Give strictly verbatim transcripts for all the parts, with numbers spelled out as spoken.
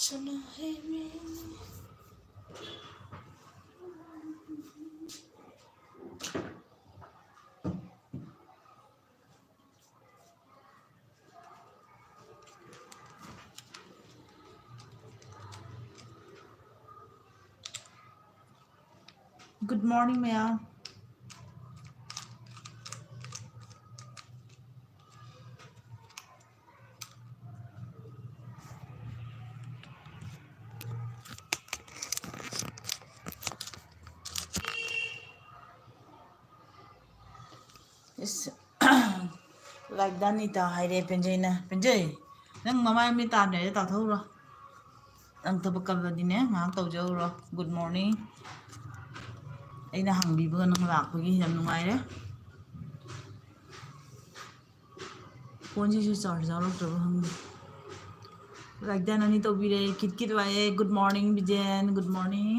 ꯀꯅꯥ ꯍꯩꯔꯦ? Good morning, ꯃꯌꯥꯝ꯫ ꯏꯁ, ꯂꯥꯏꯛ ꯗꯥꯅꯤꯇꯥ ꯍꯥꯏꯔꯦ ꯄꯦꯟꯖꯩꯅ꯫ ꯄꯦꯟꯖꯩ, ꯅꯪ ꯃꯃꯥꯏ ꯃꯃꯤꯠ ꯇꯥꯗ꯭ꯔꯦ, ꯇꯥꯊꯣꯛꯎꯔꯣ꯫ ꯅꯪ ꯊꯕꯛ ꯀꯜꯂꯗꯤꯅꯦ, ꯉꯥꯏꯍꯥꯛ ꯇꯧꯖꯧꯔꯣ꯫ Good morning꯫ ꯑꯩꯅ ꯍꯥꯡꯕꯤꯕꯒ ꯅꯪ ꯂꯥꯛꯄꯒꯤ ꯌꯥꯝ ꯅꯨꯡꯉꯥꯏꯔꯦ꯫ ꯐꯣꯟꯁꯤꯁꯨ ꯆꯥꯔꯖ ꯌꯥꯎꯔꯛꯇ꯭ꯔꯕ ꯈꯪꯗꯦ꯫ ꯂꯥꯏꯛ ꯗꯥꯟ ꯑꯅꯤ ꯇꯧꯕꯤꯔꯦ꯫ ꯀꯤꯠ ꯀꯤꯠ ꯂꯥꯛꯑꯦ꯫ Good morning, ꯕꯤꯖꯦꯟ꯫ Good morning꯫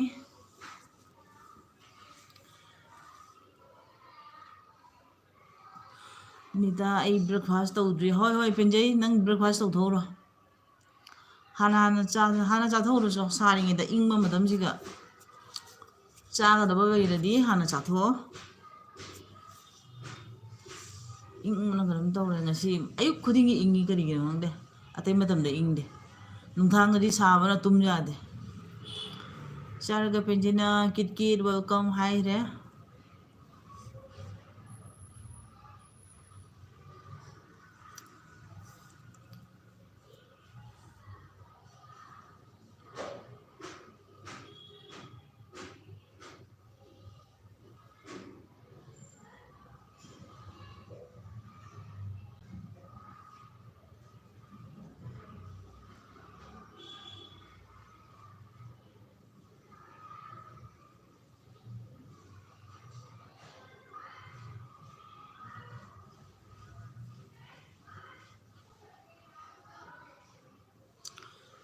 Nita, ꯑꯩ breakfast ꯇꯧꯗ꯭ꯔꯤ꯫ ꯍꯣꯏ, ꯍꯣꯏ, ꯄꯦꯟꯖꯩ, ꯅꯪ breakfast ꯇꯧꯊꯣꯛꯎꯔꯣ꯫ ꯍꯥꯟꯅ, ꯍꯥꯟꯅ ꯆꯥ-, ꯍꯥꯟꯅ ꯆꯥꯊꯣꯛꯎꯔꯣ, ꯁꯥꯔꯤꯉꯩꯗ, ꯏꯪꯕ ꯃꯇꯝꯁꯤꯒ꯫ ꯆꯥꯒꯗꯕ ꯂꯩꯔꯗꯤ ꯍꯥꯟꯅ ꯆꯥꯊꯣꯛꯑꯣ꯫ ꯏꯪꯕꯅ ꯀꯩꯅꯣꯝ ꯇꯧꯔꯦ ꯉꯁꯤ꯫ ꯑꯌꯨꯛ ꯈꯨꯗꯤꯡꯒꯤ ꯏꯪꯉꯤ, ꯀꯔꯤꯒꯤꯅꯣ ꯈꯪꯗꯦ꯫ ꯑꯇꯩ ꯃꯇꯝꯗ ꯏꯪꯗꯦ꯫ ꯅꯨꯡꯗꯥꯡꯗꯗꯤ ꯁꯥꯕꯅ ꯇꯨꯝ ꯌꯥꯗꯦ꯫ ꯆꯥꯔꯒ ꯄꯦꯟꯖꯩꯅ ꯀꯤꯠ ꯀꯤꯠ welcome ꯍꯥꯏꯈ꯭ꯔꯦ꯫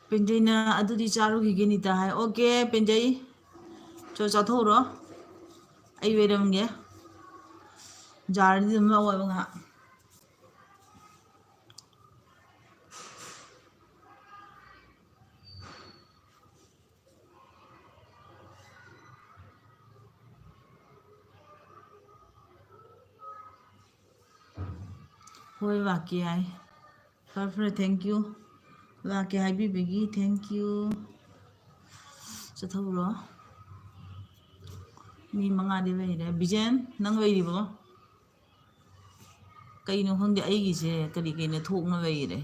ꯄꯦꯟꯖꯩꯅ ꯑꯗꯨꯗꯤ ꯆꯥꯔꯨꯈꯤꯒꯦ ꯅꯤꯇꯥ ꯍꯥꯏ꯫ Okay, ꯄꯦꯟꯖꯩ꯫ ꯆꯣ, ꯆꯥꯊꯣꯛꯎꯔꯣ꯫ ꯑꯩ ꯌꯩꯔꯝꯒꯦ꯫ ꯖꯥꯔꯗꯤ ꯑꯗꯨꯝ ꯂꯧꯑꯣꯕ ꯉꯥꯏꯍꯥꯛ꯫ ꯍꯣꯏ, ꯂꯥꯛꯀꯦ ꯍꯥꯏ꯫ ꯐꯔꯦ, ꯐꯔꯦ, thank you꯫ ꯂꯥꯛꯀꯦ ꯍꯥꯏꯕꯤꯕꯒꯤ thank you꯫ ꯆꯠꯊꯧꯔꯣ꯫ ꯃꯤ ꯃꯉꯥꯗꯤ ꯂꯩꯔꯦ꯫ ꯕꯤꯖꯦꯟ, ꯅꯪ ꯂꯩꯔꯤꯕꯣ? ꯀꯩꯅꯣ ꯈꯪꯗꯦ, ꯑꯩꯒꯤꯁꯦ ꯀꯔꯤ ꯀꯩꯅꯣ ꯊꯣꯛꯅ ꯂꯩꯔꯦ꯫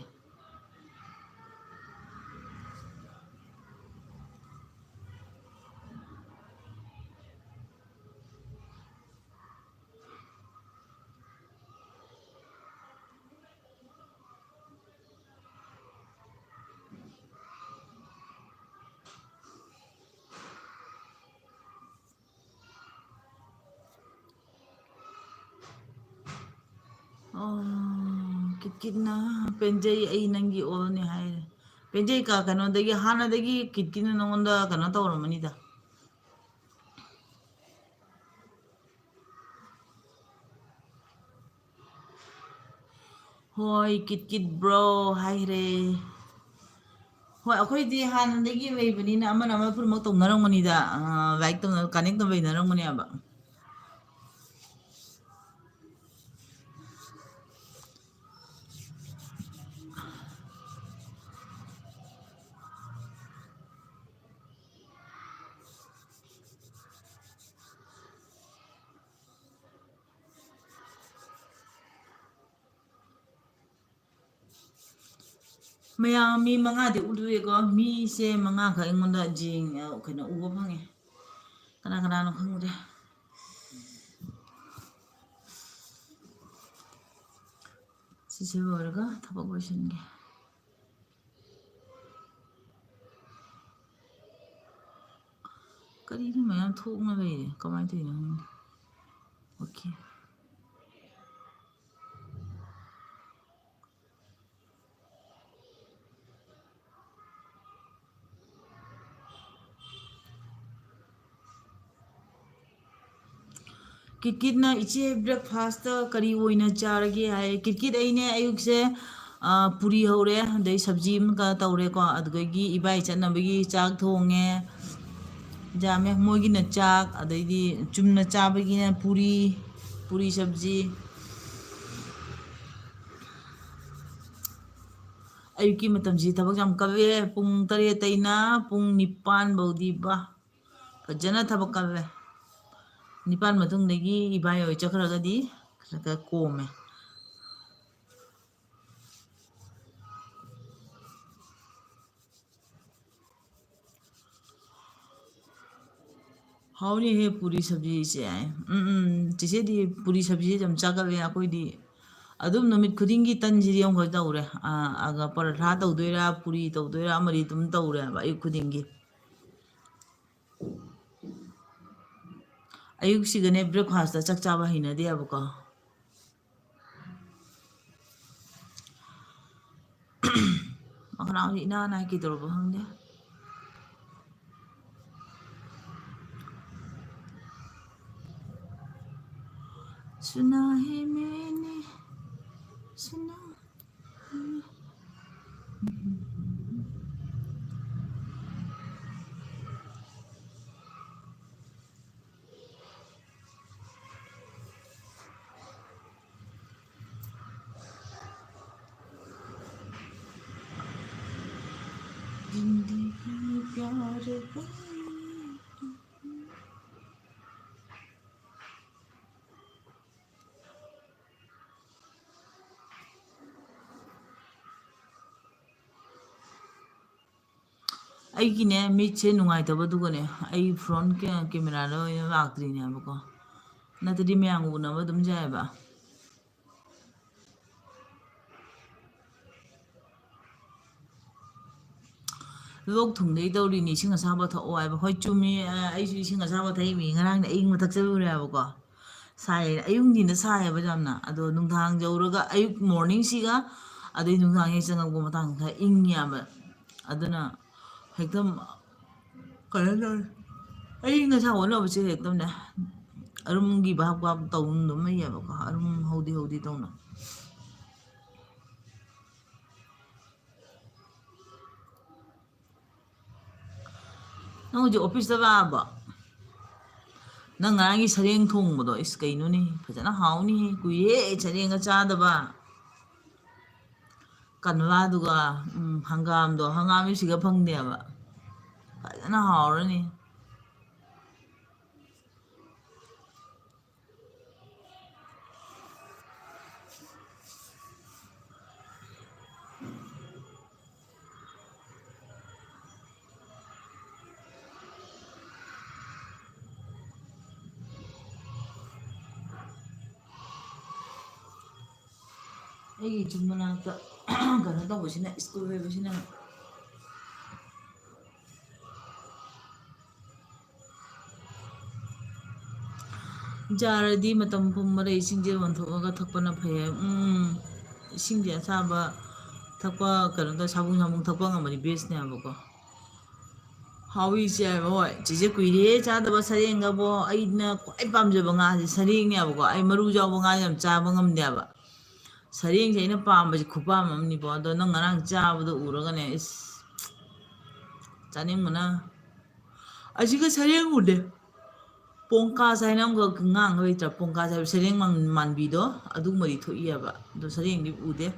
ꯑꯣ, ꯀꯤꯠꯀꯤꯠꯅ, "ꯄꯦꯟꯖꯩ, ꯑꯩ ꯅꯪꯒꯤ ꯑꯣꯜꯅꯤ" ꯍꯥꯏꯔꯦ꯫ ꯄꯦꯟꯖꯩ ꯀ-, ꯀꯩꯅꯣꯗꯒꯤ, ꯍꯥꯟꯅꯗꯒꯤ ꯀꯤꯠꯀꯤꯠꯅ ꯅꯉꯣꯟꯗ ꯀꯩꯅꯣ ꯇꯧꯔꯝꯃꯅꯤꯗ꯫ ꯍꯣꯏ, ꯀꯤꯠ ꯀꯤꯠ ꯕ꯭ꯔꯣ ꯍꯥꯏꯈ꯭ꯔꯦ꯫ ꯍꯣꯏ, ꯑꯩꯈꯣꯏꯗꯤ ꯍꯥꯟꯅꯗꯒꯤ ꯂꯩꯕꯅꯤꯅ ꯑꯃꯅ ꯑꯃ ꯄꯨꯝꯅꯃꯛ ꯇꯧꯅꯔꯝꯒꯅꯤꯗ, ꯑ, ꯂꯥꯏꯛ ꯇꯧꯅ-, ꯀꯅꯦꯛ ꯇꯧꯅ ꯂꯩꯅꯔꯝꯒꯅꯦꯕ꯫ ꯃꯌꯥꯝ ꯃꯤ ꯃꯉꯥꯗꯤ ꯎꯗꯣꯏꯀꯣ꯫ ꯃꯤꯁꯦ ꯃꯉꯥꯈꯛ ꯑꯩꯉꯣꯟꯗ ꯌꯦꯡ-, ꯀꯩꯅꯣ, ꯎꯕ ꯐꯪꯉꯦ꯫ ꯀꯅꯥ ꯀꯅꯥꯅꯣ ꯈꯪꯗꯦ꯫ ꯁꯤꯁꯦ ꯂꯣꯏꯔꯒ ꯊꯕꯛ ꯂꯣꯏꯁꯤꯟꯒꯦ꯫ ꯀꯔꯤꯅꯣ ꯃꯌꯥꯝ ꯊꯣꯛꯅ ꯂꯩꯔꯦ? ꯀꯃꯥꯏꯅ ꯇꯧꯔꯤꯅꯣ ꯈꯪꯗꯦ꯫ ꯑꯣꯀꯦ꯫ ꯀꯤꯠꯀꯤꯠꯅ, "ꯏꯆꯦ, breakfast ꯀꯔꯤ ꯑꯣꯏꯅ ꯆꯥꯔꯒꯦ?" ꯍꯥꯏ꯫ ꯀꯤꯠꯀꯤꯠ, ꯑꯩꯅꯦ ꯑꯌꯨꯛꯁꯦ, ꯑ, ꯄꯨꯔꯤ ꯍꯧꯔꯦ, ꯑꯗꯩ ꯁꯕꯖꯤ ꯑꯃꯒ ꯇꯧꯔꯦꯀꯣ, ꯑꯗꯨꯗꯒꯤ ꯏꯕꯥꯏ ꯆꯠꯅꯕꯒꯤ ꯆꯥꯛ ꯊꯣꯡꯉꯦ, ꯌꯥꯝꯃꯦ꯫ ꯃꯣꯏꯒꯤꯅ ꯆꯥꯛ, ꯑꯗꯩꯗꯤ ꯆꯨꯝꯅ ꯆꯥꯕꯒꯤꯅ ꯄꯨꯔꯤ, ꯄꯨꯔꯤ ꯁꯕꯖꯤ꯫ ꯑꯌꯨꯛꯀꯤ ꯃꯇꯝꯁꯤ ꯊꯕꯛ ꯌꯥꯝ ꯀꯜꯂꯦ꯫ ꯄꯨꯡ ꯇꯔꯦꯠꯇꯩꯅ ꯄꯨꯡ ꯅꯤꯄꯥꯟ ꯐꯥꯎꯗꯤ ꯕꯥ, ꯐꯖꯅ ꯊꯕꯛ ꯀꯜꯂꯦ꯫ ꯅꯤꯄꯥꯟ ꯃꯇꯨꯡꯗꯒꯤ ꯏꯕꯥꯏ ꯍꯣꯏ ꯆꯠꯈ꯭ꯔꯒꯗꯤ ꯈꯔ ꯈꯔ ꯀꯣꯝꯃꯦ꯫ ꯍꯥꯎꯅꯤꯍꯦ ꯄꯨꯔꯤ ꯁꯕꯖꯤꯁꯦ꯫ ꯎꯝ, ꯎꯝ, ꯆꯦꯆꯦꯗꯤ ꯄꯨꯔꯤ ꯁꯕꯖꯤꯁꯦ ꯌꯥꯝ ꯆꯥꯒꯜꯂꯦ꯫ ꯑꯩꯈꯣꯏꯗꯤ ꯑꯗꯨꯝ ꯅꯨꯃꯤꯠ ꯈꯨꯗꯤꯡꯒꯤ ꯇꯟꯁꯤꯗꯤ ꯑꯃꯈꯛ ꯇꯧꯔꯦ꯫ ꯑꯥ, ꯑꯗꯨꯒ ꯄꯔꯥꯊꯥ ꯇꯧꯗꯣꯏꯔꯥ, ꯄꯨꯔꯤ ꯇꯧꯗꯣꯏꯔꯥ, ꯑꯃꯗꯤ ꯑꯗꯨꯝ ꯇꯧꯔꯦꯕ ꯑꯌꯨꯛ ꯈꯨꯗꯤꯡꯒꯤ꯫ ꯑꯌꯨꯛꯁꯤꯒꯅꯦ breakfastꯇ ꯆꯥꯛ ꯆꯥꯕ ꯍꯩꯅꯗꯦꯕꯀꯣ꯫ ꯃꯈꯅꯥꯎꯁꯦ ꯏꯅꯥ ꯅꯥꯏ, ꯀꯩꯗꯧꯔꯕ ꯈꯪꯗꯦ꯫ सुना है मैंने, सुना। जिंदगी प्यार का। ꯑꯩꯒꯤꯅꯦ, ꯃꯤꯠꯁꯦ ꯅꯨꯡꯉꯥꯏꯇꯕꯗꯨꯒꯅꯦ, ꯑꯩ front ꯀꯦ-, cameraꯗ ꯑꯣꯏꯅ ꯂꯥꯛꯇ꯭ꯔꯤꯅꯦꯕꯀꯣ, ꯅꯠꯇ꯭ꯔꯗꯤ ꯃꯌꯥꯝꯒ ꯎꯅꯕ ꯑꯗꯨꯝ ꯌꯥꯏꯑꯕ꯫ ꯂꯣꯛ ꯊꯨꯡꯗꯩ ꯇꯧꯔꯤꯅꯤ, ꯏꯁꯤꯡ ꯑꯁꯥꯕ ꯊꯛꯑꯣ ꯍꯥꯏꯕ꯫ ꯍꯣꯏ, ꯆꯨꯝꯃꯤ, ꯑ, ꯑꯩꯁꯨ ꯏꯁꯤꯡ ꯑꯁꯥꯕ ꯊꯛꯏꯃꯤ꯫ ꯉꯔꯥꯡꯗꯤ ꯑꯌꯤꯡꯕ ꯊꯛꯆꯜꯂꯨꯔꯦ ꯍꯥꯏꯕꯀꯣ꯫ ꯁꯥꯏ, ꯑꯌꯨꯛ ꯅꯨꯡꯊꯤꯟꯗ ꯁꯥꯏꯌꯦꯕ ꯌꯥꯝꯅ꯫ ꯑꯗꯣ ꯅꯨꯡꯗꯥꯡ ꯌꯧꯔꯒ ꯑꯌꯨꯛ morningꯁꯤꯒ ꯑꯗꯩ ꯅꯨꯡꯗꯥꯡ ꯍꯦꯛ ꯆꯪꯉꯛꯄ ꯃꯇꯥꯡꯗ ꯈꯔ ꯏꯪꯉꯦꯕ꯫ ꯑꯗꯨꯅ ꯍꯦꯛꯇ ꯀꯩꯅꯣ ꯇꯧꯔꯦ꯫ ꯑꯌꯤꯡ ꯑꯁꯥ ꯑꯣꯟꯅꯕꯁꯦ ꯍꯦꯛꯇꯅꯦ, ꯑꯔꯨꯝꯒꯤ ꯚꯥꯞ ꯚꯥꯞ ꯇꯧꯗꯨꯅ ꯑꯗꯨꯝ ꯂꯩꯌꯦꯕꯀꯣ, ꯑꯔꯨꯝ ꯍꯧꯗꯤ ꯍꯧꯗꯤ ꯇꯧꯅ꯫ ꯅꯪ ꯍꯧꯖꯤꯛ officeꯇ ꯂꯥꯛꯑꯕꯣ? ꯅꯪ ꯉꯔꯥꯡꯒꯤ ꯁꯔꯦꯡ ꯊꯣꯡꯕꯗꯣ, ꯏꯁ, ꯀꯩꯅꯣꯅꯦ, ꯐꯖꯅ ꯍꯥꯎꯅꯤꯍꯦ, ꯀꯨꯏꯔꯦ ꯁꯔꯦꯡꯒ ꯆꯥꯗꯕ꯫ ꯀꯅꯣꯂꯥꯗꯨꯒ, ꯎꯝ, ꯍꯪꯒꯥꯝꯗꯣ, ꯍꯪꯒꯥꯝꯗꯤ ꯁꯤꯒ ꯐꯪꯗꯦꯕ꯫ ꯐꯖꯅ ꯍꯥꯎꯔꯅꯤ꯫ ꯑꯩꯒꯤ ꯏꯆꯤꯟ ꯃꯅꯥꯛꯇ ꯀꯩꯅꯣ ꯇꯧꯕꯁꯤꯅ, ꯁ꯭ꯀꯨꯜ ꯑꯣꯏꯕꯁꯤꯅ꯫ ꯖꯥꯔꯗꯤ ꯃꯇꯝ ꯄꯨꯝꯕꯗ ꯏꯁꯤꯡꯁꯦ ꯑꯣꯟꯊꯣꯛꯑꯒ ꯊꯛꯄꯅ ꯐꯩ ꯍꯥꯏ꯫ ꯎꯝ, ꯏꯁꯤꯡꯁꯦ ꯑꯁꯥꯕ ꯊꯛꯄ, ꯀꯩꯅꯣ ꯇꯧ, ꯁꯥꯕꯨꯡ ꯁꯥꯕꯨꯡ ꯊꯛꯄ ꯉꯝꯃꯗꯤ ꯕꯦꯁꯅꯦ ꯍꯥꯏꯕꯀꯣ꯫ ꯍꯥꯎꯏ ꯏꯆꯦ ꯍꯥꯏꯕ, ꯍꯣꯏ꯫ ꯆꯦꯆꯦ ꯀꯨꯏꯔꯦ ꯆꯥꯗꯕ ꯁꯔꯦꯡꯒꯕꯣ꯫ ꯑꯩꯅ ꯈ꯭ꯋꯥꯏ ꯄꯥꯝꯖꯕ ꯉꯥꯁꯦ ꯁꯔꯦꯡꯅꯦꯕꯀꯣ꯫ ꯑꯩ ꯃꯔꯨ ꯌꯥꯎꯕ ꯉꯥ ꯌꯥꯝ ꯆꯥꯕ ꯉꯝꯗꯦꯕ꯫ ꯁꯔꯦꯡꯁꯦ ꯑꯩꯅ ꯄꯥꯝꯕꯁꯦ ꯈꯨꯄꯥꯝ ꯑꯃꯅꯤꯀꯣ꯫ ꯑꯗꯣ ꯅꯪ ꯉꯔꯥꯡ ꯆꯥꯕꯗꯣ ꯎꯔꯒꯅꯦ, ꯏꯁ, ꯆꯥꯅꯤꯡꯕꯅ꯫ ꯑꯁꯤꯒ ꯁꯔꯦꯡ ꯎꯗꯦ꯫ ꯄꯣꯡꯀꯥꯁ ꯍꯥꯏꯅ ꯑꯃꯈꯛ ꯉꯥꯡ ꯂꯩꯇ꯭ꯔꯥ? ꯄꯣꯡꯀꯥꯁ ꯍꯥꯏꯕ ꯁꯔꯦꯡ ꯃꯥꯟ-, ꯃꯥꯟꯕꯤꯗꯣ, ꯑꯗꯨꯒꯨꯝꯕꯗꯤ ꯊꯣꯛꯏꯑꯕ꯫ ꯑꯗꯣ ꯁꯔꯦꯡꯗꯤ ꯎꯗꯦ꯫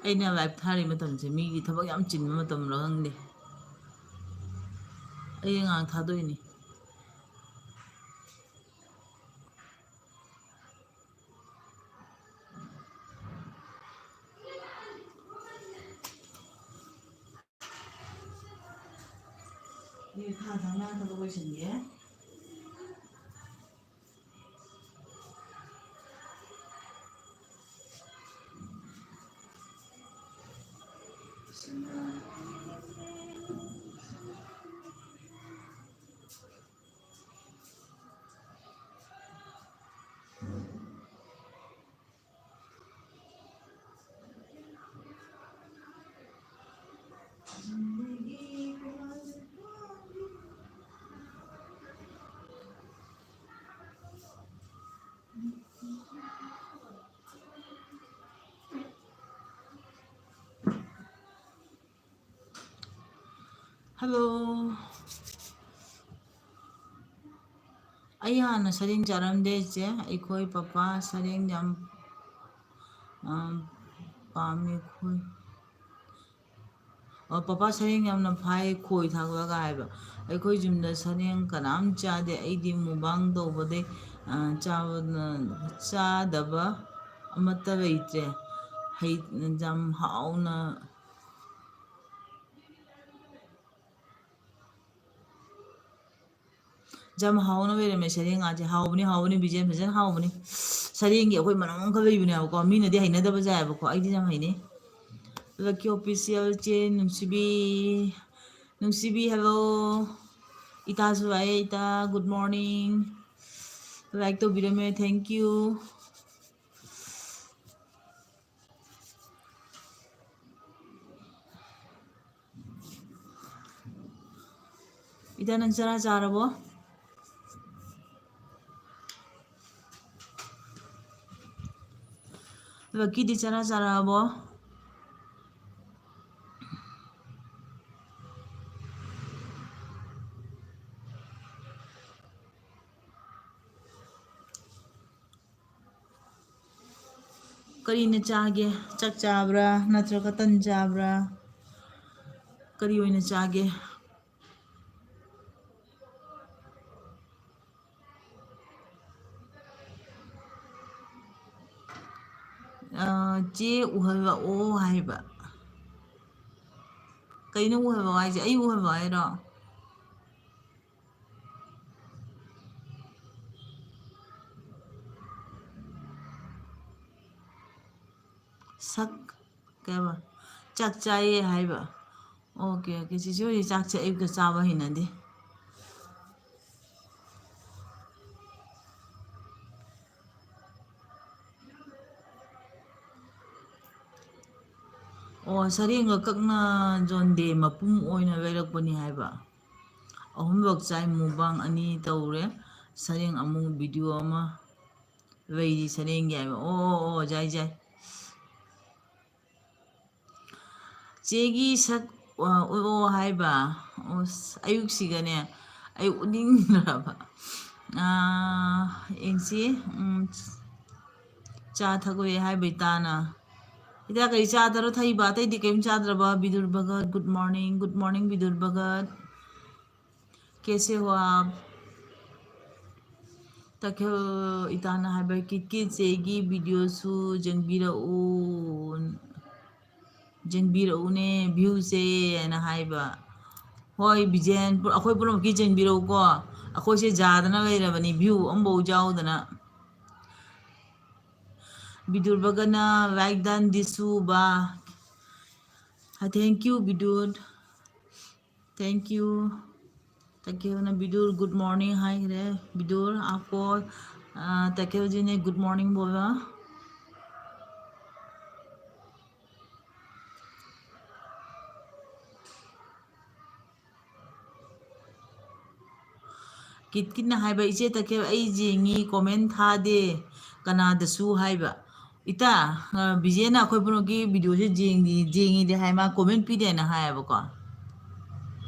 ꯑꯩꯅ ꯂꯥꯏꯚ ꯊꯥꯔꯤ ꯃꯇꯝꯁꯦ ꯃꯤꯒꯤ ꯊꯕꯛ ꯌꯥꯝ ꯆꯤꯟꯕ ꯃꯇꯝꯂ ꯈꯪꯗꯦ꯫ ꯑꯩ ꯉꯥꯏꯍꯥꯛ ꯊꯥꯗꯣꯛꯏꯅꯤ꯫ ꯅꯦ, ꯊꯥ ꯊꯥꯅ ꯊꯕꯛ ꯂꯣꯏꯁꯤꯟꯒꯦ꯫ ꯍꯜꯂꯣ꯫ ꯑꯩ ꯍꯥꯟꯅ ꯁꯔꯦꯡ ꯆꯥꯔꯝꯗꯦ, ꯏꯆꯦ꯫ ꯑꯩꯈꯣꯏ ꯄꯄꯥ ꯁꯔꯦꯡ ꯌꯥꯝ, ꯑ, ꯄꯥꯝꯃꯤ꯫ ꯈꯣꯏ, ꯑ, "ꯄꯄꯥ ꯁꯔꯦꯡ ꯌꯥꯝꯅ ꯐꯥꯏ, ꯈꯣꯏ ꯊꯥꯛꯂꯒ" ꯍꯥꯏꯕ꯫ ꯑꯩꯈꯣꯏ ꯌꯨꯝꯗ ꯁꯔꯦꯡ ꯀꯅꯥꯝ ꯆꯥꯗꯦ꯫ ꯑꯩꯗꯤ ꯃꯨꯛꯕꯥꯡ ꯇꯧꯕꯗꯩ, ꯑ, ꯆꯥꯕꯅ, ꯆꯥꯗꯕ ꯑꯃꯠꯇ ꯂꯩꯇ꯭ꯔꯦ꯫ ꯍꯩ, ꯌꯥꯝ ꯍꯥꯎꯅ ꯌꯥꯝ ꯍꯥꯎꯅ ꯂꯩꯔꯝꯃꯦ ꯁꯔꯦꯡ ꯉꯥꯁꯦ꯫ ꯍꯥꯎꯕꯅꯤ, ꯍꯥꯎꯕꯅꯤ, ꯕꯤꯖꯦꯟ ꯐꯖꯅ ꯍꯥꯎꯕꯅꯤ꯫ ꯁꯔꯦꯡꯒꯤ ꯑꯩꯈꯣꯏ ꯃꯅꯝ ꯑꯃꯈꯛ ꯂꯩꯕꯅꯦꯕꯀꯣ, ꯃꯤꯅꯗꯤ ꯍꯩꯅꯗꯕ ꯌꯥꯏꯑꯕꯀꯣ, ꯑꯩꯗꯤ ꯌꯥꯝ ꯍꯩꯅꯩ꯫ Lucky Official ꯆꯦ ꯅꯨꯡꯁꯤꯕꯤ, ꯅꯨꯡꯁꯤꯕꯤ, hello꯫ ꯏꯇꯥꯁꯨ ꯂꯥꯛꯑꯦ, ꯏꯇꯥ, good morning꯫ Like ꯇꯧꯕꯤꯔꯝꯃꯦ, thank you꯫ ꯏꯇꯥ, ꯅꯪ ꯆꯔꯥ ꯆꯥꯔꯕꯣ? ꯂꯛꯀꯤꯗꯤ ꯆꯔꯥ ꯆꯥꯔꯛꯑꯕꯣ? ꯀꯔꯤꯅ ꯆꯥꯒꯦ? ꯆꯥꯛ ꯆꯥꯕ꯭ꯔꯥ ꯅꯠꯇ꯭ꯔꯒ ꯇꯟ ꯆꯥꯕ꯭ꯔꯥ? ꯀꯔꯤ ꯑꯣꯏꯅ ꯆꯥꯒꯦ? ꯑ, ꯆꯦ ꯎꯍꯜꯂꯛꯑꯣ ꯍꯥꯏꯕ꯫ ꯀꯩꯅꯣ ꯎꯍꯜꯂꯛꯑꯣ ꯍꯥꯏꯁꯦ? ꯑꯩ ꯎꯍꯜꯂꯛꯑꯣ ꯍꯥꯏꯔꯣ? ꯁꯛ, ꯀꯩꯕ? ꯆꯥꯛ ꯆꯥꯏꯌꯦ ꯍꯥꯏꯕ꯫ Okay, okay. ꯆꯤꯆꯦ ꯍꯣꯏꯗꯤ ꯆꯥꯛꯁꯦ ꯑꯌꯨꯛꯇ ꯆꯥꯕ ꯍꯩꯅꯗꯦ꯫ ꯑꯣ, ꯁꯔꯦꯡꯒ ꯀꯛꯅ ꯌꯣꯟꯗꯦ, ꯃꯄꯨꯝ ꯑꯣꯏꯅ ꯂꯩꯔꯛꯄꯅꯤ ꯍꯥꯏꯕ꯫ ꯑꯍꯨꯝꯂꯛ ꯆꯥꯏ, ꯃꯨꯛꯕꯥꯡ ꯑꯅꯤ ꯇꯧꯔꯦ꯫ ꯁꯔꯦꯡ ꯑꯃꯨꯛ ꯚꯤꯗꯤꯑꯣ ꯑꯃ ꯂꯩꯔꯤ ꯁꯔꯦꯡꯒꯤ ꯍꯥꯏꯕ꯫ ꯑꯣ, ꯑꯣ, ꯑꯣ, ꯌꯥꯏ, ꯌꯥꯏ꯫ ꯆꯦꯒꯤ ꯁꯛ ꯑꯣ, ꯑꯣ, ꯑꯣ ꯍꯥꯏꯕ꯫ ꯑꯁ, ꯑꯌꯨꯛꯁꯤꯒꯅꯦ, ꯑꯩ ꯎꯅꯤꯡꯗ꯭ꯔꯕ꯫ ꯑꯥ, ꯌꯦꯡꯁꯤ꯫ ꯎꯝ, ꯆꯥ ꯊꯛꯂꯣꯏ ꯍꯥꯏꯕ ꯏꯇꯥꯅ꯫ ꯏꯇꯥ, ꯀꯔꯤ ꯆꯥꯗꯔꯣ ꯊꯛꯏꯕ? ꯑꯇꯩꯗꯤ ꯀꯔꯤꯝ ꯆꯥꯗ꯭ꯔꯕ? ꯕꯤꯗꯨꯔ Bhagat, good morning, good morning, ꯕꯤꯗꯨꯔ Bhagat. ꯀꯦꯁꯦ ꯍꯣ ꯑꯥꯞ? ꯇꯈꯦꯜ ꯏꯇꯥꯅ ꯍꯥꯏꯕ, "ꯀꯤꯠꯀꯤ ꯆꯦꯒꯤ ꯚꯤꯗꯤꯑꯣꯁꯨ ꯌꯦꯡꯕꯤꯔꯛꯎ, ꯌꯦꯡꯕꯤꯔꯛꯎꯅꯦ, ꯚ꯭ꯌꯨꯁꯦ" ꯍꯥꯏꯅ ꯍꯥꯏꯕ꯫ ꯍꯣꯏ, ꯕꯤꯖꯦꯟ, ꯑꯩꯈꯣꯏ ꯄꯨꯝꯅꯃꯛꯀꯤ ꯌꯦꯡꯕꯤꯔꯛꯎꯀꯣ꯫ ꯑꯩꯈꯣꯏꯁꯦ ꯌꯥꯗꯅ ꯂꯩꯔꯕꯅꯤ, ꯚ꯭ꯌꯨ ꯑꯃꯐꯥꯎ ꯌꯥꯎꯗꯅ꯫ ꯕꯤꯗꯨꯔ ꯚꯒꯠꯅ like done ꯗꯤꯁꯨ ꯕꯥ꯫ Thank you, ꯕꯤꯗꯨꯔ꯫ Thank you. ꯇꯈꯦꯜꯅ ꯕꯤꯗꯨꯔ good morning ꯍꯥꯏꯈ꯭ꯔꯦ꯫ ꯕꯤꯗꯨꯔ, आपको, ꯑ, ꯇꯈꯦꯜꯖꯤꯅꯦ good morning बोला꯫ ꯀꯤꯠ ꯀꯤꯠꯅ ꯍꯥꯏꯕ, "ꯏꯆꯦ ꯇꯈꯦꯜ, ꯑꯩ ꯌꯦꯡꯉꯤ, comment ꯊꯥꯗꯦ ꯀꯅꯥꯗꯁꯨ" ꯍꯥꯏꯕ꯫ ꯏꯇꯥ, ꯑ, ꯕꯤꯖꯦꯅ ꯑꯩꯈꯣꯏ ꯄꯨꯝꯅꯃꯛꯀꯤ ꯚꯤꯗꯤꯑꯣꯁꯦ ꯌꯦꯡꯗꯤ, ꯌꯦꯡꯉꯤꯗꯤ ꯍꯥꯏ, ꯃꯥ comment ꯄꯤꯗꯦꯅ ꯍꯥꯏꯌꯦꯕꯀꯣ꯫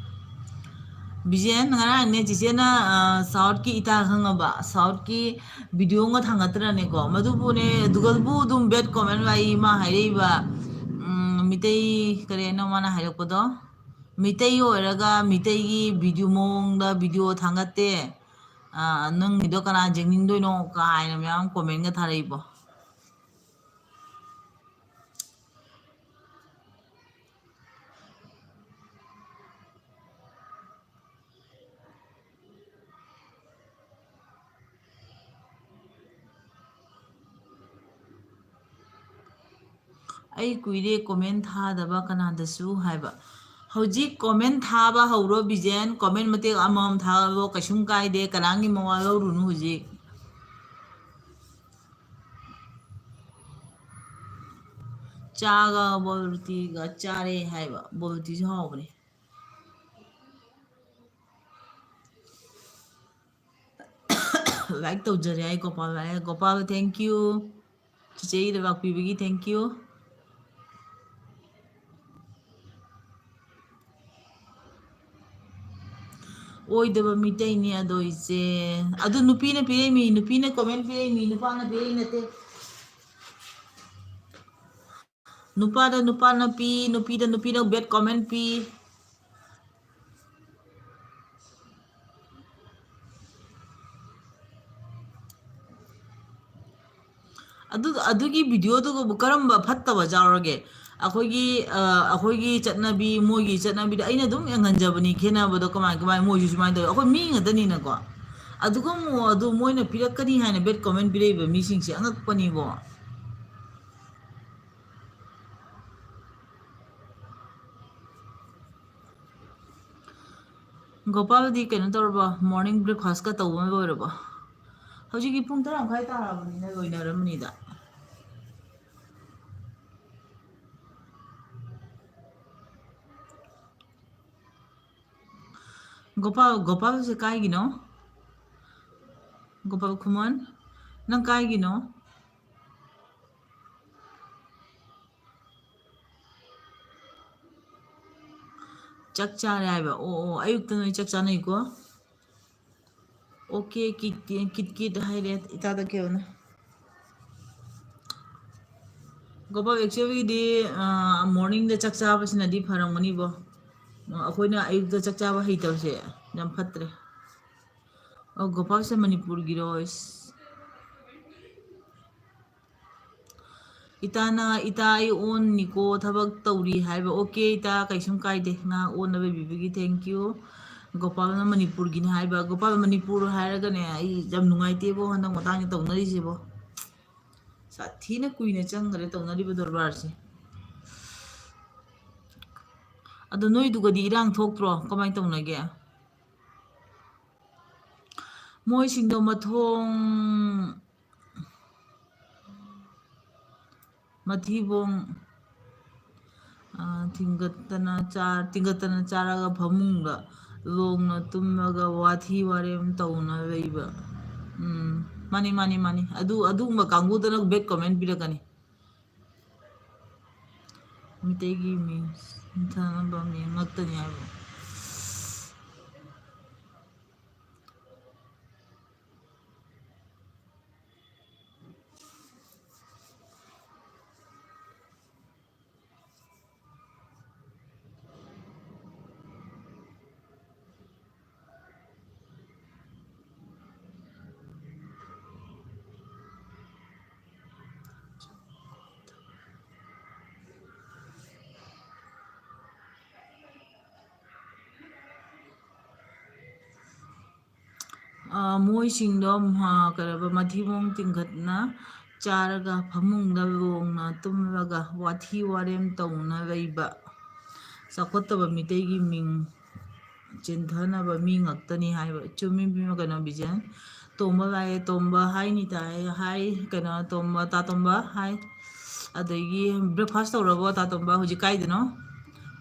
ꯕꯤꯖꯦꯟ, ꯉꯔꯥꯡꯅꯦ ꯆꯤꯆꯦꯅ, ꯑ, Southꯀꯤ ꯏꯇꯥ ꯈꯪꯉꯕ? Southꯀꯤ ꯚꯤꯗꯤꯑꯣ ꯑꯃ ꯊꯥꯡꯒꯠꯇ꯭ꯔꯅꯦꯀꯣ? ꯃꯗꯨꯕꯨꯅꯦ, ꯑꯗꯨꯒꯕꯨ ꯑꯗꯨꯝ bad comment ꯂꯥꯛꯏ, ꯃꯥ ꯍꯥꯏꯔꯛꯏꯕ, ꯎꯝ, ꯃꯤꯇꯩ, ꯀꯔꯤꯅꯣ ꯃꯥꯅ ꯍꯥꯏꯔꯛꯄꯗꯣ? ꯃꯤꯇꯩ ꯑꯣꯏꯔꯒ ꯃꯤꯇꯩꯒꯤ ꯚꯤꯗꯤꯑꯣ ꯃꯑꯣꯡꯗ ꯚꯤꯗꯤꯑꯣ ꯊꯥꯡꯒꯠꯇꯦ꯫ ꯑ, ꯅꯪꯒꯤꯗꯣ ꯀꯅꯥ ꯌꯦꯡꯅꯤꯡꯗꯣꯏꯅꯣ ꯀꯥꯏꯅ ꯃꯌꯥꯝ commentꯒ ꯊꯥꯔꯛꯏꯕꯣ꯫ "ꯑꯩ ꯀꯨꯏꯔꯦ comment ꯊꯥꯗꯕ ꯀꯅꯥꯗꯁꯨ" ꯍꯥꯏꯕ꯫ ꯍꯧꯖꯤꯛ comment ꯊꯥꯕ ꯍꯧꯔꯣ ꯕꯤꯖꯦꯟ, comment ꯃꯇꯦꯛ ꯑꯃꯃꯝ ꯊꯥꯕꯣ, ꯀꯩꯁꯨꯝ ꯀꯥꯏꯗꯦ, ꯀꯅꯥꯝꯒꯤ ꯃꯋꯥ ꯂꯧꯔꯨꯅꯨ ꯍꯧꯖꯤꯛ꯫ ꯆꯥꯒ ꯕꯣꯜ ꯔꯨꯇꯤꯒ ꯆꯥꯔꯦ ꯍꯥꯏꯕ, ꯕꯣꯜ ꯔꯨꯇꯤꯁꯨ ꯍꯥꯎꯕꯅꯦ꯫ Like ꯇꯧꯖꯔꯦ ꯑꯩ ꯒꯣꯄꯥꯜ ꯂꯥꯛꯑꯦ꯫ Gopal, thank you꯫ ꯆꯤꯆꯦ ꯏꯔꯩꯕꯥꯛꯄꯤꯕꯒꯤ thank you꯫ ꯑꯣꯏꯗꯕ ꯃꯤꯇꯩꯅꯤ ꯑꯗꯣ ꯏꯆꯦ꯫ ꯑꯗꯨ ꯅꯨꯄꯤꯅ ꯄꯤꯔꯛꯏꯃꯤ, ꯅꯨꯄꯤꯅ comment ꯄꯤꯔꯛꯏꯃꯤ, ꯅꯨꯄꯥꯅ ꯄꯤꯔꯛꯏ ꯅꯠꯇꯦ꯫ ꯅꯨꯄꯥꯗ ꯅꯨꯄꯥꯅ ꯄꯤ, ꯅꯨꯄꯤꯗ ꯅꯨꯄꯤꯅ bad comment ꯄꯤ꯫ ꯑꯗꯨ, ꯑꯗꯨꯒꯤ videoꯗꯨꯒꯕꯨ ꯀꯔꯝꯕ ꯐꯠꯇꯕ ꯌꯥꯎꯔꯒꯦ? ꯑꯩꯈꯣꯏꯒꯤ, ꯑ, ꯑꯩꯈꯣꯏꯒꯤ ꯆꯠꯅꯕꯤ, ꯃꯣꯏꯒꯤ ꯆꯠꯅꯕꯤꯗ ꯑꯩꯅ ꯑꯗꯨꯝ ꯌꯦꯡꯍꯟꯖꯕꯅꯤ, ꯈꯦꯠꯅꯕꯗꯣ ꯀꯃꯥꯏ, ꯀꯃꯥꯏ, ꯃꯣꯏꯁꯨ ꯁꯨꯃꯥꯏꯅ ꯇꯧꯋꯤ, ꯑꯩꯈꯣꯏ ꯃꯤ ꯉꯥꯛꯇꯅꯤꯅꯀꯣ꯫ ꯑꯗꯨꯒ ꯑꯃꯨꯛ ꯑꯗꯨ ꯃꯣꯏꯅ ꯄꯤꯔꯛꯀꯅꯤ ꯍꯥꯏꯅ bad comment ꯄꯤꯔꯛꯏꯕ ꯃꯤꯁꯤꯡꯁꯦ ꯑꯉꯛꯄꯅꯤꯕꯣ꯫ ꯒꯣꯄꯥꯜꯗꯤ ꯀꯩꯅꯣ ꯇꯧꯔꯕꯣ? Morning breakfastꯀ ꯇꯧꯕ ꯂꯣꯏꯔꯕꯣ? ꯍꯧꯖꯤꯛꯀꯤ ꯄꯨꯡ ꯇꯔꯥ ꯃꯈꯥꯏ ꯇꯥꯔꯕꯅꯤꯅ ꯂꯣꯏꯅꯔꯝꯃꯅꯤꯗ꯫ ꯒꯣꯄꯥꯜ, ꯒꯣꯄꯥꯜꯁꯦ ꯀꯥꯏꯒꯤꯅꯣ? ꯒꯣꯄꯥꯜ ꯈꯨꯃꯟ, ꯅꯪ ꯀꯥꯏꯒꯤꯅꯣ? ꯆꯥꯛ ꯆꯥꯔꯦ ꯍꯥꯏꯕ? ꯑꯣ, ꯑꯣ, ꯑꯌꯨꯛꯇ ꯅꯣꯏ ꯆꯥꯛ ꯆꯥꯅꯩꯀꯣ? Okay, ꯀꯤꯠ, ꯀꯤꯠ, ꯀꯤꯠ ꯍꯥꯏꯔꯦ ꯏꯇꯥꯗ ꯀꯦꯕꯅ꯫ ꯒꯣꯄꯥꯜ, actuallyꯗꯤ, ꯑ, morningꯗ ꯆꯥꯛ ꯆꯥꯕꯁꯤꯅꯗꯤ ꯐꯔꯝꯒꯅꯤꯕꯣ꯫ ꯑ, ꯑꯩꯈꯣꯏꯅ ꯑꯌꯨꯛꯇ ꯆꯥꯛ ꯆꯥꯕ ꯍꯩꯇꯕꯁꯦ ꯌꯥꯝ ꯐꯠꯇ꯭ꯔꯦ꯫ ꯑꯣ, ꯒꯣꯄꯥꯜꯁꯦ ꯃꯅꯤꯄꯨꯔꯒꯤꯔꯣ? ꯏꯁ꯫ ꯏꯇꯥꯅ, "ꯏꯇꯥ, ꯑꯩ ꯑꯣꯟꯅꯤꯀꯣ, ꯊꯕꯛ ꯇꯧꯔꯤ" ꯍꯥꯏꯕ꯫ Okay, ꯏꯇꯥ, ꯀꯩꯁꯨꯝ ꯀꯥꯏꯗꯦ꯫ ꯉꯥꯏꯍꯥꯛ ꯑꯣꯟꯅꯕ ꯄꯤꯕꯒꯤ thank you꯫ ꯒꯣꯄꯥꯜꯅ ꯃꯅꯤꯄꯨꯔꯒꯤꯅꯤ ꯍꯥꯏꯕ꯫ ꯒꯣꯄꯥꯜ, ꯃꯅꯤꯄꯨꯔ ꯍꯥꯏꯔꯒꯅꯦ, ꯑꯩ ꯌꯥꯝ ꯅꯨꯡꯉꯥꯏꯇꯦꯕꯣ, ꯍꯟꯗꯛ ꯃꯇꯥꯡꯁꯤ ꯇꯧꯅꯔꯤꯁꯤꯕꯣ꯫ ꯁꯥꯊꯤꯅ ꯀꯨꯏꯅ ꯆꯪꯈ꯭ꯔꯦ ꯇꯧꯅꯔꯤꯕ ꯗꯔꯕꯥꯔꯁꯦ꯫ ꯑꯗꯣ ꯅꯣꯏꯗꯨꯒꯗꯤ ꯏꯔꯥꯡ ꯊꯣꯛꯇ꯭ꯔꯣ? ꯀꯃꯥꯏꯅ ꯇꯧꯅꯒꯦ? ꯃꯣꯏꯁꯤꯡꯗꯣ ꯃꯊꯣꯡ ꯃꯊꯤꯕꯣꯡ, ꯑ, ꯊꯤꯡꯒꯠꯇꯅ ꯆꯥ-, ꯊꯤꯡꯒꯠꯇꯅ ꯆꯥꯔꯒ ꯐꯃꯨꯡꯗ ꯂꯣꯡꯅ ꯇꯨꯝꯃꯒ ꯋꯥꯊꯤ ꯋꯥꯔꯦꯝ ꯇꯧꯅ ꯂꯩꯕ꯫ ꯎꯝ, ꯃꯥꯅꯤ, ꯃꯥꯅꯤ, ꯃꯥꯅꯤ꯫ ꯑꯗꯨ, ꯑꯗꯨꯒꯨꯝꯕ ꯀꯥꯡꯕꯨꯗꯅ bad comment ꯄꯤꯔꯛꯀꯅꯤ꯫ ꯃꯤꯇꯩꯒꯤ ꯃꯤ ꯁꯤꯡꯊꯥꯅꯕ ꯃꯤ ꯉꯛꯇꯅꯤ ꯍꯥꯏꯕ꯫ ꯃꯣꯏꯁꯤꯡꯗꯣ ꯀꯩꯅꯣ ꯃꯊꯤꯕꯣꯡ ꯇꯤꯡꯈꯠꯅ ꯆꯥꯔꯒ ꯐꯃꯨꯡꯗ ꯂꯣꯡꯅ ꯇꯨꯝꯂꯒ ꯋꯥꯊꯤ ꯋꯥꯔꯦꯝ ꯇꯧꯅ ꯂꯩꯕ ꯆꯥꯎꯈꯠꯇꯕ ꯃꯤꯇꯩꯒꯤ ꯃꯤꯡ ꯆꯤꯟꯊꯅꯕ ꯃꯤ ꯉꯥꯛꯇꯅꯤ ꯍꯥꯏꯕ꯫ ꯆꯨꯝꯃꯤ ꯏꯕꯦꯝꯃ, ꯀꯩꯅꯣ ꯕꯤꯖꯦꯟ꯫ ꯇꯣꯝꯕ ꯂꯥꯛꯑꯦ, ꯇꯣꯝꯕ ꯍꯥꯏ ꯅꯤꯇꯥ ꯍꯥꯏ, ꯍꯥꯏ ꯀꯩꯅꯣ ꯇꯣꯝꯕ, ꯇꯥ ꯇꯣꯝꯕ ꯍꯥꯏ꯫ ꯑꯗꯒꯤ breakfast ꯇꯧꯔꯕꯣ ꯇꯥ ꯇꯣꯝꯕ? ꯍꯧꯖꯤꯛ ꯀꯥꯏꯗꯅꯣ?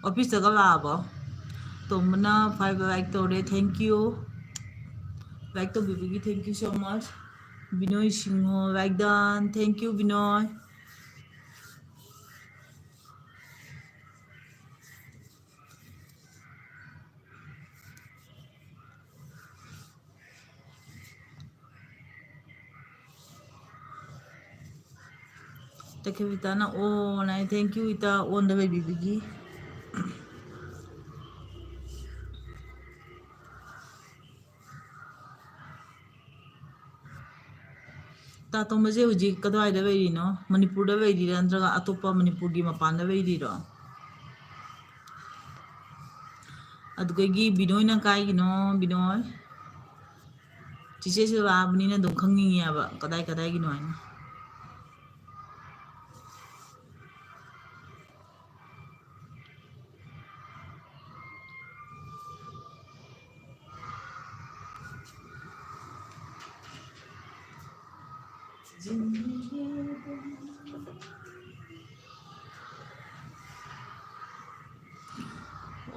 Office ꯇꯒ ꯂꯥꯛꯑꯕꯣ? ꯇꯣꯝꯕꯅ five like ꯇꯧꯔꯦ, thank you꯫ Like ꯇꯧꯕꯤꯕꯒꯤ thank you so much꯫ ꯕꯤꯅꯣꯏ ꯁꯤꯡꯍꯣ like done, thank you ꯕꯤꯅꯣꯏ꯫ ꯇꯈꯦꯕꯤꯇꯥꯅ on high, thank you ꯏꯇꯥ ꯑꯣꯟꯗ ꯂꯩꯕꯤꯕꯒꯤ꯫ ꯇꯥ ꯇꯣꯝꯕꯁꯦ ꯍꯧꯖꯤꯛ ꯀꯗꯥꯏꯗ ꯂꯩꯔꯤꯅꯣ? ꯃꯅꯤꯄꯨꯔꯗ ꯂꯩꯔꯤꯔꯥ ꯅꯠꯇ꯭ꯔꯒ ꯑꯇꯣꯞꯄ ꯃꯅꯤꯄꯨꯔꯒꯤ ꯃꯄꯥꯟꯗ ꯂꯩꯔꯤꯔꯣ? ꯑꯗꯨꯗꯒꯤ ꯕꯤꯅꯣꯏꯅ ꯀꯥꯏꯒꯤꯅꯣ? ꯕꯤꯅꯣꯏ, ꯆꯤꯆꯦꯁꯨ ꯂꯥꯛꯑꯕꯅꯤꯅ ꯑꯗꯨꯝ ꯈꯪꯅꯤꯡꯉꯦꯕ ꯀꯗꯥꯏ ꯀꯗꯥꯏꯒꯤꯅꯣ ꯍꯥꯏꯅ꯫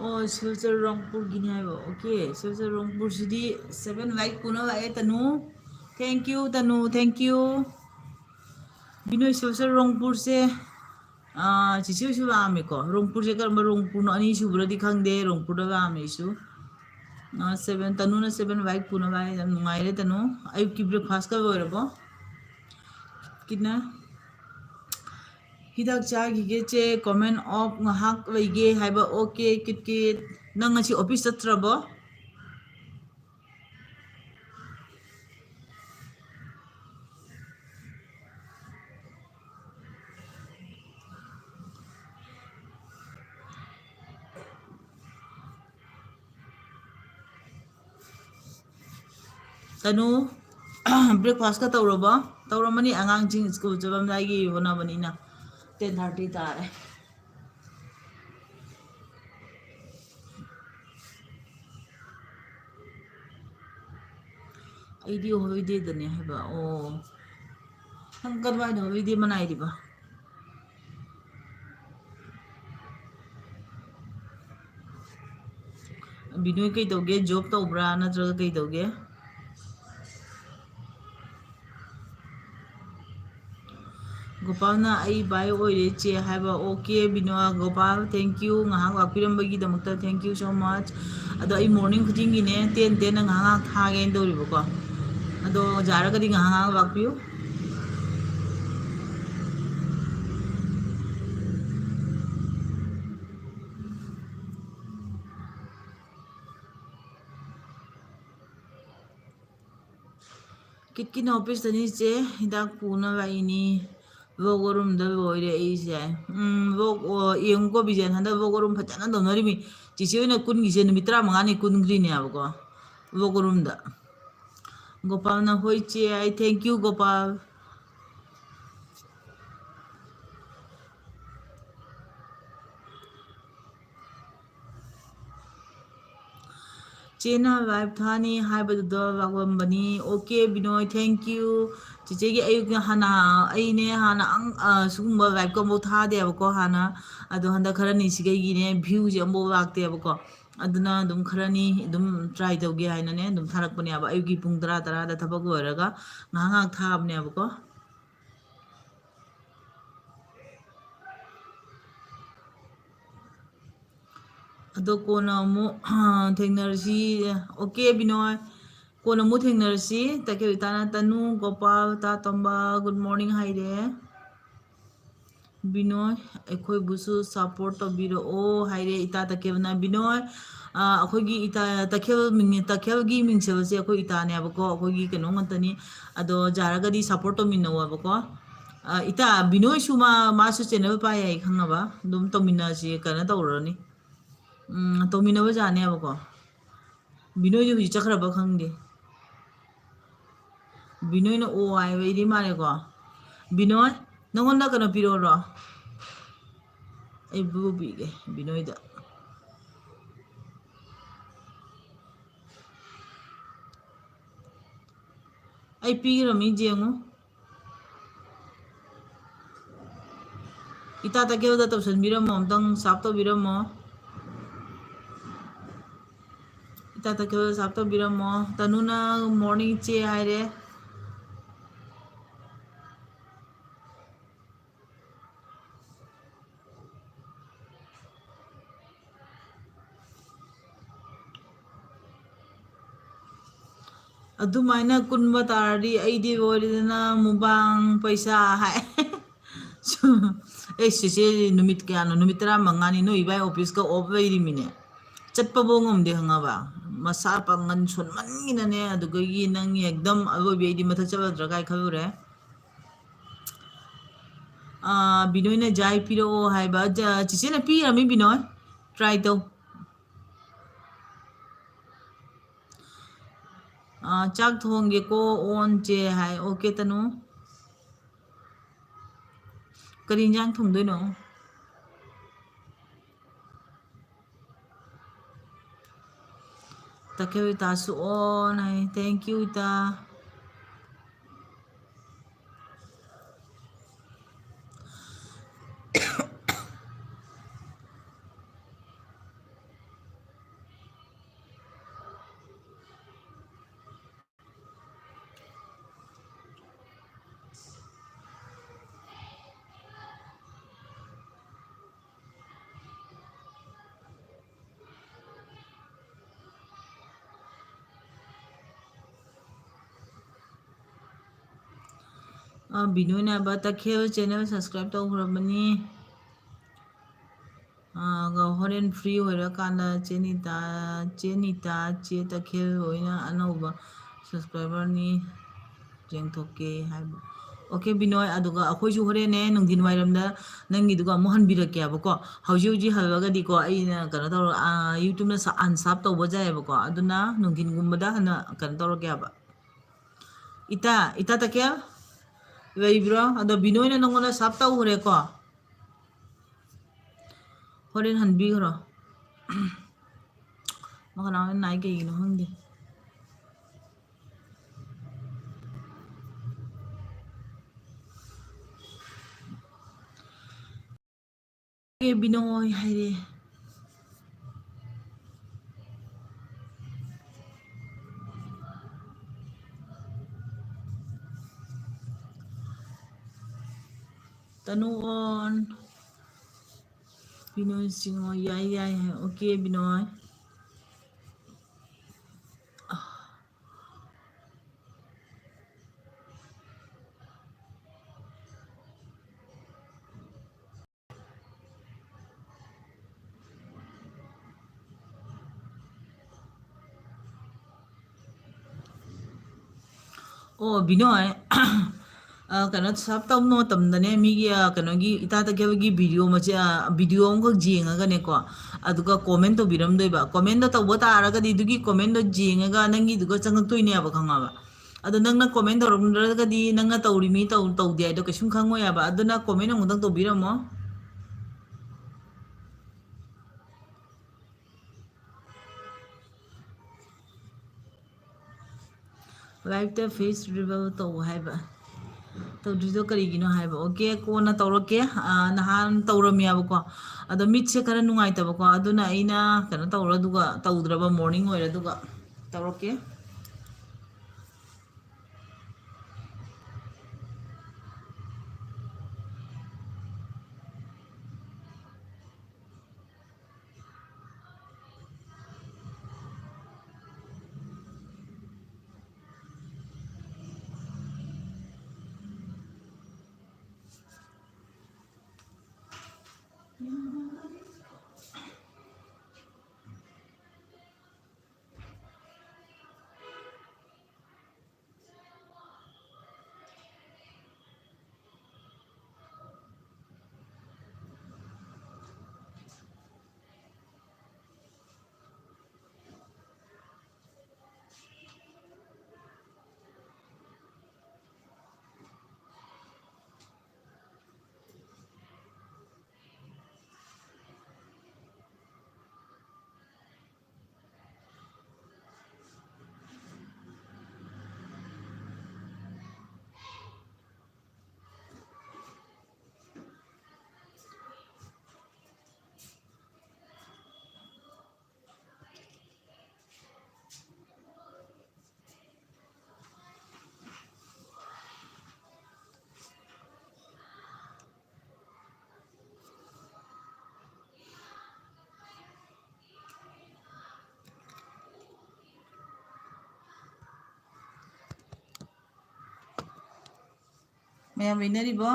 ꯑꯣ, ꯁꯤꯜꯆꯔ ꯔꯣꯡꯄꯨꯔꯒꯤꯅꯤ ꯍꯥꯏꯕ꯫ Okay, ꯁꯤꯜꯆꯔ ꯔꯣꯡꯄꯨꯔꯁꯤꯗꯤ seven like ꯄꯨꯅ ꯂꯥꯛꯑꯦ ꯇꯅꯨ꯫ Thank you ꯇꯅꯨ, thank you꯫ ꯕꯤꯅꯣꯏ, Silchar ꯔꯣꯡꯄꯨꯔꯁꯦ, ꯑꯥ, ꯆꯤꯆꯦ ꯍꯣꯏꯁꯨ ꯂꯥꯛꯑꯝꯃꯦꯀꯣ꯫ ꯔꯣꯡꯄꯨꯔꯁꯦ ꯀꯔꯝꯕ ꯔꯣꯡꯄꯨꯔꯅꯣ? ꯑꯅꯤꯁꯨꯕ꯭ꯔꯗꯤ ꯈꯪꯗꯦ, ꯔꯣꯡꯄꯨꯔꯗ ꯂꯥꯛꯑꯝꯃꯦ ꯑꯩꯁꯨ꯫ ꯑꯥ, seven, ꯇꯅꯨꯅ seven like ꯄꯨꯅ ꯂꯥꯛꯑꯦ꯫ ꯌꯥꯝ ꯅꯨꯡꯉꯥꯏꯔꯦ ꯇꯅꯨ꯫ ꯑꯌꯨꯛꯀꯤ breakfast ꯀ ꯂꯣꯏꯔꯕꯣ? ꯀꯤꯠꯅ ꯍꯤꯗꯥꯛ ꯆꯥꯈꯤꯒꯦ ꯆꯦ, comment off ꯉꯥꯏꯍꯥꯛ ꯂꯩꯒꯦ ꯍꯥꯏꯕ꯫ Okay, kit kit. ꯅꯪ ꯉꯁꯤ office ꯆꯠꯇ꯭ꯔꯕꯣ? ꯇꯅꯨ, breakfast ꯀ ꯇꯧꯔꯕꯣ? ꯇꯧꯔꯝꯃꯅꯤ, ꯑꯉꯥꯡꯁꯤꯡ ꯁ꯭ꯀꯨꯜ ꯆꯠꯂꯝꯗꯥꯏꯒꯤ ꯍꯣꯠꯅꯕꯅꯤꯅ꯫ Ten thirty ꯇꯥꯔꯦ꯫ ꯑꯩꯗꯤ holidayꯗꯅꯦ ꯍꯥꯏꯕ꯫ ꯑꯣ, ꯅꯪ ꯀꯗꯥꯏꯗ holiday ꯃꯅꯥꯏꯔꯤꯕ? ꯕꯤꯅꯣꯏ ꯀꯩ ꯇꯧꯒꯦ? Job ꯇꯧꯕ꯭ꯔꯥ ꯅꯠꯇ꯭ꯔꯒ ꯀꯩ ꯇꯧꯒꯦ? ꯒꯣꯄꯥꯜꯅ "ꯑꯩ ꯚꯥꯏ ꯑꯣꯏꯔꯦ ꯆꯦ" ꯍꯥꯏꯕ꯫ Okay ꯕꯤꯅꯣꯏ, ꯒꯣꯄꯥꯜ, thank you ꯉꯥꯏꯍꯥꯛ ꯂꯥꯛꯄꯤꯔꯝꯕꯒꯤꯗꯃꯛꯇ, thank you so much꯫ ꯑꯗꯣ ꯑꯩ morning ꯈꯨꯗꯤꯡꯒꯤꯅꯦ ꯇꯦꯟ ꯇꯦꯟꯅ ꯉꯥꯏꯍꯥꯛ ꯉꯥꯏꯍꯥꯛ ꯊꯥꯒꯦꯅ ꯇꯧꯔꯤꯕꯀꯣ꯫ ꯑꯗꯣ ꯌꯥꯔꯒꯗꯤ ꯉꯥꯏꯍꯥꯛ ꯉꯥꯏꯍꯥꯛ ꯂꯥꯛꯄꯤꯌꯨ꯫ ꯀꯤꯠꯀꯤꯅ officeꯇꯅꯤ ꯆꯦ, ꯍꯤꯗꯥꯛ ꯄꯨꯅꯕ ꯂꯥꯛꯏꯅꯤ꯫ Vlog roomꯗ ꯂꯣꯏꯔꯦ ꯑꯩꯁꯦ꯫ ꯎꯝ, vlog, ꯑꯣ, ꯌꯦꯡꯉꯨꯀꯣ ꯕꯤꯖꯦꯟ, ꯍꯟꯗꯛ vlog room ꯐꯖꯅ ꯇꯧꯅꯔꯤꯃꯤ꯫ ꯆꯤꯆꯦ ꯍꯣꯏꯅ ꯀꯨꯟꯒꯤꯁꯦ ꯅꯨꯃꯤꯠ ꯇꯔꯥꯃꯉꯥꯅꯤ ꯀꯨꯟꯈ꯭ꯔꯤꯅꯦꯕꯀꯣ, vlog roomꯗ꯫ ꯒꯣꯄꯥꯜꯅ "ꯍꯣꯏ ꯆꯦ" ꯍꯥꯏ, thank you ꯒꯣꯄꯥꯜ꯫ ꯆꯦꯅ live ꯊꯥꯅꯤ ꯍꯥꯏꯕꯗꯨꯗ ꯂꯥꯛꯂꯝꯕꯅꯤ꯫ Okay ꯕꯤꯅꯣꯏ, thank you꯫ ꯆꯤꯆꯦꯒꯤ ꯑꯌꯨꯛꯅ ꯍꯥꯟꯅ, ꯑꯩꯅꯦ ꯍꯥꯟꯅ ꯑꯪ-, ꯑ, ꯁꯤꯒꯨꯝꯕ liveꯀ ꯑꯃꯐꯥꯎ ꯊꯥꯗꯦꯕꯀꯣ ꯍꯥꯟꯅ꯫ ꯑꯗꯣ ꯍꯟꯗꯛ ꯈꯔꯅꯤ ꯁꯤꯒꯩꯒꯤꯅꯦ viewꯁꯦ ꯑꯃꯐꯥꯎ ꯂꯥꯛꯇꯦꯕꯀꯣ꯫ ꯑꯗꯨꯅ ꯑꯗꯨꯝ ꯈꯔꯅꯤ ꯑꯗꯨꯝ try ꯇꯧꯒꯦ ꯍꯥꯏꯅꯅꯦ ꯑꯗꯨꯝ ꯊꯥꯔꯛꯄꯅꯦꯕ꯫ ꯑꯌꯨꯛꯀꯤ ꯄꯨꯡ ꯇꯔꯥ, ꯇꯔꯥꯗ ꯊꯕꯛ ꯂꯣꯏꯔꯒ ꯉꯥꯏꯍꯥꯛ ꯉꯥꯏꯍꯥꯛ ꯊꯥꯕꯅꯦꯕꯀꯣ꯫ ꯑꯗꯣ ꯀꯣꯟꯅ ꯑꯃꯨꯛ, ꯑ, ꯊꯦꯡꯅꯔꯁꯤ꯫ Okay ꯕꯤꯅꯣꯏ, ꯀꯣꯟꯅ ꯑꯃꯨꯛ ꯊꯦꯡꯅꯔꯁꯤ꯫ ꯇꯈꯦꯜ ꯏꯇꯥꯅ "ꯇꯅꯨ, ꯒꯣꯄꯥꯜ, ꯇꯥ ꯇꯣꯝꯕ, good morning" ꯍꯥꯏꯔꯦ꯫ ꯕꯤꯅꯣꯏ, "ꯑꯩꯈꯣꯏꯕꯨꯁꯨ support ꯇꯧꯕꯤꯔꯛꯑꯣ" ꯍꯥꯏꯔꯦ ꯏꯇꯥ ꯇꯈꯦꯜꯅ꯫ ꯕꯤꯅꯣꯏ, ꯑ, ꯑꯩꯈꯣꯏꯒꯤ ꯏꯇꯥ ꯇꯈꯦꯜ ꯃꯤꯡ-, ꯇꯈꯦꯜꯒꯤ ꯃꯤꯡꯁꯦꯜꯁꯦ ꯑꯩꯈꯣꯏ ꯏꯇꯥꯅꯦꯕꯀꯣ, ꯑꯩꯈꯣꯏꯒꯤ ꯀꯩꯅꯣ ꯉꯥꯛꯇꯅꯤ꯫ ꯑꯗꯣ ꯌꯥꯔꯒꯗꯤ support ꯇꯧꯃꯤꯟꯅꯧꯋꯦꯕꯀꯣ꯫ ꯑ, ꯏꯇꯥ, ꯕꯤꯅꯣꯏꯁꯨ ꯃꯥ, ꯃꯥꯁꯨ channel ꯄꯥꯏ ꯍꯥꯏ ꯈꯪꯉꯕ? ꯑꯗꯨꯝ ꯇꯧꯃꯤꯟꯅꯁꯤ, ꯀꯩꯅꯣ ꯇꯧꯔꯅꯤ꯫ ꯎꯝ, ꯇꯧꯃꯤꯟꯅꯕ ꯌꯥꯅꯦꯕꯀꯣ꯫ ꯕꯤꯅꯣꯏꯗꯤ ꯍꯧꯖꯤꯛ ꯆꯠꯈ꯭ꯔꯕ ꯈꯪꯗꯦ꯫ ꯕꯤꯅꯣꯏꯅ ꯑꯣ ꯍꯥꯏꯕ, ꯑꯩꯗꯤ ꯃꯥꯜꯂꯦꯀꯣ꯫ ꯕꯤꯅꯣꯏ, ꯅꯪꯉꯣꯟꯗ ꯀꯩꯅꯣ ꯄꯤꯔꯛꯑꯣꯔꯣ? ꯑꯩ ꯕ꯭ꯂꯨ ꯄꯤꯒꯦ ꯕꯤꯅꯣꯏꯗ꯫ ꯑꯩ ꯄꯤꯈ꯭ꯔꯃꯤ ꯌꯦꯡꯉꯨ꯫ ꯏꯇꯥ ꯇꯀꯦꯜꯗ ꯇꯧꯁꯟꯕꯤꯔꯝꯃꯣ, ꯑꯝꯇꯪ ꯁꯥꯞ ꯇꯧꯕꯤꯔꯝꯃꯣ꯫ ꯏꯇꯥ ꯇꯀꯦꯜꯗ ꯁꯥꯞ ꯇꯧꯕꯤꯔꯝꯃꯣ꯫ ꯇꯅꯨꯅ morning ꯆꯦ ꯍꯥꯏꯔꯦ꯫ ꯑꯗꯨꯃꯥꯏꯅ ꯀꯨꯟꯕ ꯇꯥꯔꯗꯤ ꯑꯩꯗꯤ ꯂꯣꯏꯔꯦꯗꯅ, ꯃꯨꯕꯥꯡ ꯄꯩꯁꯥ ꯍꯥꯏ꯫ ꯑꯦ, ꯁꯤꯁꯦ ꯅꯨꯃꯤꯠ ꯀꯌꯥꯅꯣ? ꯅꯨꯃꯤꯠ ꯇꯔꯥꯃꯉꯥꯅꯤ꯫ ꯅꯣꯏ ꯏꯕꯥꯏ office ꯀ off ꯂꯩꯔꯤꯃꯤꯅꯦ꯫ ꯆꯠꯄꯐꯧ ꯉꯝꯗꯦ, ꯈꯪꯉꯕ? ꯃꯁꯥ ꯄꯥꯡꯒꯟ ꯁꯣꯟꯃꯟꯒꯤꯅꯅꯦ, ꯑꯗꯨꯗꯒꯤ ꯅꯪ ꯑꯦꯛꯗꯝ ꯑꯔꯣꯏꯕꯤ ꯑꯩꯗꯤ ꯃꯊꯛ ꯆꯠꯂꯗ꯭ꯔꯥ ꯀꯥꯏ ꯈꯜꯂꯨꯔꯦ꯫ ꯑꯥ, ꯕꯤꯅꯣꯏꯅ ꯖꯥꯏ ꯄꯤꯔꯛꯑꯣ ꯍꯥꯏꯕ꯫ ꯖ-, ꯆꯤꯆꯦꯅ ꯄꯤꯔꯝꯃꯤ, ꯕꯤꯅꯣꯏ꯫ Try ꯇꯧ꯫ ꯑꯥ, ꯆꯥꯛ ꯊꯣꯡꯒꯦꯀꯣ, ꯑꯣꯟꯁꯦ ꯍꯥꯏ꯫ Okay, ꯇꯅꯨ꯫ ꯀꯔꯤ ꯏꯟꯖꯥꯡ ꯊꯣꯡꯗꯣꯏꯅꯣ? ꯇꯈꯦꯜ ꯏꯇꯥꯁꯨ ꯑꯣꯟ ꯍꯥꯏ꯫ Thank you, ꯏꯇꯥ꯫ ꯑ, ꯕꯤꯅꯨꯅ ꯍꯥꯏꯕ ꯇꯈꯦꯜ channel subscribe ꯇꯧꯈ꯭ꯔꯕꯅꯤ꯫ ꯑ, ꯍꯣꯔꯦꯟ free ꯑꯣꯏꯔꯀꯥꯟꯗ ꯆꯦ ꯅꯤꯇꯥ, ꯆꯦ ꯅꯤꯇꯥ, ꯆꯦ ꯇꯈꯦꯜ ꯍꯣꯏꯅ ꯑꯅꯧꯕ subscriberꯅꯤ, ꯌꯦꯡꯊꯣꯛꯀꯦ ꯍꯥꯏꯕ꯫ Okay, ꯕꯤꯅꯣꯏ, ꯑꯗꯨꯒ ꯑꯩꯈꯣꯏꯁꯨ ꯍꯣꯔꯦꯟꯅꯦ ꯅꯨꯡꯊꯤꯟ ꯋꯥꯏꯔꯝꯗ ꯅꯪꯒꯤꯗꯨꯒ ꯑꯃꯨꯛ ꯍꯟꯕꯤꯔꯛꯀꯦꯕꯀꯣ꯫ ꯍꯧꯖꯤꯛ ꯍꯧꯖꯤꯛ ꯍꯜꯂꯒꯗꯤꯀꯣ, ꯑꯩꯅ ꯀꯩꯅꯣ ꯇꯧꯔ-, ꯑ, YouTubeꯅ ꯁ-, unsub ꯇꯧꯕ ꯌꯥꯏꯌꯦꯕꯀꯣ꯫ ꯑꯗꯨꯅ ꯅꯨꯡꯊꯤꯟꯒꯨꯝꯕꯗ ꯍꯟꯅ ꯀꯩꯅꯣ ꯇꯧꯔꯛꯀꯦꯕ꯫ ꯏꯇꯥ, ꯏꯇꯥ ꯇꯀꯦꯜ? ꯂꯩꯕ꯭ꯔꯣ? ꯑꯗꯣ ꯕꯤꯅꯣꯏꯅ ꯅꯪꯉꯣꯟꯗ ꯁꯥꯞ ꯇꯧꯈ꯭ꯔꯦꯀꯣ? ꯍꯣꯔꯦꯟ ꯍꯟꯕꯤꯈ꯭ꯔꯣ꯫ ꯃꯈꯅꯥꯎ ꯌꯥꯝ ꯅꯥꯏ, ꯀꯩꯒꯤꯅꯣ ꯈꯪꯗꯦ꯫ ꯑꯦ ꯕꯤꯅꯣꯏ ꯍꯥꯏꯔꯦ꯫ ꯇꯅꯨ ꯑꯣꯟ꯫ ꯕꯤꯅꯣꯏ ꯁꯤꯡꯉꯣ, ꯌꯥꯏ, ꯌꯥꯏ ꯍꯥꯏ꯫ ꯑꯣꯀꯦ, ꯕꯤꯅꯣꯏ꯫ ꯑꯣ, ꯕꯤꯅꯣꯏ꯫ ꯑ, ꯀꯩꯅꯣ, ꯁꯞ ꯇꯧꯕ ꯃꯇꯝꯗꯅꯦ, ꯃꯤꯒꯤ, ꯑ, ꯀꯩꯅꯣꯒꯤ, ꯏꯇꯥ ꯇꯛꯈꯦꯜꯒꯤ ꯚꯤꯗꯤꯑꯣ ꯃꯆꯦ-, ꯑ, ꯚꯤꯗꯤꯑꯣ ꯑꯃꯈꯛ ꯌꯦꯡꯉꯒꯅꯦꯀꯣ, ꯑꯗꯨꯒ ꯀꯣꯃꯦꯟ ꯇꯧꯕꯤꯔꯝꯗꯣꯏꯕ꯫ ꯀꯣꯃꯦꯟꯗꯣ ꯇꯧꯕ ꯇꯥꯔꯒꯗꯤ, ꯑꯗꯨꯒꯤ ꯀꯣꯃꯦꯟꯗꯣ ꯌꯦꯡꯉꯒ ꯅꯪꯒꯤꯗꯨꯒ ꯆꯪꯉꯛꯇꯣꯏꯅꯦꯕ, ꯈꯪꯉꯕ? ꯑꯗꯣ ꯅꯪꯅ ꯀꯣꯃꯦꯟ ꯇꯧꯔꯝꯗ꯭ꯔꯒꯗꯤ, ꯅꯪꯅ ꯇꯧꯔꯤ ꯃꯤ ꯇꯧ-, ꯇꯧꯗꯦ ꯍꯥꯏꯗꯣ ꯀꯩꯁꯨꯝ ꯈꯪꯉꯣꯏ ꯍꯥꯏꯕ꯫ ꯑꯗꯨꯅ ꯀꯣꯃꯦꯟ ꯑꯃꯨꯛꯇꯪ ꯇꯧꯕꯤꯔꯝꯃꯣ꯫ ꯂꯥꯏꯐꯇ ꯐꯦꯁ ꯔꯤꯚꯤꯜ ꯇꯧ ꯍꯥꯏꯕ꯫ ꯇꯧꯗ꯭ꯔꯤꯗꯣ ꯀꯔꯤꯒꯤꯅꯣ ꯍꯥꯏꯕ꯫ ꯑꯣꯀꯦ, ꯀꯣꯟꯅ ꯇꯧꯔꯛꯀꯦ꯫ ꯑ, ꯅꯍꯥꯟ ꯇꯧꯔꯝꯃꯦꯕꯀꯣ, ꯑꯗꯣ ꯃꯤꯠꯁꯦ ꯈꯔ ꯅꯨꯡꯉꯥꯏꯇꯕꯀꯣ, ꯑꯗꯨꯅ ꯑꯩꯅ ꯀꯩꯅꯣ ꯇꯧꯔ ꯑꯗꯨꯒ ꯇꯧꯗ꯭ꯔꯕ, ꯃꯣꯔꯅꯤꯡ ꯑꯣꯏꯔ ꯑꯗꯨꯒ ꯇꯧꯔꯛꯀꯦ꯫ ꯃꯌꯥꯝ ꯂꯩꯅꯔꯤꯕꯣ?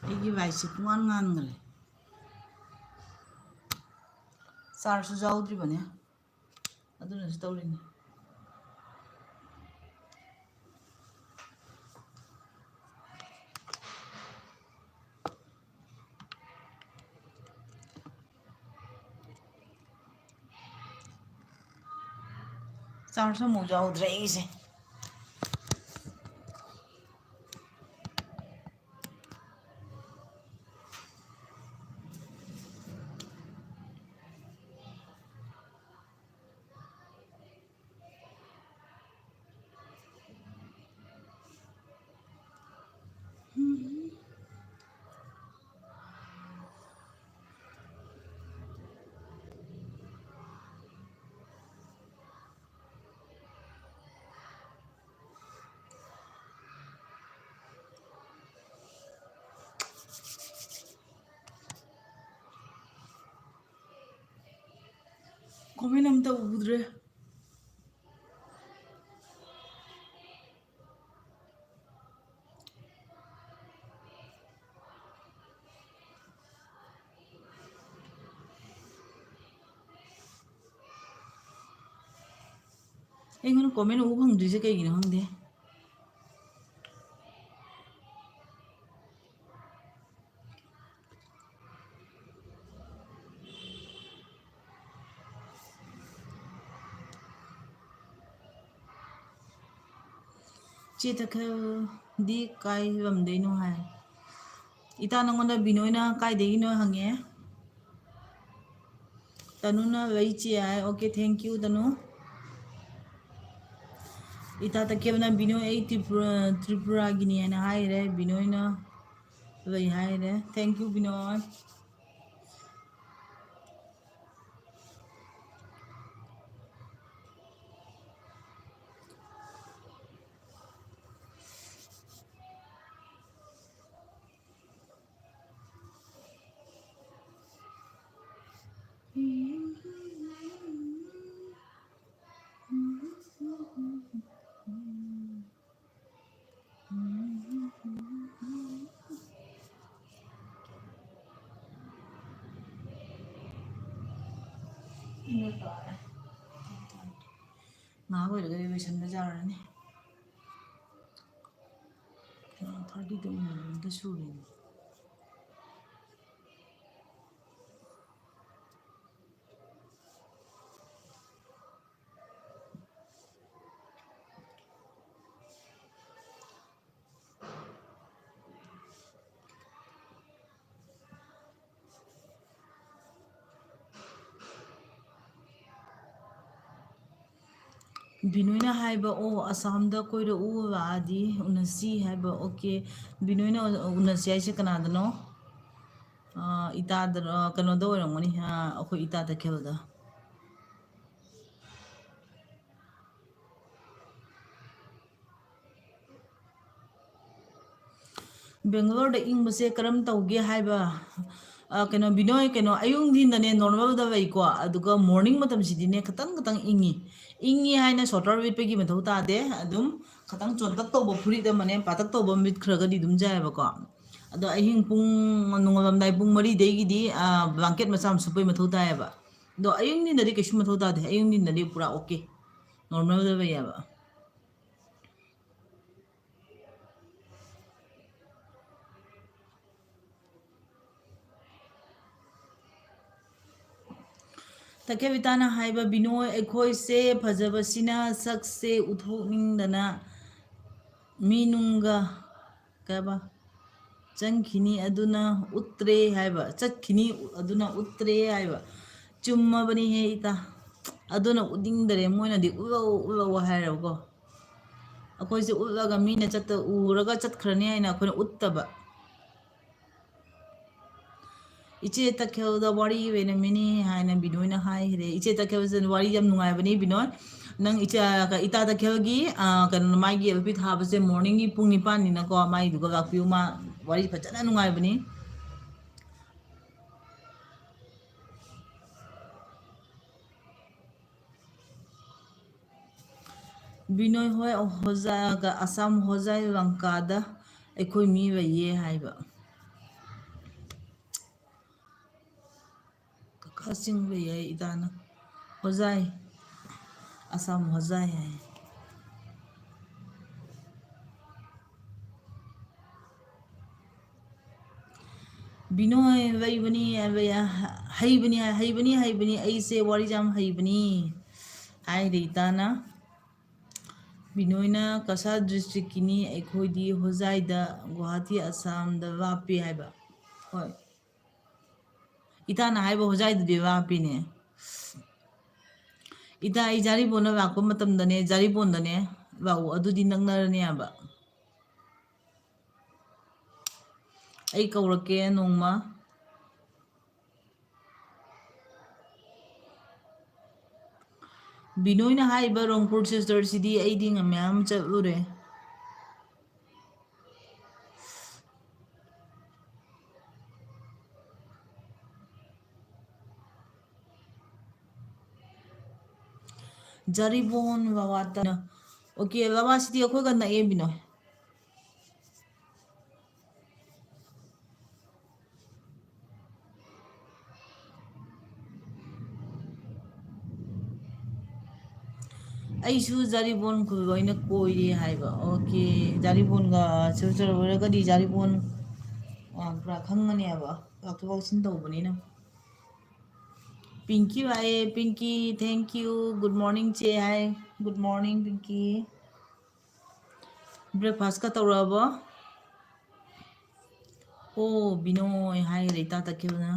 ꯑꯩꯒꯤ ꯋꯥꯏꯁꯦ ꯄꯨꯡꯉꯥꯟ ꯉꯥꯟꯈ꯭ꯔꯦ꯫ ꯆꯥꯔꯖꯁꯨ ꯌꯥꯎꯗ꯭ꯔꯤꯕꯅꯦ, ꯑꯗꯨꯅꯁꯨ ꯇꯧꯔꯤꯅꯤ꯫ ꯆꯥꯔꯖ ꯑꯃꯨꯛ ꯌꯥꯎꯗ꯭ꯔꯦ ꯑꯩꯁꯦ꯫ Comment ꯑꯝꯇ ꯎꯗ꯭ꯔꯦ꯫ ꯑꯩꯉꯣꯟꯗ comment ꯎꯕ ꯐꯪꯗ꯭ꯔꯤꯁꯦ ꯀꯩꯒꯤꯅꯣ ꯈꯪꯗꯦ꯫ ꯆꯦ ꯇꯈꯦꯜꯗꯤ ꯀꯥꯏꯔꯝꯗꯣꯏꯅꯣ ꯍꯥꯏ꯫ ꯏꯇꯥ, ꯅꯪꯉꯣꯟꯗ ꯕꯤꯅꯣꯏꯅ ꯀꯥꯏꯗꯒꯤꯅꯣ ꯍꯪꯉꯦ꯫ ꯇꯅꯨꯅ ꯂꯩ ꯆꯦ ꯍꯥꯏ꯫ Okay, thank you, ꯇꯅꯨ꯫ ꯏꯇꯥ ꯇꯈꯦꯜꯅ ꯕꯤꯅꯣꯏ ꯑꯩ ꯇ꯭ꯔꯤꯄꯨꯔꯥ, ꯇ꯭ꯔꯤꯄꯨꯔꯥꯒꯤꯅꯤ ꯍꯥꯏꯅ ꯍꯥꯏꯔꯦ꯫ ꯕꯤꯅꯣꯏꯅ ꯂꯩ ꯍꯥꯏꯔꯦ꯫ Thank you, ꯕꯤꯅꯣꯏ꯫ ꯉꯥꯏꯍꯥꯛ ꯑꯣꯏꯔꯒꯗꯤ ꯂꯣꯏꯁꯟꯕ ꯌꯥꯔꯅꯤ꯫ ꯊꯥꯔꯇꯤ ꯇꯨ ꯃꯤꯅꯤꯠ ꯑꯝꯇ ꯁꯨꯔꯦꯅꯦ꯫ ꯕꯤꯅꯣꯏꯅ ꯍꯥꯏꯕ, "ꯑꯣ, ꯑꯁꯥꯝꯗ ꯀꯣꯏꯔꯛꯎ, ꯂꯥꯛꯑꯗꯤ ꯎꯅꯁꯤ" ꯍꯥꯏꯕ꯫ ꯑꯣꯀꯦ, ꯕꯤꯅꯣꯏꯅ ꯎꯅꯁꯤ ꯍꯥꯏꯁꯦ ꯀꯅꯥꯗꯅꯣ? ꯑꯥ, ꯏꯇꯥꯗꯔ-, ꯀꯩꯅꯣꯗ ꯑꯣꯏꯔꯝꯒꯅꯤ, ꯑꯥ, ꯑꯩꯈꯣꯏ ꯏꯇꯥ ꯇꯈꯦꯜꯗ꯫ ꯕꯦꯡꯒꯂꯣꯔꯗ ꯏꯪꯕꯁꯦ ꯀꯔꯝ ꯇꯧꯒꯦ ꯍꯥꯏꯕ? ꯑ, ꯀꯩꯅꯣ, ꯕꯤꯅꯣꯏ, ꯀꯩꯅꯣ, ꯑꯌꯨꯛ ꯅꯨꯡꯊꯤꯟꯗꯅꯦ normalꯗ ꯂꯩꯀꯣ, ꯑꯗꯨꯒ morning ꯃꯇꯝꯁꯤꯗꯤꯅꯦ ꯈꯤꯇꯪ ꯈꯤꯇꯪ ꯏꯪꯉꯤ꯫ ꯏꯪꯉꯤ ꯍꯥꯏꯅ sweater ꯂꯤꯠꯄꯒꯤ ꯃꯊꯧ ꯇꯥꯗꯦ, ꯑꯗꯨꯝ ꯈꯤꯇꯪ ꯆꯣꯟꯇꯛ ꯇꯧꯕ ꯐꯨꯔꯤꯠ ꯑꯃꯅꯦ, ꯄꯥꯇꯛ ꯇꯧꯕ ꯑꯃ ꯂꯤꯠꯈ꯭ꯔꯒꯗꯤ ꯑꯗꯨꯝ ꯌꯥꯏꯑꯕꯀꯣ꯫ ꯑꯗꯣ ꯑꯍꯤꯡ ꯄꯨꯡ ꯅꯣꯡꯉꯥꯜꯂꯝꯗꯥꯏ ꯄꯨꯡ ꯃꯔꯤꯗꯒꯤꯗꯤ, ꯑ, blanket ꯃꯆꯥ ꯑꯃ ꯁꯨꯞꯄꯩ ꯃꯊꯧ ꯇꯥꯏꯌꯦꯕ꯫ ꯑꯗꯣ ꯑꯌꯨꯛ ꯅꯨꯡꯊꯤꯟꯗꯗꯤ ꯀꯩꯁꯨ ꯃꯊꯧ ꯇꯥꯗꯦ, ꯑꯌꯨꯛ ꯅꯨꯡꯊꯤꯟꯗꯗꯤ ꯄꯨꯔꯥ okay, normalꯗ ꯂꯩꯌꯦꯕ꯫ ꯇꯈꯦꯕꯤꯇꯥꯅ ꯍꯥꯏꯕ, "ꯕꯤꯅꯣꯏ, ꯑꯩꯈꯣꯏꯁꯦ ꯐꯖꯕꯁꯤꯅ ꯁꯛꯁꯦ ꯎꯠꯊꯣꯛꯅꯤꯡꯗꯅ ꯃꯤꯅꯨꯡꯒ ꯀꯩꯕ ꯆꯪꯈꯤꯅꯤ, ꯑꯗꯨꯅ ꯎꯠꯇ꯭ꯔꯦ" ꯍꯥꯏꯕ, "ꯆꯠꯈꯤꯅꯤ, ꯑꯗꯨꯅ ꯎꯠꯇ꯭ꯔꯦ" ꯍꯥꯏꯕ꯫ ꯆꯨꯝꯃꯕꯅꯤꯍꯦ ꯏꯇꯥ, ꯑꯗꯨꯅ ꯎꯠꯅꯤꯡꯗꯔꯦ, ꯃꯣꯏꯅꯗꯤ "ꯎꯠꯂꯛꯎ, ꯎꯠꯂꯛꯎ" ꯍꯥꯏꯔꯕꯀꯣ꯫ ꯑꯩꯈꯣꯏꯁꯦ ꯎꯠꯂꯒ ꯃꯤꯅ ꯆꯠꯇ ꯎꯔꯒ ꯆꯠꯈ꯭ꯔꯅꯤ ꯍꯥꯏꯅ ꯑꯩꯈꯣꯏꯅ ꯎꯠꯇꯕ꯫ "ꯏꯆꯦ ꯇꯈꯦꯜꯗ ꯋꯥꯔꯤ ꯑꯣꯏꯅ ꯃꯤꯅꯤ" ꯍꯥꯏꯅ ꯕꯤꯅꯣꯏꯅ ꯍꯥꯏꯈ꯭ꯔꯦ꯫ ꯏꯆꯦ ꯇꯈꯦꯜꯁꯦ ꯋꯥꯔꯤ ꯌꯥꯝ ꯅꯨꯡꯉꯥꯏꯕꯅꯤ ꯕꯤꯅꯣꯏ꯫ ꯅꯪ ꯏꯆꯦ, ꯏꯇꯥ ꯇꯈꯦꯜꯒꯤ, ꯑ, ꯀꯩꯅꯣ, ꯃꯥꯒꯤ L P ꯊꯥꯕꯁꯦ morningꯒꯤ ꯄꯨꯡ ꯅꯤꯄꯥꯟꯅꯤꯅꯀꯣ, ꯃꯥꯒꯤꯗꯨꯒ ꯂꯥꯛꯄꯤꯌꯨ, ꯃꯥ ꯋꯥꯔꯤ ꯐꯖꯅ ꯅꯨꯡꯉꯥꯏꯕꯅꯤ꯫ ꯕꯤꯅꯣꯏ ꯍꯣꯏ, ꯍꯣꯖꯥꯏꯒ ꯑꯁꯥꯝ ꯍꯣꯖꯥꯏ ꯂꯪꯀꯥꯗ ꯑꯩꯈꯣꯏ ꯃꯤ ꯂꯩꯌꯦ ꯍꯥꯏꯕ꯫ ꯀꯀꯥ ꯆꯤꯡꯕ ꯌꯥꯏ ꯏꯇꯥꯅ꯫ ꯍꯣꯖꯥꯏ꯫ ꯑꯁꯥꯝ ꯍꯣꯖꯥꯏ ꯍꯥꯏ꯫ ꯕꯤꯅꯣꯏ ꯍꯩꯕꯅꯤ ꯍꯥꯏꯕ ꯌꯥ-, ꯍꯩꯕꯅꯤ ꯍꯥꯏ-, ꯍꯩꯕꯅꯤ, ꯍꯩꯕꯅꯤ, ꯑꯩꯁꯦ ꯋꯥꯔꯤ ꯌꯥꯝ ꯍꯩꯕꯅꯤ ꯍꯥꯏꯔꯦ ꯏꯇꯥꯅ꯫ ꯕꯤꯅꯣꯏꯅ ꯀꯁꯥꯔ ꯗꯤꯁꯇ꯭ꯔꯤꯛꯀꯤꯅꯤ, ꯑꯩꯈꯣꯏꯗꯤ ꯍꯣꯖꯥꯏꯗ, ꯒꯨꯋꯥꯍꯥꯇꯤ, ꯑꯁꯥꯝꯗ ꯂꯥꯞꯄꯤ ꯍꯥꯏꯕ꯫ ꯍꯣꯏ꯫ ꯏꯇꯥꯅ ꯍꯥꯏꯕ ꯍꯣꯖꯥꯏꯗꯨꯗꯤ ꯂꯥꯞꯄꯤꯅꯦ꯫ ꯏꯇꯥ, ꯑꯩ ꯖꯥꯔꯤꯕꯣꯟꯗ ꯂꯥꯛꯄ ꯃꯇꯝꯗꯅꯦ, ꯖꯥꯔꯤꯕꯣꯟꯗꯅꯦ ꯂꯥꯛꯎ, ꯑꯗꯨꯗꯤ ꯅꯛꯅꯔꯅꯦꯕ꯫ ꯑꯩ ꯀꯧꯔꯛꯀꯦ ꯅꯣꯡꯃ꯫ ꯕꯤꯅꯣꯏꯅ ꯍꯥꯏꯔꯤꯕ ꯔꯣꯡꯄꯨꯔ ꯁꯤꯁꯇꯔꯁꯤꯗꯤ ꯑꯩꯗꯤ ꯃꯌꯥꯝ ꯆꯠꯂꯨꯔꯦ꯫ ꯖꯔꯤꯕꯣꯟ ꯕꯕꯥ ꯇꯅ-, ꯑꯣꯀꯦ, ꯕꯕꯥꯁꯤꯗꯤ ꯑꯩꯈꯣꯏꯒ ꯅꯛꯑꯦ ꯕꯤꯅꯣꯏ꯫ ꯑꯩꯁꯨ ꯖꯥꯔꯤꯕꯣꯟ ꯈꯨꯜ ꯂꯣꯏꯅ ꯀꯣꯏꯔꯦ ꯍꯥꯏꯕ꯫ ꯑꯣꯀꯦ, ꯖꯥꯔꯤꯕꯣꯟꯒ ꯁꯤꯜꯆꯔ ꯑꯣꯏꯔꯒꯗꯤ ꯖꯥꯔꯤꯕꯣꯟ, ꯑ, ꯄꯨꯔꯥ ꯈꯪꯉꯅꯦꯕ, ꯂꯥꯛꯊꯣꯛ ꯂꯥꯛꯁꯤꯟ ꯇꯧꯕꯅꯤꯅ꯫ ꯄꯤꯡꯀꯤ ꯂꯥꯛꯑꯦ, ꯄꯤꯡꯀꯤ, thank you, good morning ꯆꯦ ꯍꯥꯏ, good morning ꯄꯤꯡꯀꯤ꯫ Breakfast ꯀ ꯇꯧꯔꯛꯑꯕꯣ? ꯑꯣ, ꯕꯤꯅꯣꯏ ꯍꯥꯏꯈ꯭ꯔꯦ ꯏꯇꯥ ꯇꯛꯈꯦꯜꯅ꯫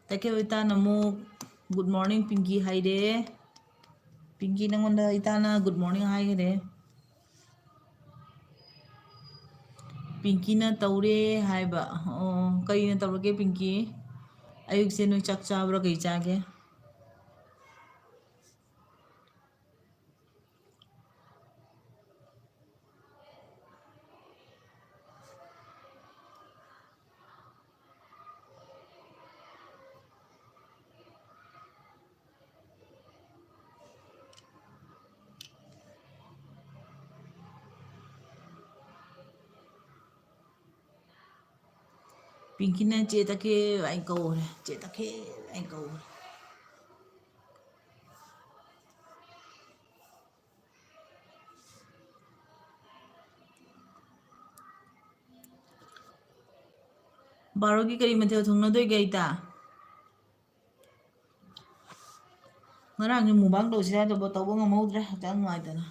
ꯇꯛꯈꯦꯜ ꯏꯇꯥꯅ ꯑꯃꯨꯛ good morning ꯄꯤꯡꯀꯤ ꯍꯥꯏꯔꯦ꯫ ꯄꯤꯡꯀꯤ, ꯅꯪꯉꯣꯟꯗ ꯏꯇꯥꯅ good morning ꯍꯥꯏꯈ꯭ꯔꯦ꯫ ꯄꯤꯡꯀꯤꯅ ꯇꯧꯔꯦ ꯍꯥꯏꯕ꯫ ꯑꯣ, ꯀꯔꯤꯅ ꯇꯧꯔꯒꯦ ꯄꯤꯡꯀꯤ? ꯑꯌꯨꯛꯁꯦ ꯅꯣꯏ ꯆꯥꯛ ꯆꯥꯕ꯭ꯔꯥ, ꯀꯩ ꯆꯥꯒꯦ? ꯄꯤꯡꯀꯤꯅ "ꯆꯦ ꯇꯈꯦꯜ" ꯍꯥꯏꯅ ꯀꯧꯔꯦ, "ꯆꯦ ꯇꯈꯦꯜ" ꯍꯥꯏꯅ ꯀꯧꯔꯦ꯫ ꯕꯥꯔꯣꯒꯤ ꯀꯔꯤ ꯃꯊꯦꯜ ꯊꯣꯡꯅꯗꯣꯏꯒꯦ, ꯏꯇꯥ? ꯉꯔꯥꯡꯁꯦ ꯃꯨꯛꯕꯥꯡ ꯇꯧꯁꯤ ꯍꯥꯏꯗꯨꯕꯨ ꯇꯧꯕ ꯉꯝꯍꯧꯗ꯭ꯔꯦ, ꯍꯛꯆꯥꯡ ꯅꯨꯡꯉꯥꯏꯇꯅ꯫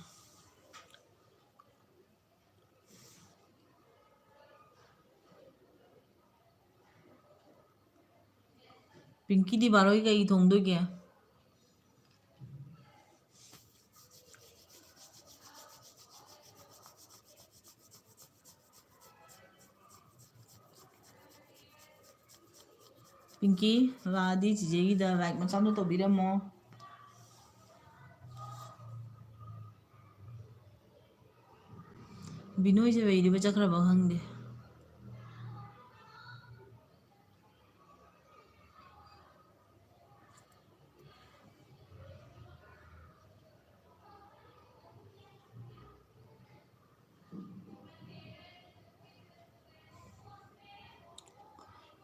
ꯄꯤꯡꯀꯤꯗꯤ ꯕꯥꯔꯣꯒꯤ ꯀꯩ ꯊꯣꯡꯗꯣꯏꯒꯦ? ꯄꯤꯡꯀꯤ, ꯂꯥꯛꯑꯗꯤ ꯆꯤꯆꯦꯒꯤꯗ like ꯃꯆꯥ ꯑꯃ ꯇꯧꯕꯤꯔꯝꯃꯣ꯫ ꯕꯤꯅꯣꯏꯁꯦ ꯂꯩꯔꯤꯕ ꯆꯠꯈ꯭ꯔꯕ ꯈꯪꯗꯦ꯫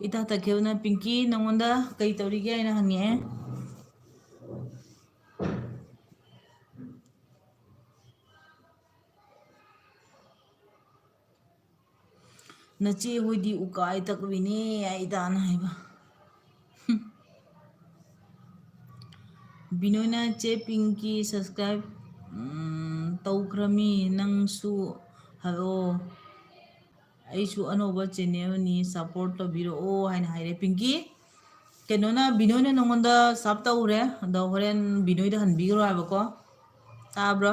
ꯏꯇꯥ ꯇꯈꯦꯜꯅ "ꯄꯤꯡꯀꯤ, ꯅꯪꯉꯣꯟꯗ ꯀꯩ ꯇꯧꯔꯤꯒꯦ?" ꯍꯥꯏꯅ ꯍꯪꯉꯛꯑꯦ꯫ "ꯅꯆꯦ ꯍꯣꯏꯗꯤ ꯎꯀꯥꯏ ꯇꯛꯂꯤꯅꯦ" ꯍꯥꯏ ꯏꯇꯥꯅ ꯍꯥꯏꯕ꯫ ꯕꯤꯅꯣꯏꯅ "ꯆꯦ ꯄꯤꯡꯀꯤ subscribe, ꯎꯝ, ꯇꯧꯈ꯭ꯔꯃꯤ, ꯅꯪꯁꯨ ꯍꯥꯏꯔꯛꯑꯣ, ꯑꯩꯁꯨ ꯑꯅꯧꯕ channelꯅꯤ, support ꯇꯧꯕꯤꯔꯛꯑꯣ" ꯍꯥꯏꯅ ꯍꯥꯏꯔꯦ꯫ ꯄꯤꯡꯀꯤ, ꯀꯩꯅꯣꯅ, ꯕꯤꯅꯣꯏꯅ ꯅꯪꯉꯣꯟꯗ sub ꯇꯧꯔꯦ, ꯑꯗꯣ ꯍꯣꯔꯦꯟ ꯕꯤꯅꯣꯏꯗ ꯍꯟꯕꯤꯈ꯭ꯔꯣ ꯍꯥꯏꯕꯀꯣ꯫ ꯇꯥꯕ꯭ꯔꯣ?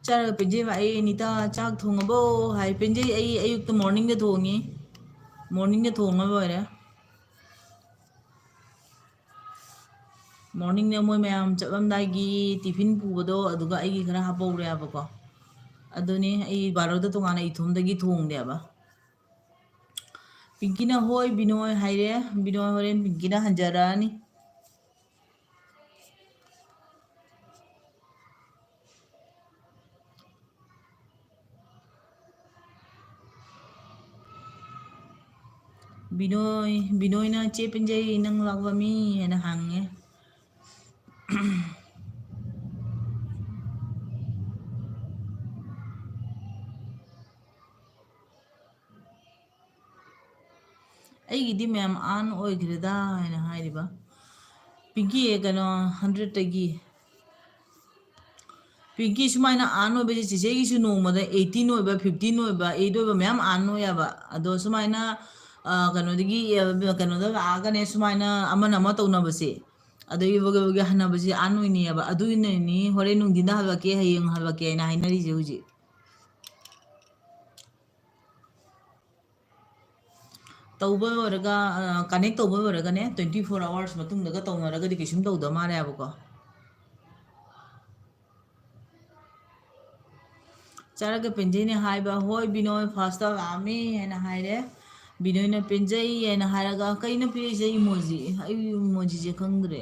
ꯆꯥꯔꯒ ꯄꯦꯟꯖꯩꯕ, "ꯑꯩ ꯑꯅꯤꯇ ꯆꯥꯛ ꯊꯣꯡꯉꯕꯣ?" ꯍꯥꯏ꯫ "ꯄꯦꯟꯖꯩ, ꯑꯩ ꯑꯌꯨꯛꯇ morningꯗ ꯊꯣꯡꯉꯤ, morningꯗ ꯊꯣꯡꯉ ꯂꯣꯏꯔꯦ꯫ Morningꯗ ꯃꯣꯏ ꯃꯌꯥꯝ ꯆꯠꯂꯝꯗꯥꯏꯒꯤ tiffin ꯄꯨꯕꯗꯣ, ꯑꯗꯨꯒ ꯑꯩꯒꯤ ꯈꯔ ꯍꯥꯞꯄꯧꯔꯦꯕꯀꯣ꯫ ꯑꯗꯨꯅꯤ ꯑꯩ ꯕꯥꯔꯣꯗ ꯇꯣꯉꯥꯟꯅ ꯏꯊꯣꯝꯗꯒꯤ ꯊꯣꯡꯗꯦꯕ"꯫ ꯄꯤꯡꯀꯤꯅ "ꯍꯣꯏ ꯕꯤꯅꯣꯏ" ꯍꯥꯏꯔꯦ꯫ ꯕꯤꯅꯣꯏ ꯍꯣꯔꯦꯟ ꯄꯤꯡꯀꯤꯅ ꯍꯟꯖꯔꯛꯑꯅꯤ꯫ ꯕꯤꯅꯣꯏ, ꯕꯤꯅꯣꯏꯅ "ꯆꯦ ꯄꯦꯟꯖꯩ, ꯅꯪ ꯂꯥꯛꯄ ꯃꯤ?" ꯍꯥꯏꯅ ꯍꯪꯉꯦ꯫ "ꯑꯩꯒꯤꯗꯤ ꯃꯌꯥꯝ earn ꯑꯣꯏꯈ꯭ꯔꯦꯗ" ꯍꯥꯏꯅ ꯍꯥꯏꯔꯤꯕ꯫ ꯄꯤꯡꯀꯤ, ꯀꯩꯅꯣ, hundred ꯇꯒꯤ꯫ ꯄꯤꯡꯀꯤ, ꯁꯨꯃꯥꯏꯅ earn ꯑꯣꯏꯕꯁꯦ ꯆꯤꯆꯦꯒꯤꯁꯨ ꯅꯣꯡꯃꯗ eighteen ꯑꯣꯏꯕ, fifteen ꯑꯣꯏꯕ, eight ꯑꯣꯏꯕ ꯃꯌꯥꯝ earn ꯑꯣꯏꯌꯦꯕ꯫ ꯑꯗꯣ ꯁꯨꯃꯥꯏꯅ, ꯑ, ꯀꯩꯅꯣꯗꯒꯤ, ꯑ, ꯀꯩꯅꯣꯗ ꯂꯥꯛꯑꯒꯅꯦ, ꯁꯨꯃꯥꯏꯅ ꯑꯃꯅ ꯑꯃ ꯇꯧꯅꯕꯁꯦ, ꯑꯗꯒꯤ ꯕꯒꯦ ꯕꯒꯦ ꯍꯟꯅꯕꯁꯦ earn ꯑꯣꯏꯅꯩꯌꯦꯕ꯫ ꯑꯗꯨꯅꯅꯤ ꯍꯣꯔꯦꯟ ꯅꯨꯡꯊꯤꯟꯗ ꯍꯜꯂꯛꯀꯦ, ꯍꯌꯦꯡ ꯍꯜꯂꯛꯀꯦ ꯍꯥꯏꯅ ꯍꯥꯏꯅꯔꯤꯁꯦ ꯍꯧꯖꯤꯛ꯫ ꯇꯧꯕ ꯂꯣꯏꯔꯒ, ꯑ, connect ꯇꯧꯕ ꯂꯣꯏꯔꯒꯅꯦ, twenty four hours ꯃꯇꯨꯡꯗꯒ ꯇꯧꯅꯔꯒꯗꯤ ꯀꯩꯁꯨꯝ ꯇꯧꯗ ꯃꯥꯜꯂꯦꯕꯀꯣ꯫ ꯆꯥꯔꯒ ꯄꯦꯟꯖꯩꯅꯦ ꯍꯥꯏꯕ, "ꯍꯣꯏ ꯕꯤꯅꯣꯏ, first ꯇ ꯂꯥꯛꯑꯝꯃꯤ" ꯍꯥꯏꯅ ꯍꯥꯏꯔꯦ꯫ ꯕꯤꯅꯣꯏꯅ "ꯄꯦꯟꯖꯩ" ꯍꯥꯏꯅ ꯍꯥꯏꯔꯒ, ꯀꯩꯅꯣ ꯄꯤꯔꯛꯏꯁꯦ emoji? ꯑꯩ emoji ꯁꯦ ꯈꯪꯗ꯭ꯔꯦ꯫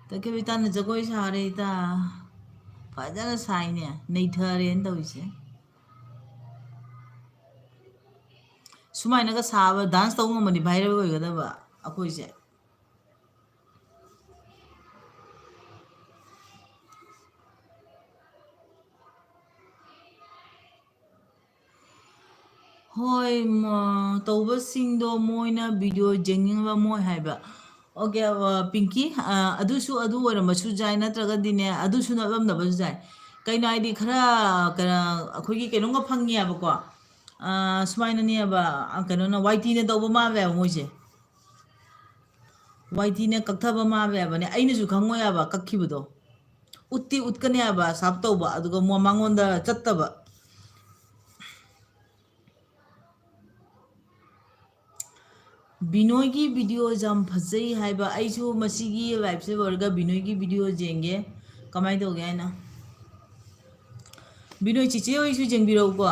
ꯇꯈꯦꯜ ꯏꯇꯥꯅ ꯖꯒꯣꯏ ꯁꯥꯔꯦ ꯏꯇꯥ꯫ ꯐꯖꯅ ꯁꯥꯏꯅꯦ, ꯅꯩꯊꯔꯦꯅ ꯇꯧꯔꯤꯁꯦ꯫ ꯁꯨꯃꯥꯏꯅꯒ ꯁꯥꯕ, dance ꯇꯧꯕ ꯉꯝꯃꯗꯤ viral ꯑꯣꯏꯒꯗꯕ ꯑꯩꯈꯣꯏꯁꯦ꯫ ꯍꯣꯏ, ꯃ-, ꯇꯧꯕꯁꯤꯡꯗꯣ ꯃꯣꯏꯅ video ꯌꯦꯡꯅꯤꯡꯉꯝꯃꯣꯏ ꯍꯥꯏꯕ꯫ Okay, ꯑ, ꯄꯤꯡꯀꯤ, ꯑ, ꯑꯗꯨꯁꯨ ꯑꯗꯨ ꯑꯣꯏꯔꯝꯕꯁꯨ ꯌꯥꯏ, ꯅꯠꯇ꯭ꯔꯒꯗꯤꯅꯦ, ꯑꯗꯨꯁꯨ ꯅꯠꯂꯝꯗꯕꯁꯨ ꯌꯥꯏ꯫ ꯀꯩꯅꯣ ꯍꯥꯏꯗꯤ, ꯈꯔ, ꯀꯩꯅꯣ, ꯑꯩꯈꯣꯏꯒꯤ ꯀꯩꯅꯣꯝꯒ ꯐꯪꯉꯦꯕꯀꯣ꯫ ꯑ, ꯁꯨꯃꯥꯏꯅꯅꯦꯕ, ꯑ, ꯀꯩꯅꯣꯅ, ꯋꯥꯏ ꯇꯤꯅ ꯇꯧꯕ ꯃꯥꯜꯂꯦꯕ ꯃꯣꯏꯁꯦ꯫ ꯋꯥꯏ ꯇꯤꯅ ꯀꯛꯊꯕ ꯃꯥꯜꯂꯦꯕꯅꯦ꯫ ꯑꯩꯅꯁꯨ ꯈꯪꯉꯣꯏ ꯍꯥꯏꯕ ꯀꯛꯈꯤꯕꯗꯣ꯫ ꯎꯠꯇꯤ ꯎꯠꯀꯅꯤ ꯍꯥꯏꯕ, ꯁꯥꯞ ꯇꯧꯕ, ꯑꯗꯨꯒ ꯃꯣ-, ꯃꯉꯣꯟꯗ ꯆꯠꯇꯕ꯫ ꯕꯤꯅꯣꯏꯒꯤ video ꯌꯥꯝ ꯐꯖꯩ ꯍꯥꯏꯕ꯫ ꯑꯩꯁꯨ ꯃꯁꯤꯒꯤ live ꯁꯦ ꯂꯣꯏꯔꯒ ꯕꯤꯅꯣꯏꯒꯤ video ꯌꯦꯡꯒꯦ꯫ ꯀꯃꯥꯏꯅ ꯇꯧꯒꯦ ꯍꯥꯏꯅ꯫ ꯕꯤꯅꯣꯏ ꯆꯤꯆꯦ ꯍꯣꯏꯁꯨ ꯌꯦꯡꯕꯤꯔꯛꯎꯀꯣ꯫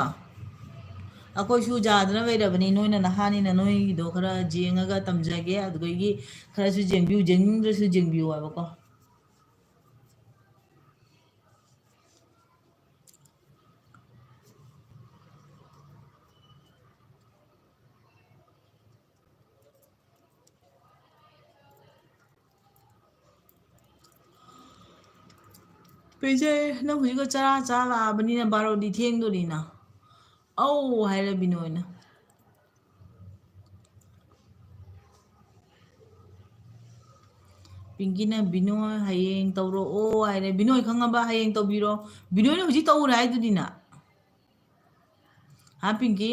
ꯑꯩꯈꯣꯏꯁꯨ ꯌꯥꯗꯅ ꯂꯩꯔꯕꯅꯤ, ꯅꯣꯏꯅ ꯅꯍꯥꯅꯤꯅ ꯅꯣꯏꯒꯤꯗꯣ ꯈꯔ ꯌꯦꯡꯉꯒ ꯇꯝꯖꯒꯦ꯫ ꯑꯗꯨꯗꯒꯤ ꯈꯔꯁꯨ ꯌꯦꯡꯕꯤꯌꯨ, ꯌꯦꯡꯅꯤꯡꯗ꯭ꯔꯁꯨ ꯌꯦꯡꯕꯤꯌꯨ ꯍꯥꯏꯕꯀꯣ꯫ ꯄꯦꯟꯖꯩ, ꯅꯪ ꯍꯧꯖꯤꯛꯀ ꯆꯔꯥ ꯆꯥ ꯂꯥꯛꯑꯕꯅꯤꯅ ꯕꯥꯔꯣꯗꯤ ꯊꯦꯡꯗꯣꯔꯤꯅ꯫ ꯑꯧ ꯍꯥꯏꯔꯦ ꯕꯤꯅꯣꯏꯅ꯫ ꯄꯤꯡꯀꯤꯅ ꯕꯤꯅꯣꯏ ꯍꯌꯦꯡ ꯇꯧꯔꯛꯑꯣ ꯍꯥꯏꯔꯦ꯫ ꯕꯤꯅꯣꯏ ꯈꯪꯉꯕ? ꯍꯌꯦꯡ ꯇꯧꯕꯤꯔꯣ꯫ ꯕꯤꯅꯣꯏꯅ ꯍꯧꯖꯤꯛ ꯇꯧꯔꯦ ꯍꯥꯏꯗꯨꯗꯤꯅ꯫ ꯍꯥ ꯄꯤꯡꯀꯤ?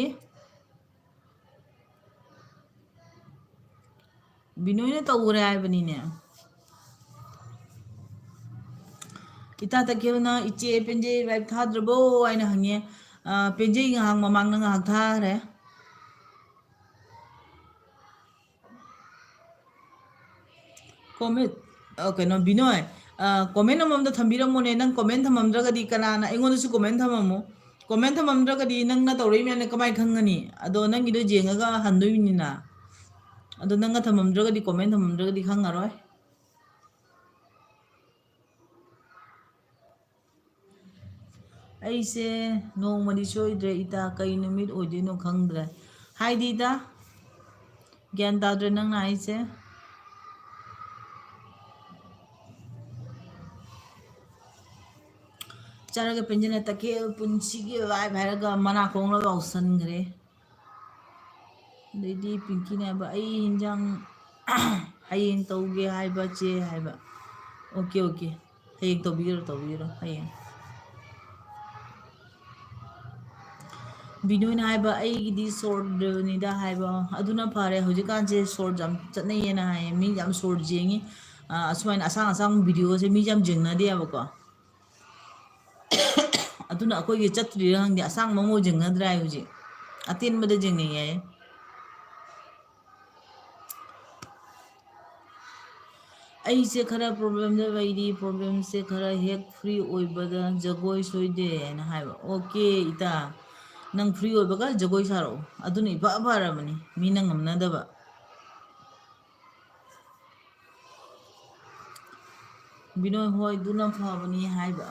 ꯕꯤꯅꯣꯏꯅ ꯇꯧꯈ꯭ꯔꯦ ꯍꯥꯏꯕꯅꯤꯅꯦ꯫ ꯏꯇꯥ ꯇꯈꯦꯜꯅ "ꯏꯆꯦ ꯄꯦꯟꯖꯩ live ꯊꯥꯗ꯭ꯔꯕꯣ?" ꯍꯥꯏꯅ ꯍꯪꯉꯦ꯫ ꯑ, ꯄꯦꯟꯖꯩ ꯉꯥꯏꯍꯥꯛ ꯃꯃꯥꯡꯗ ꯉꯥꯏꯍꯥꯛ ꯊꯥꯈ꯭ꯔꯦ꯫ Comment, ꯑ, ꯀꯩꯅꯣ, ꯕꯤꯅꯣꯏ, ꯑ, comment ꯑꯃꯃꯝꯗ ꯊꯝꯕꯤꯔꯝꯃꯣꯅꯦ꯫ ꯅꯪ comment ꯊꯝꯃꯝꯗ꯭ꯔꯒꯗꯤ ꯀꯅꯥꯅ ꯑꯩꯉꯣꯟꯗꯁꯨ comment ꯊꯝꯃꯝꯃꯣ꯫ Comment ꯊꯝꯃꯝꯗ꯭ꯔꯒꯗꯤ ꯅꯪꯅ ꯇꯧꯔꯛꯏ ꯃꯌꯥꯝꯅ ꯀꯃꯥꯏ ꯈꯪꯒꯅꯤ? ꯑꯗꯣ ꯅꯪꯒꯤꯗꯣ ꯌꯦꯡꯉꯒ ꯍꯟꯗꯣꯏꯅꯤꯅ꯫ ꯑꯗꯣ ꯅꯪꯅ ꯊꯝꯃꯝꯗ꯭ꯔꯒꯗꯤ, comment ꯊꯝꯃꯝꯗ꯭ꯔꯒꯗꯤ ꯈꯪꯉꯔꯣꯏ꯫ ꯑꯩꯁꯦ ꯅꯣꯡꯃꯗꯤ ꯁꯣꯏꯗ꯭ꯔꯦ ꯏꯇꯥ, ꯀꯩ ꯅꯨꯃꯤꯠ ꯑꯣꯏꯗꯣꯏꯅꯣ ꯈꯪꯗ꯭ꯔꯦ꯫ ꯍꯥꯏꯗꯤ ꯏꯇꯥ, ꯒ꯭ꯌꯥꯟ ꯇꯥꯗ꯭ꯔꯦ ꯅꯪꯅ ꯍꯥꯏꯁꯦ꯫ ꯆꯔꯒ ꯄꯦꯟꯖꯅ ꯇꯈꯦꯜ ꯄꯨꯟꯁꯤꯒꯤ live ꯍꯥꯏꯔꯒ ꯃꯅꯥ ꯈꯣꯡꯂꯒ ꯂꯥꯎꯁꯟꯈ꯭ꯔꯦ꯫ ꯑꯗꯩꯗꯤ ꯄꯤꯡꯀꯤꯅ ꯍꯥꯏꯕ, "ꯑꯩ ꯍꯤꯟꯖꯥꯡ ꯍꯌꯦꯡ ꯇꯧꯒꯦ ꯍꯥꯏꯕ ꯆꯦ" ꯍꯥꯏꯕ꯫ "ꯑꯣꯀꯦ, ꯑꯣꯀꯦ, ꯍꯌꯦꯡ ꯇꯧꯕꯤꯒꯦꯔꯣ, ꯇꯧꯕꯤꯒꯦꯔꯣ, ꯍꯌꯦꯡ"꯫ ꯕꯤꯅꯣꯏꯅ ꯍꯥꯏꯕ, "ꯑꯩꯒꯤꯗꯤ shortꯅꯤꯗ" ꯍꯥꯏꯕ꯫ ꯑꯗꯨꯅ ꯐꯔꯦ, ꯍꯧꯖꯤꯛꯀꯥꯟꯁꯦ short ꯌꯥꯝ ꯆꯠꯅꯩꯌꯦꯅ ꯍꯥꯏꯌꯦ, ꯃꯤ ꯌꯥꯝ short ꯌꯦꯡꯉꯤ꯫ ꯑ, ꯑꯁꯨꯃꯥꯏꯅ ꯑꯁꯥꯡ ꯑꯁꯥꯡꯕ videoꯁꯦ ꯃꯤꯁꯦ ꯌꯥꯝ ꯌꯦꯡꯅꯗꯦꯕꯀꯣ꯫ ꯑꯗꯨꯅ ꯑꯩꯈꯣꯏꯒꯤ ꯆꯠꯇ꯭ꯔꯤꯔꯥ ꯈꯪꯗꯦ, ꯑꯁꯥꯡꯕ ꯑꯃ ꯌꯦꯡꯅꯗ꯭ꯔꯦ ꯍꯥꯏ ꯍꯧꯖꯤꯛ꯫ ꯑꯇꯦꯟꯕꯗ ꯌꯦꯡꯅꯩ ꯍꯥꯏꯌꯦ꯫ ꯑꯩꯁꯦ ꯈꯔ problemꯗ ꯂꯩꯔꯤ, problemꯁꯦ ꯈꯔ ꯍꯦꯛ free ꯑꯣꯏꯕꯗ ꯖꯒꯣꯏ ꯁꯣꯏꯗꯦ ꯍꯥꯏꯅ ꯍꯥꯏꯕ꯫ ꯑꯣꯀꯦ ꯏꯇꯥ, ꯅꯪ free ꯑꯣꯏꯕꯒ ꯖꯒꯣꯏ ꯁꯥꯔꯛꯑꯣ, ꯑꯗꯨꯅ ꯏꯐ ꯐꯔꯕꯅꯤ, ꯃꯤꯅ ꯉꯝꯅꯗꯕ꯫ ꯕꯤꯅꯣꯏ ꯍꯣꯏ, ꯑꯗꯨꯅ ꯐꯕꯅꯤ ꯍꯥꯏꯕ꯫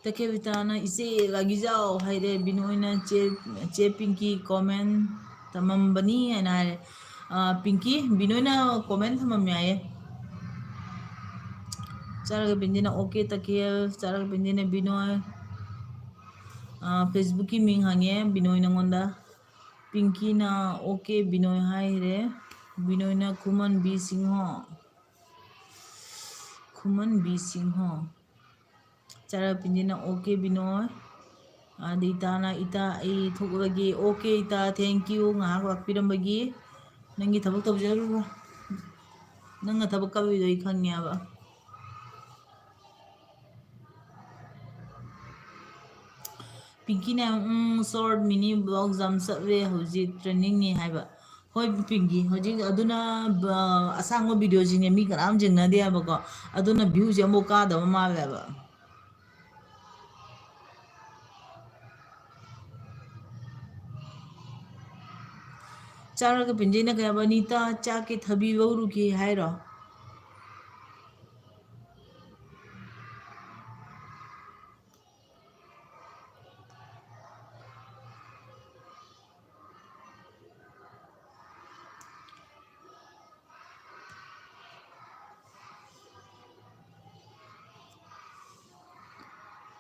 ꯇꯈꯦꯜ ꯕꯤꯇꯥꯅ "ꯏꯆꯦ ꯂꯥꯒꯤꯖꯥꯎ" ꯍꯥꯏꯔꯦ, ꯕꯤꯅꯣꯏꯅ "ꯆꯦ, ꯆꯦ ꯄꯤꯡꯀꯤ comment ꯇꯝꯃꯝꯕꯅꯤ" ꯍꯥꯏꯅ ꯍꯥꯏꯔꯦ꯫ ꯑꯥ, ꯄꯤꯡꯀꯤ, ꯕꯤꯅꯣꯏꯅ comment ꯊꯝꯃꯝꯃꯦ ꯍꯥꯏꯌꯦ꯫ ꯆꯥꯔꯒ ꯄꯤꯟꯗꯤꯅ OK ꯇꯀꯦꯜ, ꯆꯥꯔꯒ ꯄꯤꯟꯗꯤꯅ ꯕꯤꯅꯣꯏ꯫ ꯑꯥ, Facebookꯀꯤ ꯃꯤꯡ ꯍꯪꯉꯦ ꯕꯤꯅꯣꯏ ꯅꯉꯣꯟꯗ꯫ ꯄꯤꯡꯀꯤꯅ OK ꯕꯤꯅꯣꯏ ꯍꯥꯏꯈ꯭ꯔꯦ꯫ ꯕꯤꯅꯣꯏꯅ ꯈꯨꯃꯟ ꯕꯤ ꯁꯤꯡꯍꯣ꯫ ꯈꯨꯃꯟ ꯕꯤ ꯁꯤꯡꯍꯣ꯫ ꯆꯥꯔꯒ ꯄꯤꯟꯗꯤꯅ OK ꯕꯤꯅꯣꯏ꯫ ꯑꯗ ꯏꯇꯥꯅ, "ꯏꯇꯥ, ꯑꯩ ꯊꯣꯛꯂꯒꯦ꯫" OK ꯏꯇꯥ, thank you ꯉꯥꯏꯍꯥꯛ ꯂꯥꯛꯄꯤꯔꯝꯕꯒꯤ꯫ ꯅꯪꯒꯤ ꯊꯕꯛ ꯇꯧꯖꯔꯨꯔꯣ꯫ ꯅꯪꯅ ꯊꯕꯛ ꯀꯜꯂꯤꯗꯣ ꯑꯩ ꯈꯪꯉꯦꯕ꯫ ꯄꯤꯡꯀꯤꯅ, "ꯎꯝ, short mini vlogs ꯌꯥꯝ ꯆꯠꯂꯦ ꯍꯧꯖꯤꯛ, trendingꯅꯤ" ꯍꯥꯏꯕ꯫ ꯍꯣꯏ ꯄꯤꯡꯀꯤ, ꯍꯧꯖꯤꯛ ꯑꯗꯨꯅ, ꯕ-, ꯑꯁꯥꯡꯕ videoꯁꯤꯡꯁꯦ ꯃꯤ ꯀꯅꯥꯝ ꯌꯦꯡꯅꯗꯦ ꯍꯥꯏꯕꯀꯣ, ꯑꯗꯨꯅ viewꯁꯦ ꯑꯃꯐꯥꯎ ꯀꯥꯗꯕ ꯃꯥꯜꯂꯦꯕ꯫ ꯆꯥꯔꯒ ꯄꯤꯟꯖꯩꯅ ꯀꯩ ꯍꯥꯏꯕ, "ꯑꯅꯤꯇꯥ, ꯆꯥꯛꯀꯤ ꯊꯕꯤ ꯂꯧꯔꯨꯒꯦ" ꯍꯥꯏꯔꯣ?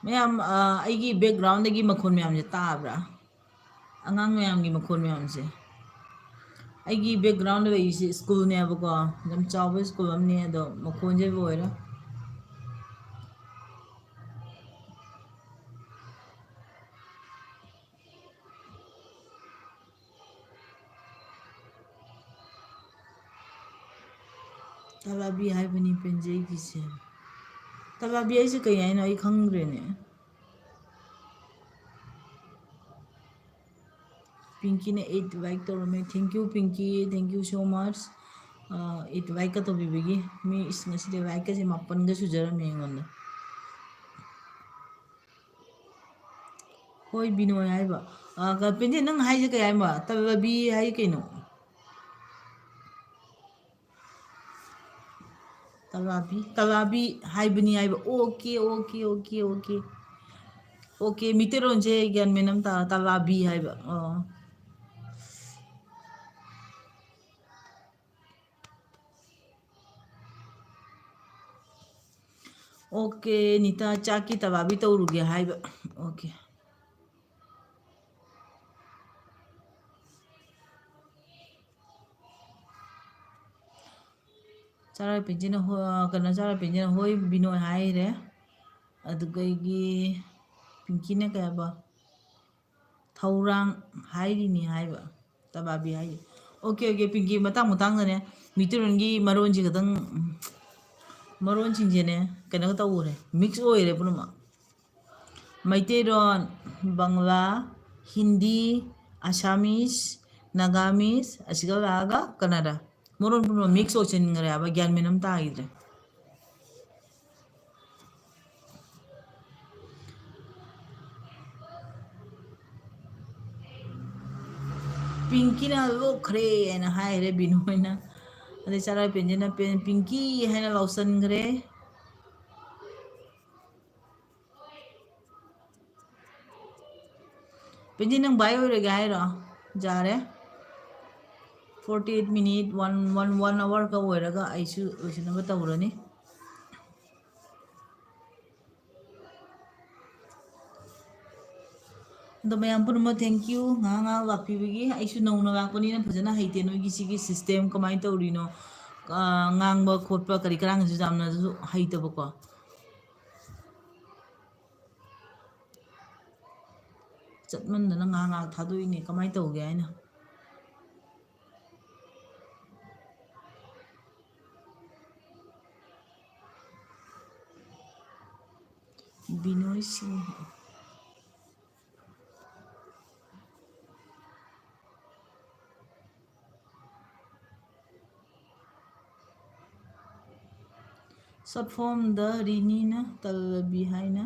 ꯃꯌꯥꯝ, ꯑ, ꯑꯩꯒꯤ backgroundꯗꯒꯤ ꯃꯈꯣꯟ ꯃꯌꯥꯝꯁꯦ ꯇꯥꯕ꯭ꯔꯥ? ꯑꯉꯥꯡ ꯃꯌꯥꯝꯒꯤ ꯃꯈꯣꯟ ꯃꯌꯥꯝꯁꯦ꯫ ꯑꯩꯒꯤ backgroundꯗ ꯂꯩꯔꯤꯁꯦ schoolꯅꯦꯕꯀꯣ, ꯌꯥꯝ ꯆꯥꯎꯕ school ꯑꯃꯅꯦ, ꯑꯗꯣ ꯃꯈꯣꯟꯁꯦ ꯂꯣꯏꯔꯦ꯫ ꯇꯂꯥꯕꯤ ꯍꯥꯏꯕꯅꯤ ꯄꯦꯟꯖꯩꯒꯤꯁꯦ꯫ ꯇꯂꯥꯕꯤ ꯍꯥꯏꯁꯦ ꯀꯩ ꯍꯥꯏꯅꯣ? ꯑꯩ ꯈꯪꯗ꯭ꯔꯦꯅꯦ꯫ ꯄꯤꯡꯀꯤꯅ eight like ꯇꯧꯔꯝꯃꯦ꯫ Thank you, ꯄꯤꯡꯀꯤ, thank you so much꯫ ꯑ, eight likeꯀ ꯇꯧꯕꯤꯕꯒꯤ꯫ ꯃꯤ, ꯏꯁ, ꯉꯁꯤꯗꯤ likeꯀꯁꯦ ꯃꯥꯄꯟꯒ ꯁꯨꯖꯔꯝꯃꯦ ꯑꯩꯉꯣꯟꯗ꯫ ꯍꯣꯏ, ꯕꯤꯅꯣꯏ ꯍꯥꯏꯕ꯫ ꯑ, ꯀ-, ꯄꯦꯟꯖꯩ, ꯅꯪ ꯍꯥꯏꯁꯦ ꯀꯩ ꯍꯥꯏꯕ? ꯇꯂꯕꯤ ꯍꯥꯏ ꯀꯩꯅꯣ? ꯇꯂꯥꯕꯤ, ꯇꯂꯥꯕꯤ ꯍꯥꯏꯕꯅꯤ ꯍꯥꯏꯕ꯫ OK, OK, OK, OK꯫ OK, ꯃꯤꯇꯩꯔꯣꯟꯁꯦ ꯒ꯭ꯌꯥꯟ ꯃꯦꯟ ꯑꯃ ꯇꯥ-, ꯇꯂꯥꯕꯤ ꯍꯥꯏꯕ꯫ ꯑꯣ꯫ ꯑꯣꯀꯦ, ꯅꯤꯇꯥ, ꯆꯥꯛꯀꯤ ꯇꯕꯥꯕꯤ ꯇꯧꯔꯨꯒꯦ ꯍꯥꯏꯕ꯫ ꯑꯣꯀꯦ꯫ ꯆꯥꯔꯥ ꯄꯦꯟꯖꯤꯅ ꯍꯣ-, ꯀꯩꯅꯣ, ꯆꯥꯔꯥ ꯄꯦꯟꯖꯤꯅ "ꯍꯣꯏ ꯕꯤꯅꯣꯏ" ꯍꯥꯏꯔꯦ꯫ ꯑꯗꯨꯒ ꯑꯩꯒꯤ ꯄꯤꯡꯀꯤꯅ ꯀꯩ ꯍꯥꯏꯕ? "ꯊꯧꯔꯥꯡ ꯍꯥꯏꯔꯤꯅꯤ" ꯍꯥꯏꯕ꯫ ꯇꯕꯥꯕꯤ ꯍꯥꯏꯔꯤ꯫ ꯑꯣꯀꯦ, ꯑꯣꯀꯦ, ꯄꯤꯡꯀꯤ, ꯃꯇꯥꯡ ꯃꯇꯥꯡꯗꯅꯦ ꯃꯤꯇꯩꯔꯣꯟꯒꯤ ꯃꯔꯣꯟꯁꯤ ꯈꯇꯪ, ꯎꯝ, ꯃꯔꯣꯟꯁꯤꯡꯁꯦꯅꯦ ꯀꯩꯅꯣ ꯇꯧꯔꯦ, ꯃꯤꯛꯁ ꯑꯣꯏꯔꯦ ꯄꯨꯝꯅꯃꯛ꯫ ꯃꯩꯇꯩꯔꯣꯟ, ꯕꯪꯂꯥ, ꯍꯤꯟꯗꯤ, ꯑꯁꯥꯃꯤꯁ, ꯅꯥꯒꯥꯃꯤꯁ, ꯑꯁꯤꯒ ꯂꯥꯛꯑꯒ ꯀꯟꯅꯗ꯫ ꯃꯔꯣꯟ ꯄꯨꯝꯅꯃꯛ ꯃꯤꯛꯁ ꯑꯣꯏꯁꯤꯟꯈ꯭ꯔꯦ ꯍꯥꯏꯕ, ꯒ꯭ꯌꯥꯟ ꯃꯦꯟ ꯑꯃ ꯇꯥꯈꯤꯗ꯭ꯔꯦ꯫ ꯄꯤꯡꯀꯤꯅ ꯂꯣꯛꯈ꯭ꯔꯦ ꯍꯥꯏꯅ ꯍꯥꯏꯈ꯭ꯔꯦ ꯕꯤꯅꯨ ꯍꯣꯏꯅ꯫ ꯑꯗꯩ ꯆꯥꯔꯥ ꯄꯦꯟꯖꯤꯅ ꯄꯦꯟ-, "ꯄꯤꯡꯀꯤ" ꯍꯥꯏꯅ ꯂꯥꯎꯁꯟꯈ꯭ꯔꯦ꯫ ꯄꯦꯟꯖꯤ, ꯅꯪ ꯚꯥꯏ ꯑꯣꯏꯔꯒꯦ ꯍꯥꯏꯔꯣ? ꯌꯥꯔꯦ꯫ Forty eight minute, one, one, one hour ꯀ ꯑꯣꯏꯔꯒ ꯑꯩꯁꯨ ꯂꯣꯏꯁꯤꯟꯅꯕ ꯇꯧꯔꯅꯤ꯫ ꯑꯗꯣ ꯃꯌꯥꯝ ꯄꯨꯝꯅꯃꯛ thank you, ꯉꯥꯏꯍꯥꯛ ꯉꯥꯏꯍꯥꯛ ꯂꯥꯛꯄꯤꯕꯒꯤ꯫ ꯑꯩꯁꯨ ꯅꯧꯅ ꯂꯥꯛꯄꯅꯤꯅ ꯐꯖꯅ ꯍꯩꯇꯦ ꯅꯣꯏꯒꯤ ꯁꯤꯒꯤ system ꯀꯃꯥꯏꯅ ꯇꯧꯔꯤꯅꯣ, ꯑ, ꯉꯥꯡꯕ ꯈꯣꯠꯄ ꯀꯔꯤ ꯀꯔꯥꯡꯁꯨ ꯌꯥꯝꯅꯁꯨ ꯍꯩꯇꯕꯀꯣ꯫ ꯆꯠꯃꯟꯗꯅ ꯉꯥꯏꯍꯥꯛ ꯉꯥꯏꯍꯥꯛ ꯊꯥꯗꯣꯛꯏꯅꯦ, ꯀꯃꯥꯏꯅ ꯇꯧꯒꯦ ꯍꯥꯏꯅ꯫ ꯕꯤꯅꯣꯏ ꯁꯤꯡ꯫ Short form ꯗ ꯔꯤꯅꯤꯅ ꯇꯜꯂꯕꯤ ꯍꯥꯏꯅ꯫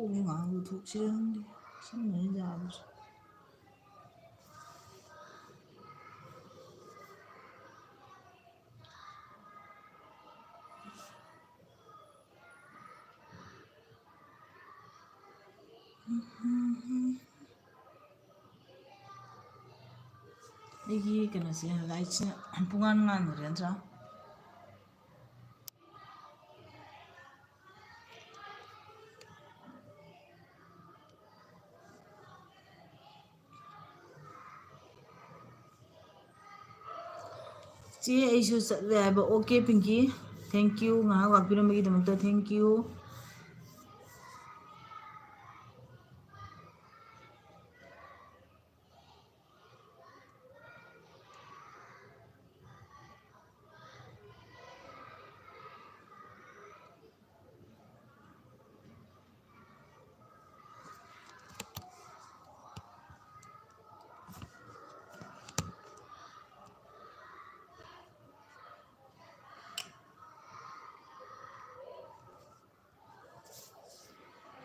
ꯀꯣꯛꯁꯦ ꯉꯥꯏꯍꯥꯛ ꯂꯨꯊꯣꯛꯁꯤꯔ ꯈꯪꯗꯦ꯫ ꯁꯝꯅ ꯌꯥꯕꯁꯨ꯫ ꯑꯩꯒꯤ ꯀꯩꯅꯣꯁꯦ, ꯂꯥꯏꯠꯁꯤꯅ ꯄꯨꯡꯉꯥꯟ ꯉꯥꯟꯈ꯭ꯔꯦ ꯅꯠꯇ꯭ꯔꯥ? ꯆꯦ, ꯑꯩꯁꯨ ꯆꯠꯂꯦ ꯍꯥꯏꯕ꯫ ꯑꯣꯀꯦ ꯄꯤꯡꯀꯤ, thank you, ꯉꯥꯏꯍꯥꯛ ꯂꯥꯛꯄꯤꯔꯝꯕꯒꯤꯗꯃꯛꯇ thank you꯫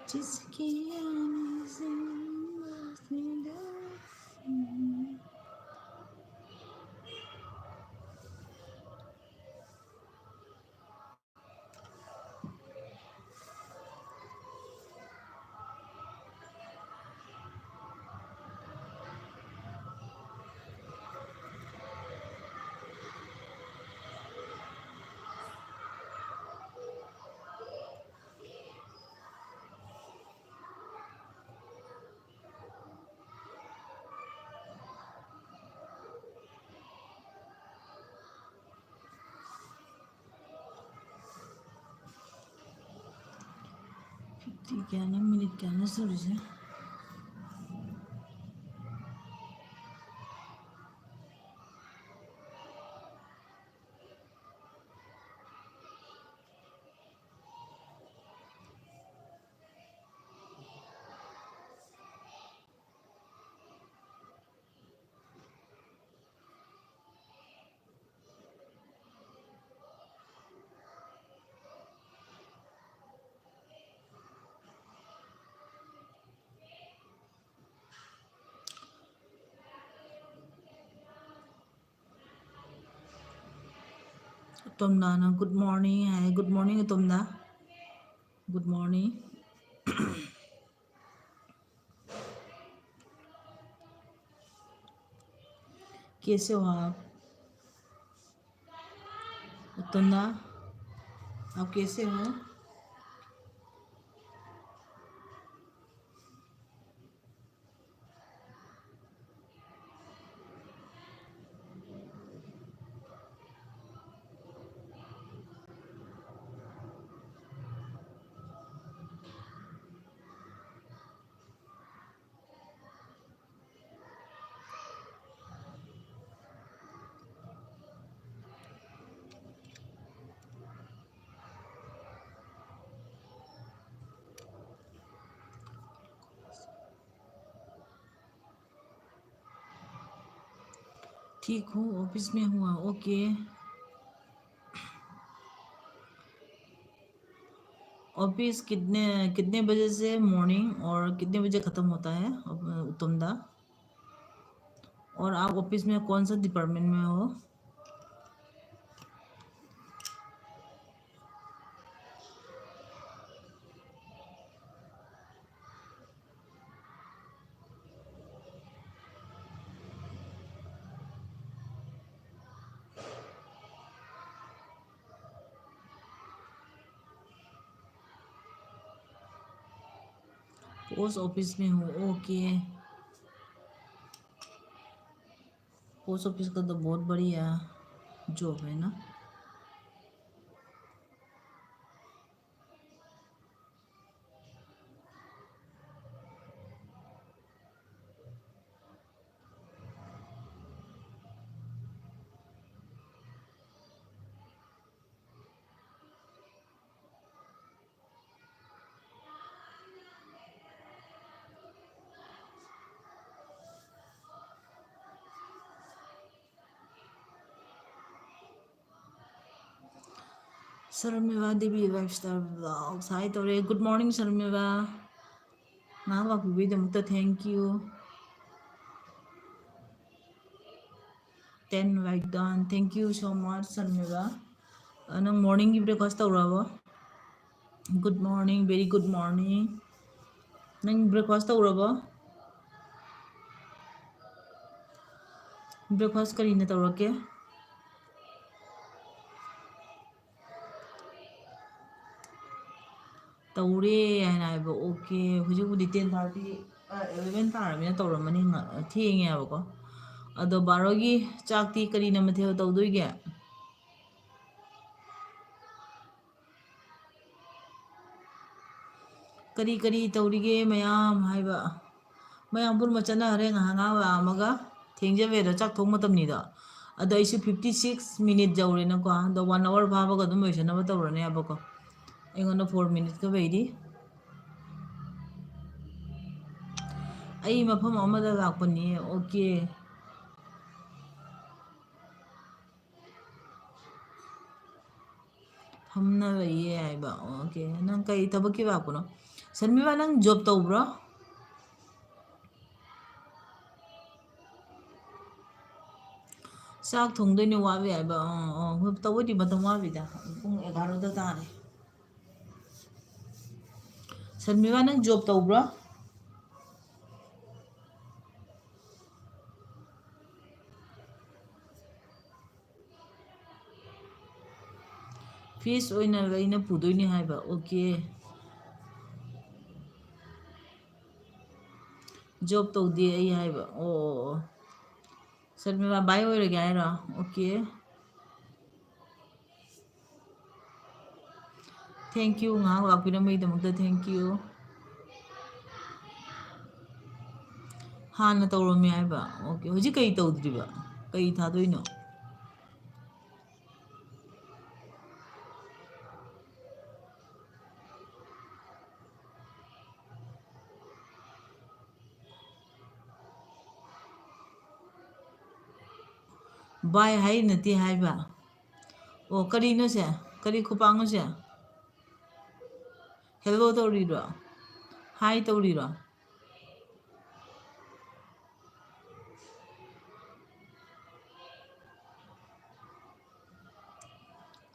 जिसकी आंखें ꯐꯤꯐꯇꯤ ꯀꯌꯥꯅꯣ, ꯃꯤꯅꯤꯠ ꯀꯌꯥꯅꯣ ꯁꯨꯔꯤꯁꯦ? ꯑꯇꯣꯝꯗꯥꯅ good morning ꯍꯥꯏ꯫ Good morning ꯑꯇꯣꯝꯗꯥ꯫ Good morning. कैसे हो आप? अतोंदा, आप कैसे हो? ठीक हूँ, ऑफिस में हूँ। ओके, ऑफिस कितने, कितने बजे से मॉर्निंग और कितने बजे ख़त्म होता है, अ, उत्तम दा? और आप ऑफिस में कौन सा डिपार्टमेंट में हो? पोस्ट ऑफिस में हूँ। ओके, पोस्ट ऑफिस का तो बहुत बढ़िया जॉब है ना। ꯁꯔꯃꯤꯕꯥ ꯗꯦꯕꯤ ꯂꯥꯏꯐ ꯁ꯭ꯇꯥꯏꯜ ꯕ꯭ꯂꯣꯒꯁ ꯍꯥꯏ ꯇꯧꯔꯦ꯫ Good morning ꯁꯔꯃꯤꯕꯥ, ꯉꯥꯏꯍꯥꯛ ꯂꯥꯛꯄꯤꯕꯒꯤꯗꯃꯛꯇ thank you. Ten like done, thank you so much ꯁꯔꯃꯤꯕꯥ꯫ ꯑ, ꯅꯪ morningꯒꯤ breakfast ꯇꯧꯔꯕꯣ? Good morning, very good morning. ꯅꯪ breakfast ꯇꯧꯔꯕꯣ? Breakfast ꯀꯔꯤꯅ ꯇꯧꯔꯛꯀꯦ? ꯇꯧꯔꯦ ꯍꯥꯏꯅ ꯍꯥꯏꯕ꯫ Okay, ꯍꯧꯖꯤꯛꯄꯨꯗꯤ ten thirty, ꯑ, eleven ꯇꯥꯔꯕꯅꯤꯅ ꯇꯧꯔꯝꯃꯅꯤ, ꯉ-, ꯊꯦꯡꯉꯦ ꯍꯥꯏꯕꯀꯣ꯫ ꯑꯗꯣ ꯕꯥꯔꯣꯒꯤ ꯆꯥꯛꯇꯤ ꯀꯔꯤꯅ ꯃꯊꯦꯜ ꯇꯧꯗꯣꯏꯒꯦ? ꯀꯔꯤ ꯀꯔꯤ ꯇꯧꯔꯤꯒꯦ ꯃꯌꯥꯝ ꯍꯥꯏꯕ? ꯃꯌꯥꯝ ꯄꯨꯝꯅꯃꯛ ꯆꯠꯅꯈ꯭ꯔꯦ, ꯉꯥꯏꯍꯥꯛ ꯉꯥꯏꯍꯥꯛ ꯂꯥꯛꯑꯝꯃꯒ ꯊꯦꯡꯖꯕꯩꯗꯣ ꯆꯥꯛ ꯊꯣꯡ ꯃꯇꯝꯅꯤꯗꯣ꯫ ꯑꯗꯣ ꯑꯩꯁꯨ fifty six minute ꯌꯧꯔꯦꯅꯀꯣ, ꯑꯗꯣ one hour ꯐꯥꯕꯒ ꯑꯗꯨꯝ ꯂꯣꯏꯁꯟꯅꯕ ꯇꯧꯔꯅꯦꯕꯀꯣ꯫ ꯑꯩꯉꯣꯟꯗ four minute ꯈꯛ ꯂꯩꯔꯤ꯫ ꯑꯩ ꯃꯐꯝ ꯑꯃꯗ ꯂꯥꯛꯄꯅꯤ꯫ Okay꯫ ꯐꯝꯅ ꯂꯩꯌꯦ ꯍꯥꯏꯕ꯫ Okay, ꯅꯪ ꯀꯩ ꯊꯕꯛꯀꯤ ꯂꯥꯛꯄꯅꯣ? ꯁꯟꯃꯤꯃꯥ, ꯅꯪ job ꯇꯧꯕ꯭ꯔꯣ? ꯆꯥꯛ ꯊꯣꯡꯗꯣꯏꯅꯦ, ꯋꯥꯠꯂꯤ ꯍꯥꯏꯕ꯫ ꯑꯣ, ꯑꯣ, ꯍꯣꯏ, ꯇꯧꯕꯗꯤ ꯃꯇꯝ ꯋꯥꯠꯂꯤꯗ, ꯄꯨꯡ ꯑꯦꯒꯥꯔꯣꯗ ꯇꯥꯔꯦ꯫ ꯁꯟꯃꯤꯃꯥ, ꯅꯪ job ꯇꯧꯕ꯭ꯔꯣ? Fish ꯑꯣꯏꯅ ꯑꯩꯅ ꯄꯨꯗꯣꯏꯅꯦ ꯍꯥꯏꯕ꯫ Okay꯫ Job ꯇꯧꯗꯦ ꯑꯩ ꯍꯥꯏꯕ꯫ ꯑꯣ, ꯑꯣ, ꯑꯣ꯫ ꯁꯔꯃꯤꯂꯥ, bye ꯑꯣꯏꯔꯒꯦ ꯍꯥꯏꯔꯣ? Okay꯫ Thank you, ꯉꯥꯏꯍꯥꯛ ꯂꯥꯛꯄꯤꯔꯝꯕꯒꯤꯗꯃꯛꯇ thank you꯫ ꯍꯥꯟꯅ ꯇꯧꯔꯝꯃꯦ ꯍꯥꯏꯕ? Okay, ꯍꯧꯖꯤꯛ ꯀꯩ ꯇꯧꯗ꯭ꯔꯤꯕ? ꯀꯩ ꯊꯥꯗꯣꯏꯅꯣ? Bye ꯍꯥꯏ ꯅꯠꯇꯦ ꯍꯥꯏꯕ꯫ ꯑꯣ, ꯀꯔꯤꯅꯣ ꯁꯦ? ꯀꯔꯤ ꯈꯨꯄꯥꯛꯅꯣ ꯁꯦ? Hello ꯇꯧꯔꯤꯔꯣ? Hi ꯇꯧꯔꯤꯔꯣ?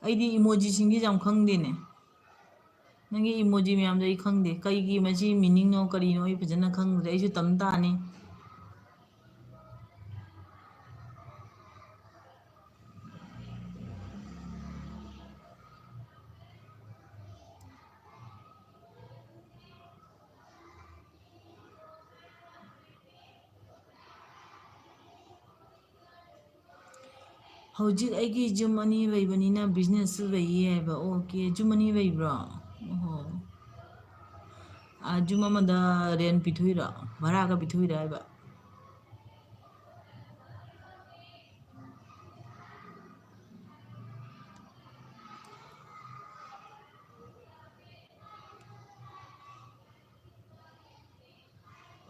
ꯑꯩꯗꯤ ꯏꯃꯣꯖꯤꯁꯤꯡꯁꯦ ꯌꯥꯝ ꯈꯪꯗꯦꯅꯦ꯫ ꯅꯪꯒꯤ ꯏꯃꯣꯖꯤ ꯃꯌꯥꯝꯗꯣ ꯑꯩ ꯈꯪꯗꯦ꯫ ꯀꯩꯒꯤ ꯃꯁꯤ ꯃꯤꯅꯤꯡꯅꯣ ꯀꯔꯤꯅꯣ ꯑꯩ ꯐꯖꯅ ꯈꯪꯗ꯭ꯔꯦ꯫ ꯑꯩꯁꯨ ꯇꯝ ꯇꯥꯅꯤ꯫ ꯍꯧꯖꯤꯛ ꯑꯩꯒꯤ ꯖꯨꯝ ꯑꯅꯤ ꯂꯩꯕꯅꯤꯅ ꯕꯤꯖꯤꯅꯦꯁꯁꯨ ꯂꯩꯌꯦ ꯍꯥꯏꯕ꯫ ꯑꯣꯀꯦ, ꯖꯨꯝ ꯑꯅꯤ ꯂꯩꯕ꯭ꯔꯣ? ꯑꯣꯍꯣ꯫ ꯑꯥ, ꯖꯨꯝ ꯑꯃꯗ ꯔꯦꯟ ꯄꯤꯊꯣꯛꯏꯔꯣ? ꯚꯔꯥꯒ ꯄꯤꯊꯣꯛꯏꯔꯣ ꯍꯥꯏꯕ?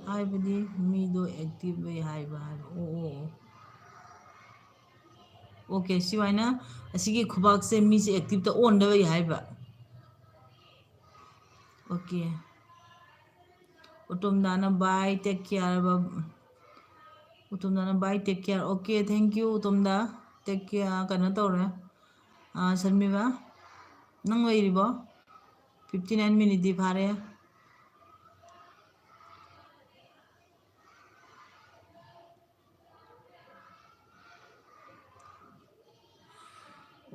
ꯍꯥꯏꯕꯗꯤ ꯃꯤꯗꯣ ꯑꯦꯛꯇꯤꯚ ꯑꯣꯏ ꯍꯥꯏꯕ ꯍꯥꯏꯕ꯫ ꯑꯣ, ꯑꯣ, ꯑꯣ꯫ ꯑꯣꯀꯦ, ꯁꯤꯃꯥꯏꯅ ꯑꯁꯤꯒꯤ ꯈꯨꯕꯥꯛꯁꯦ ꯃꯤꯁꯦ ꯑꯦꯛꯇꯤꯚꯇ ꯑꯣꯟꯗꯕ ꯂꯩ ꯍꯥꯏꯕ꯫ ꯑꯣꯀꯦ꯫ ꯎꯇꯣꯝꯗꯥꯅ bye, take care꯫ ꯎꯇꯣꯝꯗꯥꯅ bye, take care꯫ Okay, thank you ꯎꯇꯣꯝꯗꯥ꯫ Take care꯫ ꯀꯩꯅꯣ ꯇꯧꯔꯦ꯫ ꯑꯥ, ꯁꯔꯃꯤꯕꯥ, ꯅꯪ ꯂꯩꯔꯤꯕꯣ? Fifty nine ꯃꯤꯅꯤꯠꯇꯤ ꯐꯥꯔꯦ꯫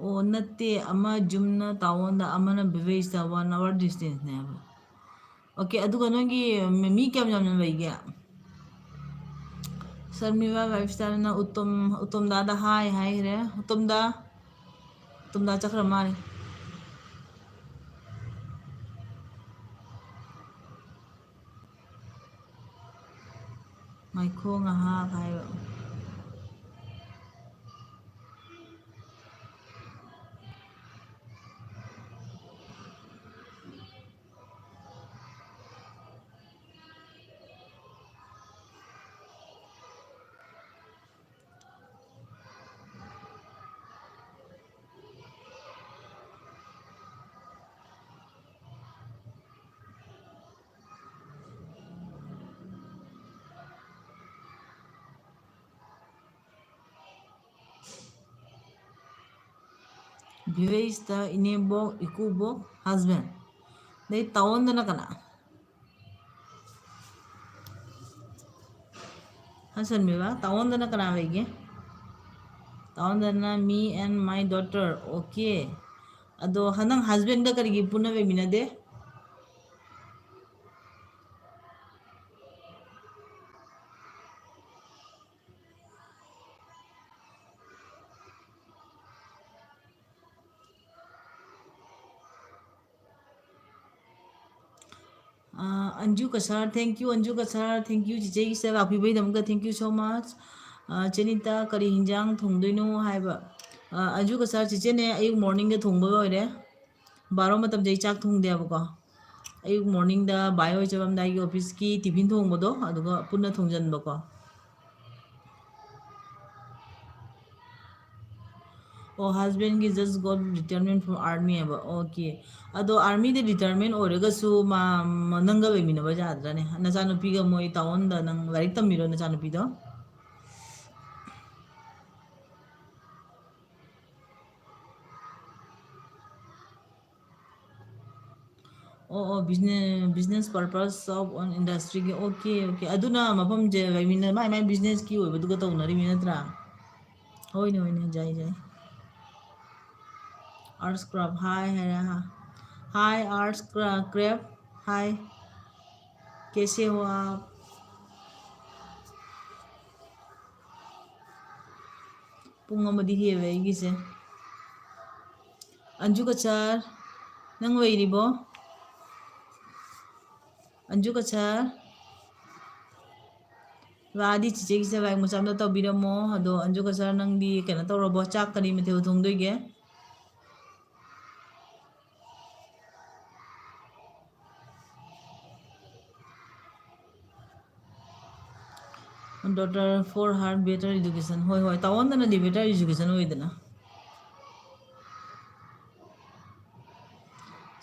ꯑꯣ, ꯅꯠꯇꯦ, ꯑꯃ ꯖꯨꯝꯅ ꯇꯥꯎꯟꯗ, ꯑꯃꯅ ꯚꯤꯂꯦꯖꯇ, one hour distance ꯅꯦꯕ꯫ ꯑꯣꯀꯦ, ꯑꯗꯨꯒ ꯅꯣꯏꯒꯤ ꯃꯤ ꯀꯌꯥꯝ ꯌꯥꯝꯅ ꯂꯩꯒꯦ? ꯁꯔꯃꯤꯂꯥ ꯂꯥꯏꯐ ꯁ꯭ꯇꯥꯏꯜꯅ ꯎꯇꯝ, ꯎꯇꯝꯗꯥꯗ ꯍꯥꯏ ꯍꯥꯏꯈ꯭ꯔꯦ꯫ ꯎꯇꯝꯗꯥ, ꯎꯇꯝꯗꯥ ꯆꯠꯈ꯭ꯔ ꯃꯥꯜꯂꯦ꯫ ꯉꯥꯏꯈꯣ ꯉꯥꯏꯍꯥꯛ ꯍꯥꯏꯕ꯫ ꯚꯤꯂꯦꯖꯇ ꯏꯅꯦꯝꯕꯣꯛ, ꯏꯀꯨꯕꯣꯛ, ꯍꯁꯕꯦꯟ꯫ ꯑꯗꯩ ꯇꯥꯎꯟꯗꯅ ꯀꯅꯥ? ꯍꯁꯟꯕꯤꯕ, ꯇꯥꯎꯟꯗꯅ ꯀꯅꯥ ꯂꯩꯒꯦ? ꯇꯥꯎꯟꯗꯅ me and my daughter꯫ Okay. ꯑꯗꯣ ꯍ-, ꯅꯪ ꯍꯁꯕꯦꯟꯒ ꯀꯔꯤꯒꯤ ꯄꯨꯟꯅ ꯂꯩꯃꯤꯟꯅꯗꯦ? ꯑ, Anju Cachar, thank you, Anju Cachar, thank you, ꯆꯤꯆꯦꯒꯤ ꯁꯤꯗ ꯂꯥꯛꯄꯤꯕꯒꯤꯗꯃꯛꯇ thank you so much꯫ ꯑ, ꯆꯦꯅꯤꯇꯥ, ꯀꯔꯤ ꯍꯤꯟꯖꯥꯡ ꯊꯣꯡꯗꯣꯏꯅꯣ ꯍꯥꯏꯕ? ꯑ, ꯑꯟꯖꯨ ꯀꯁꯥꯔ, ꯆꯤꯆꯦꯅꯦ, ꯑꯌꯨꯛ ꯃꯣꯔꯅꯤꯡꯗ ꯊꯣꯡꯕ ꯂꯣꯏꯔꯦ꯫ ꯕꯥꯔꯣ ꯃꯇꯝꯗ ꯑꯩ ꯆꯥꯛ ꯊꯣꯡꯗꯦꯕꯀꯣ꯫ ꯑꯌꯨꯛ ꯃꯣꯔꯅꯤꯡꯗ ꯕꯥꯏ ꯍꯣꯏ ꯆꯠꯂꯝꯗꯥꯏꯒꯤ ꯑꯣꯐꯤꯁꯀꯤ ꯇꯤꯐꯤꯟ ꯊꯣꯡꯕꯗꯣ, ꯑꯗꯨꯒ ꯄꯨꯟꯅ ꯊꯣꯡꯖꯟꯕꯀꯣ꯫ ꯑꯣ, husband ꯒꯤ just got retirement from army ꯍꯥꯏꯕ꯫ ꯑꯣꯀꯦ꯫ ꯑꯗꯣ ꯑꯥꯔꯃꯤꯗ ꯔꯤꯇꯥꯌꯔꯃꯦꯟ ꯑꯣꯏꯔꯒꯁꯨ ꯃꯥ, ꯃ-, ꯅꯪꯒ ꯂꯩꯃꯤꯟꯅꯕ ꯌꯥꯗ꯭ꯔꯥꯅꯦ? ꯅꯆꯥꯅꯨꯄꯤꯒ ꯃꯣꯏ ꯇꯥꯎꯟꯗ ꯅꯪ ꯂꯥꯏꯔꯤꯛ ꯇꯝꯃꯤꯔꯣ ꯅꯆꯥꯅꯨꯄꯤꯗꯣ? ꯑꯣ, ꯑꯣ, business, business purpose of own industry ꯒꯤ꯫ Okay, okay. ꯑꯗꯨꯅ ꯃꯐꯝꯁꯦ ꯂꯩꯃꯤꯟꯅ-, ꯃꯥꯏ, ꯃꯥꯏ business ꯀꯤ ꯑꯣꯏꯕꯗꯨꯒ ꯇꯧꯅꯔꯤꯃꯤ ꯅꯠꯇ꯭ꯔꯥ? ꯍꯣꯏꯅꯦ, ꯍꯣꯏꯅꯦ, ꯌꯥꯏ, ꯌꯥꯏ꯫ Arts craft, hi ꯍꯥꯏꯔꯦ, ꯍꯥ꯫ Hi, Arts cra-, craft, hi꯫ कैसे हो आप? ꯄꯨꯡ ꯑꯃꯗꯤ ꯍꯦꯜꯂꯦ ꯑꯩꯒꯤꯁꯦ꯫ ꯑꯟꯖꯨ ꯀꯆꯥꯔ, ꯅꯪ ꯂꯩꯔꯤꯕꯣ? ꯑꯟꯖꯨ ꯀꯆꯥꯔ, ꯂꯥꯛꯑꯗꯤ ꯆꯤꯆꯦꯒꯤꯁꯦ like ꯃꯆꯥ ꯑꯝꯇ ꯇꯧꯕꯤꯔꯝꯃꯣ꯫ ꯑꯗꯣ ꯑꯟꯖꯨ ꯀꯆꯥꯔ, ꯅꯪꯗꯤ ꯀꯩꯅꯣ ꯇꯧꯔꯕꯣ? ꯆꯥꯛ ꯀꯔꯤ ꯃꯊꯦꯜ ꯊꯣꯡꯗꯣꯏꯒꯦ? Daughter for her better education. ꯍꯣꯏ, ꯍꯣꯏ, ꯇꯥꯎꯟꯗꯅꯗꯤ better education ꯑꯣꯏꯗꯅ꯫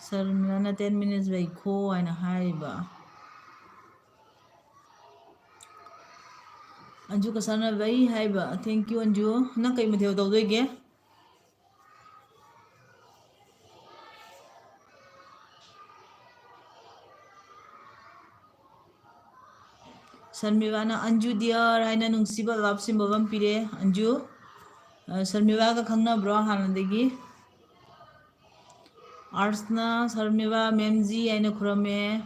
ꯁꯔꯃꯤꯂꯥꯅ ten minutes ꯂꯩꯈꯣ ꯍꯥꯏꯅ ꯍꯥꯏꯔꯤꯕ꯫ ꯑꯟꯖꯨ ꯀꯁꯥꯔꯅ ꯂꯩ ꯍꯥꯏꯕ꯫ Thank you, Anju. ꯅꯪ ꯀꯩ ꯃꯊꯦꯜ ꯇꯧꯗꯣꯏꯒꯦ? ꯁꯔꯃꯤꯕꯥꯅ "ꯑꯟꯖꯨ dear" ꯍꯥꯏꯅ ꯅꯨꯡꯁꯤꯕ love symbol ꯑꯃ ꯄꯤꯔꯦ꯫ ꯑꯟꯖꯨ, ꯑ, ꯁꯔꯃꯤꯕꯥꯒ ꯈꯪꯅꯕ꯭ꯔꯣ ꯍꯥꯟꯅꯗꯒꯤ? ꯑꯥꯔꯠꯁꯅ ꯁꯔꯃꯤꯕꯥ "ꯃꯦꯝꯖꯤ" ꯍꯥꯏꯅ ꯈꯨꯔꯝꯃꯦ꯫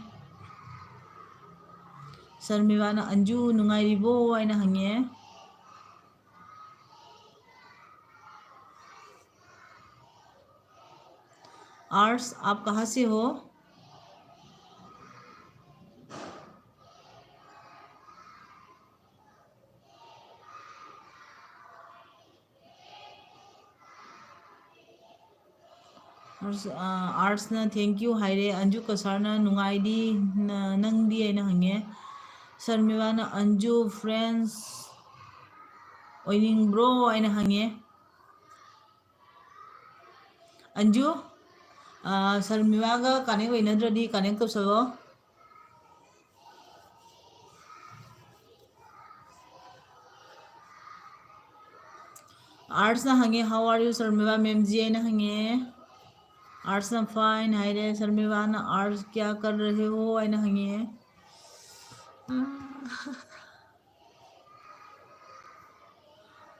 ꯁꯔꯃꯤꯕꯥꯅ "ꯑꯟꯖꯨ ꯅꯨꯡꯉꯥꯏꯔꯤꯕꯣ?" ꯍꯥꯏꯅ ꯍꯪꯉꯦ꯫ "आर्स, आप कहाँ से हो?" ꯑꯥꯔꯠꯁ, ꯑꯥ, ꯑꯥꯔꯠꯁꯅ "Thank you" ꯍꯥꯏꯔꯦ꯫ ꯑꯟꯖꯨ ꯀꯁꯥꯔꯅ "ꯅꯨꯡꯉꯥꯏꯔꯤ, ꯅ-, ꯅꯪꯗꯤ?" ꯍꯥꯏꯅ ꯍꯪꯉꯦ꯫ ꯁꯔꯃꯤꯂꯥꯅ "ꯑꯟꯖꯨ friends ꯑꯣꯏꯅꯤꯡꯕ꯭ꯔꯣ?" ꯍꯥꯏꯅ ꯍꯪꯉꯦ꯫ ꯑꯟꯖꯨ, ꯑꯥ, ꯁꯔꯃꯤꯂꯥꯒ connect ꯑꯣꯏꯅꯗ꯭ꯔꯗꯤ connect ꯇꯧꯁꯜꯂꯣ꯫ ꯑꯥꯔꯠꯁꯅ ꯍꯪꯉꯦ, "How are you, ꯁꯔꯃꯤꯂꯥ?" "ꯃꯦꯝꯖꯤ" ꯍꯥꯏꯅ ꯍꯪꯉꯦ꯫ ꯑꯥꯔꯠꯁꯅ "Fine" ꯍꯥꯏꯔꯦ꯫ ꯁꯔꯃꯤꯂꯥꯅ "आर्स क्या कर रहे हो?" ꯍꯥꯏꯅ ꯍꯪꯉꯦ꯫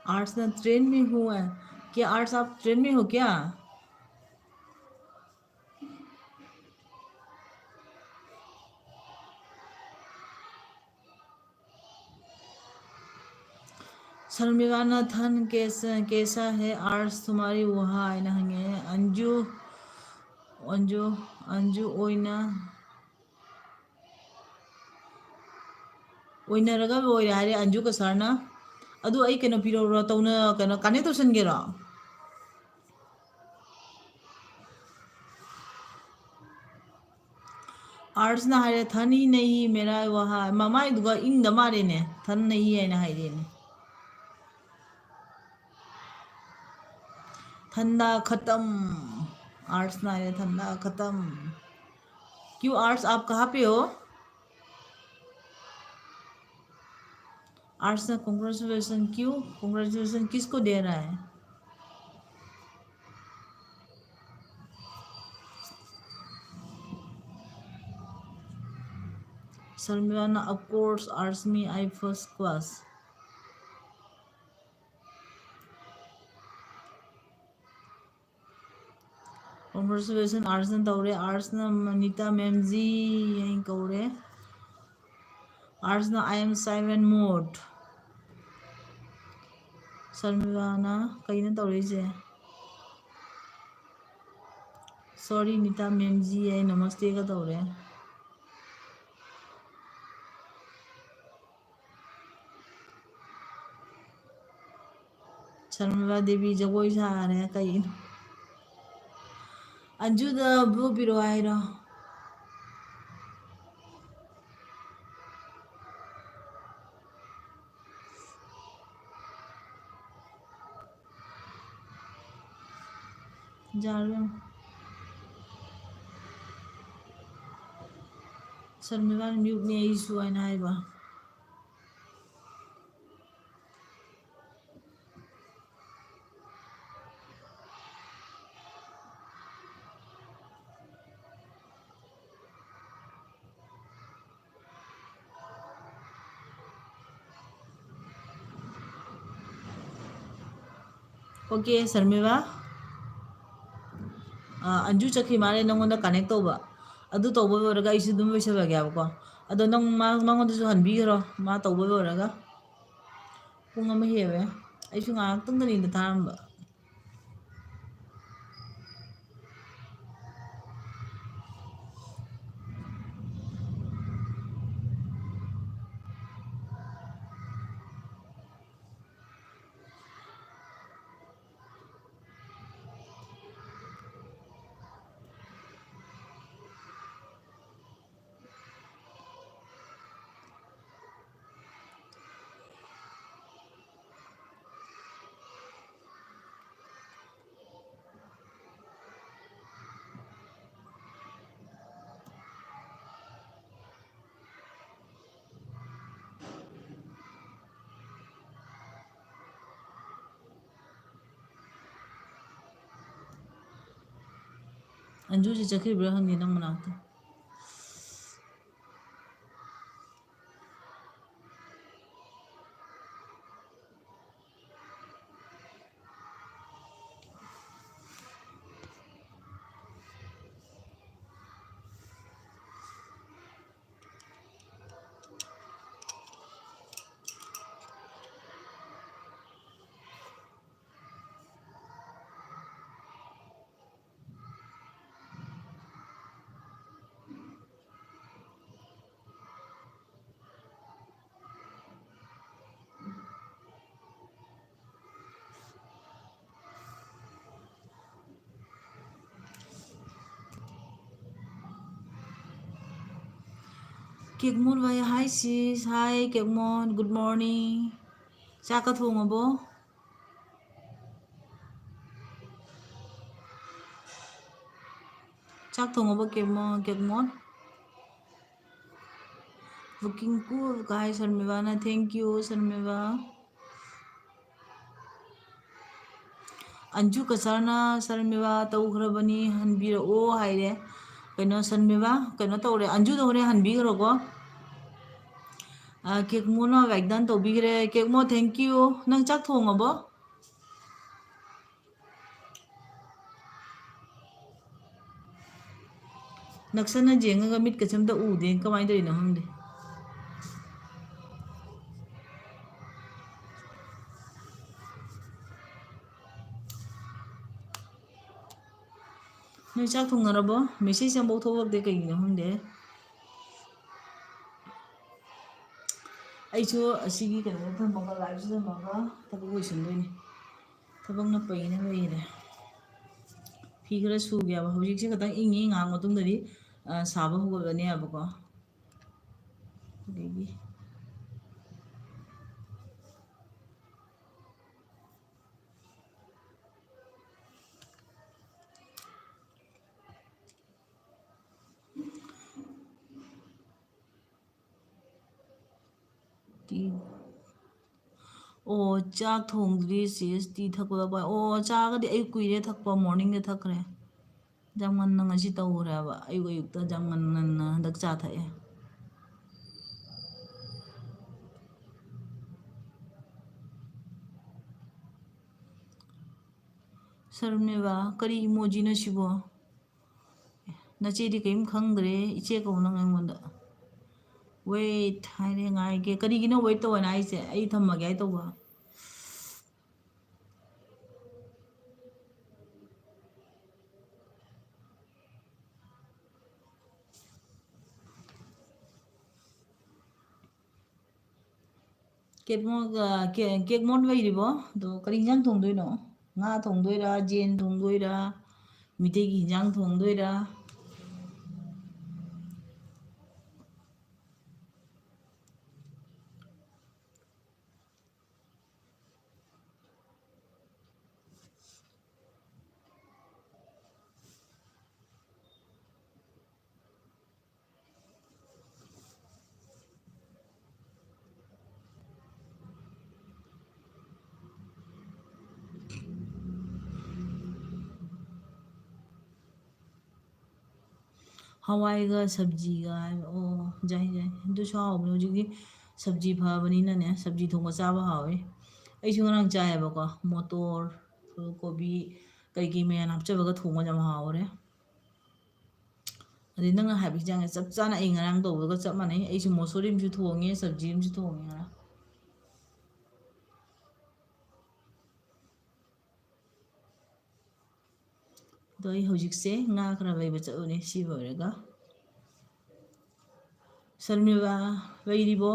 ꯑꯥꯔꯠꯁꯅ "ट्रेन में हूँ" है। "क्या आर्स, आप ट्रेन में हो क्या?" ꯁꯔꯃꯤꯂꯥꯅ "धन कैसा, कैसा है आर्स तुम्हारी वहाँ?" ꯍꯥꯏꯅ ꯍꯪꯉꯦ꯫ ꯑꯟꯖꯨ, ꯑꯟꯖꯨ, ꯑꯟꯖꯨ ꯑꯣꯏꯅ, "ꯑꯣꯏꯅꯔꯒ ꯂꯣꯏꯔꯦ" ꯍꯥꯏꯔꯦ ꯑꯟꯖꯨ ꯀꯁꯥꯔꯅ꯫ ꯑꯗꯨ ꯑꯩ ꯀꯩꯅꯣ ꯄꯤꯔꯛꯎꯔꯣ? ꯇꯧꯅ-, ꯀꯩꯅꯣ, connect ꯇꯧꯁꯟꯒꯦꯔꯣ? ꯑꯥꯔꯠꯁꯅ ꯍꯥꯏꯔꯦ, "धन ही नहीं मेरा वहाँ", ꯃꯃꯥꯏꯗꯨꯒ ꯏꯪꯗ ꯃꯥꯜꯂꯦꯅꯦ, "धन नहीं" ꯍꯥꯏꯅ ꯍꯥꯏꯔꯦꯅꯦ꯫ "धंधा खत्म", ꯑꯥꯔꯠꯁꯅ ꯍꯥꯏꯔꯦ, "धंधा खत्म"꯫ "क्यों आर्स, आप कहाँ पे हो?" आर्ट्स ने "Congratulation" क्यों? Congratulation किसको दे रहा है? ꯁꯔꯃꯤꯂꯥꯅ, "Of course, Arshmi, I first class." Congratulations, ꯑꯥꯔꯁꯅ ꯇꯧꯔꯦ꯫ ꯑꯥꯔꯁꯅ ꯃꯅꯤꯇꯥ ꯃꯦꯝꯖꯤ ꯍꯥꯏꯅ ꯀꯧꯔꯦ꯫ ꯑꯥꯔꯁꯅ "I am silent mode." ꯁꯔꯃꯤꯂꯥꯅ ꯀꯩꯅꯣ ꯇꯧꯔꯛꯏꯁꯦ? "Sorry, ꯅꯤꯇꯥ ꯃꯦꯝꯖꯤ" ꯍꯥꯏ "Namaste"ꯒ ꯇꯧꯔꯦ꯫ ꯁꯔꯃꯤꯂꯥ ꯗꯦꯕꯤ ꯖꯒꯣꯏ ꯁꯥꯔꯦ ꯀꯩꯅꯣ? ꯑꯟꯖꯨꯗ blue ꯄꯤꯔꯛꯑꯣ ꯍꯥꯏꯔꯣ? ꯌꯥꯔꯣꯏ꯫ ꯁꯔꯃꯤꯂꯥꯅ "Mute ꯅꯦ ꯑꯩꯁꯨ" ꯍꯥꯏꯅ ꯍꯥꯏꯕ꯫ OK, ꯁꯔꯃꯤꯂꯥ꯫ ꯑꯥ, ꯑꯟꯖꯨ ꯆꯠꯈꯤ ꯃꯥꯜꯂꯦ ꯅꯪꯉꯣꯟꯗ connect ꯇꯧꯕ꯫ ꯑꯗꯨ ꯇꯧꯕ ꯂꯣꯏꯔꯒ ꯑꯩꯁꯨ ꯑꯗꯨꯝ ꯂꯣꯏꯁꯤꯜꯂꯒꯦ ꯍꯥꯏꯕꯀꯣ꯫ ꯑꯗꯣ ꯅꯪ ꯃꯥ-, ꯃꯉꯣꯟꯗꯁꯨ ꯍꯟꯕꯤꯈ꯭ꯔꯣ, ꯃꯥ ꯇꯧꯕ ꯂꯣꯏꯔꯒ꯫ ꯄꯨꯡ ꯑꯃ ꯍꯦꯜꯂꯦ꯫ ꯑꯩꯁꯨ ꯉꯥꯏꯍꯥꯛꯇꯪꯗꯅꯤꯗ ꯊꯥꯔꯝꯕ꯫ ꯑꯟꯖꯨꯁꯤ ꯆꯠꯈꯤꯕ꯭ꯔꯥ ꯈꯪꯗꯦ ꯅꯪ ꯃꯅꯥꯛꯇ꯫ ꯀꯦꯛꯃꯣꯟ ꯚꯥꯏ, hi sis, hi ꯀꯦꯛꯃꯣꯟ, good morning. ꯆꯥꯛꯀ ꯊꯣꯡꯉꯕꯣ? ꯆꯥꯛ ꯊꯣꯡꯉꯕꯣ ꯀꯦꯛꯃꯣꯟ, ꯀꯦꯛꯃꯣꯟ? Looking cool ꯀꯥꯏ ꯁꯔꯃꯤꯕꯥꯅ, thank you ꯁꯔꯃꯤꯕꯥ꯫ ꯑꯟꯖꯨ ꯀꯆꯥꯔꯅ ꯁꯔꯃꯤꯕꯥ ꯇꯧꯈ꯭ꯔꯕꯅꯤ, ꯍꯟꯕꯤꯔꯛꯑꯣ ꯍꯥꯏꯔꯦ꯫ ꯀꯩꯅꯣ ꯁꯔꯃꯤꯕꯥ, ꯀꯩꯅꯣ ꯇꯧꯔꯦ, ꯑꯟꯖꯨꯗ ꯍꯣꯔꯦꯟ ꯍꯟꯕꯤꯈ꯭ꯔꯣꯀꯣ꯫ ꯑ, ꯀꯦꯛꯃꯣꯅ ꯋꯦꯛꯗꯥꯟ ꯇꯧꯕꯤꯈ꯭ꯔꯦ꯫ ꯀꯦꯛꯃꯣ, thank you꯫ ꯅꯪ ꯆꯥꯛ ꯊꯣꯡꯉꯕꯣ? ꯅꯛꯁꯟꯅ ꯌꯦꯡꯉꯒ ꯃꯤꯠꯀꯁꯦ ꯑꯝꯇ ꯎꯗꯦ, ꯀꯃꯥꯏꯅ ꯇꯧꯔꯤꯅꯣ ꯈꯪꯗꯦ꯫ ꯅꯣꯏ ꯆꯥꯛ ꯊꯣꯡꯅꯔꯕꯣ? Message ꯑꯃꯐꯥꯎ ꯊꯣꯛꯂꯛꯇꯦ, ꯀꯩꯒꯤꯅꯣ ꯈꯪꯗꯦ꯫ ꯑꯩꯁꯨ ꯑꯁꯤꯒꯤ ꯀꯩꯅꯣꯗ ꯊꯝꯃꯒ, live ꯁꯤ ꯊꯝꯃꯒ ꯊꯕꯛ ꯂꯣꯏꯁꯤꯟꯗꯣꯏꯅꯤ꯫ ꯊꯕꯛꯅ ꯄꯩꯅ ꯂꯩꯔꯦ꯫ ꯐꯤ ꯈꯔ ꯁꯨꯒꯦꯕ꯫ ꯍꯧꯖꯤꯛꯁꯦ ꯈꯤꯇꯪ ꯏꯪꯉꯤ, ꯉꯥꯏꯍꯥꯛ ꯃꯇꯨꯡꯗꯗꯤ, ꯑ, ꯁꯥꯕ ꯍꯧꯒꯠꯂꯅꯦꯕꯀꯣ꯫ ꯑꯗꯒꯤ ꯇꯤ꯫ ꯑꯣ, ꯆꯥꯛ ꯊꯣꯡꯗ꯭ꯔꯤ sis, ꯇꯤ ꯊꯛꯄꯗ ꯄꯥꯏ꯫ ꯑꯣ, ꯆꯥꯒꯗꯤ ꯑꯌꯨꯛ ꯀꯨꯏꯔꯦ ꯊꯛꯄ, morning ꯗ ꯊꯛꯈ꯭ꯔꯦ꯫ ꯌꯥꯝ ꯉꯟꯅ ꯉꯁꯤ ꯇꯧꯈ꯭ꯔꯦꯕ, ꯑꯌꯨꯛ ꯑꯌꯨꯛꯇ ꯌꯥꯝ ꯉꯟꯅ ꯉꯟꯅ ꯍꯟꯗꯛ ꯆꯥ ꯊꯛꯑꯦ꯫ ꯁꯔꯃꯤꯕꯥ, ꯀꯔꯤ emoji ꯅꯣ ꯁꯤꯕꯣ? ꯅꯆꯦꯗꯤ ꯀꯔꯤꯝ ꯈꯪꯗ꯭ꯔꯦ, ꯏꯆꯦ ꯀꯧ ꯅꯪ ꯑꯩꯉꯣꯟꯗ꯫ Wait ꯍꯥꯏꯔꯦ, ꯉꯥꯏꯒꯦ꯫ ꯀꯔꯤꯒꯤꯅꯣ wait ꯇꯧꯑꯣꯅ ꯍꯥꯏꯁꯦ? ꯑꯩ ꯊꯝꯃꯒꯦ ꯍꯥꯏ ꯇꯧꯕ꯫ ꯀꯦꯛꯃꯣꯟ, ꯑ, ꯀꯦ-, ꯀꯦꯛꯃꯣꯟ ꯂꯩꯔꯤꯕꯣ? ꯑꯗꯣ ꯀꯔꯤ ꯏꯟꯖꯥꯡ ꯊꯣꯡꯗꯣꯏꯅꯣ? ꯉꯥ ꯊꯣꯡꯗꯣꯏꯔꯥ, ꯌꯦꯟ ꯊꯣꯡꯗꯣꯏꯔꯥ, ꯃꯤꯇꯩꯒꯤ ꯏꯟꯖꯥꯡ ꯊꯣꯡꯗꯣꯏꯔꯥ? ꯍꯋꯥꯏꯒ ꯁꯕꯖꯤꯒ ꯍꯥꯏꯕ, ꯑꯣ, ꯌꯥꯏ, ꯌꯥꯏ, ꯑꯗꯨꯁꯨ ꯍꯥꯎꯕꯅꯦ꯫ ꯍꯧꯖꯤꯛꯇꯤ ꯁꯕꯖꯤ ꯐꯕꯅꯤꯅꯅꯦ, ꯁꯕꯖꯤ ꯊꯣꯡꯕ ꯆꯥꯕ ꯍꯥꯎꯋꯦ꯫ ꯑꯩꯁꯨ ꯉꯔꯥꯡ ꯆꯥꯏꯌꯦꯕꯀꯣ, ꯃꯣꯇꯣꯔ, ꯐꯨꯜ ꯀꯣꯕꯤ, ꯀꯩꯀꯩ ꯃꯌꯥꯝ ꯍꯥꯞꯆꯜꯂꯒ ꯊꯣꯡꯕ ꯌꯥꯝ ꯍꯥꯎꯔꯦ꯫ ꯑꯗꯩ ꯅꯪꯅ ꯍꯥꯏꯕ ꯍꯤꯟꯖꯥꯡꯁꯦ ꯆꯞ ꯆꯥꯅ ꯑꯩ ꯉꯔꯥꯡ ꯇꯧꯕꯒ ꯆꯞ ꯃꯥꯟꯅꯩ꯫ ꯑꯩꯁꯨ ꯃꯣꯁꯣꯔꯤ ꯑꯃꯁꯨ ꯊꯣꯡꯉꯦ, ꯁꯕꯖꯤ ꯑꯃꯁꯨ ꯊꯣꯡꯉꯦ ꯉꯔꯥꯡ꯫ ꯑꯗꯣ ꯑꯩ ꯍꯧꯖꯤꯛꯁꯦ ꯉꯥ ꯈꯔ ꯂꯩꯕ ꯆꯠꯂꯨꯅꯤ, ꯁꯤ ꯂꯣꯏꯔꯒ꯫ ꯁꯔꯃꯤꯂꯥ, ꯂꯩꯔꯤꯕꯣ?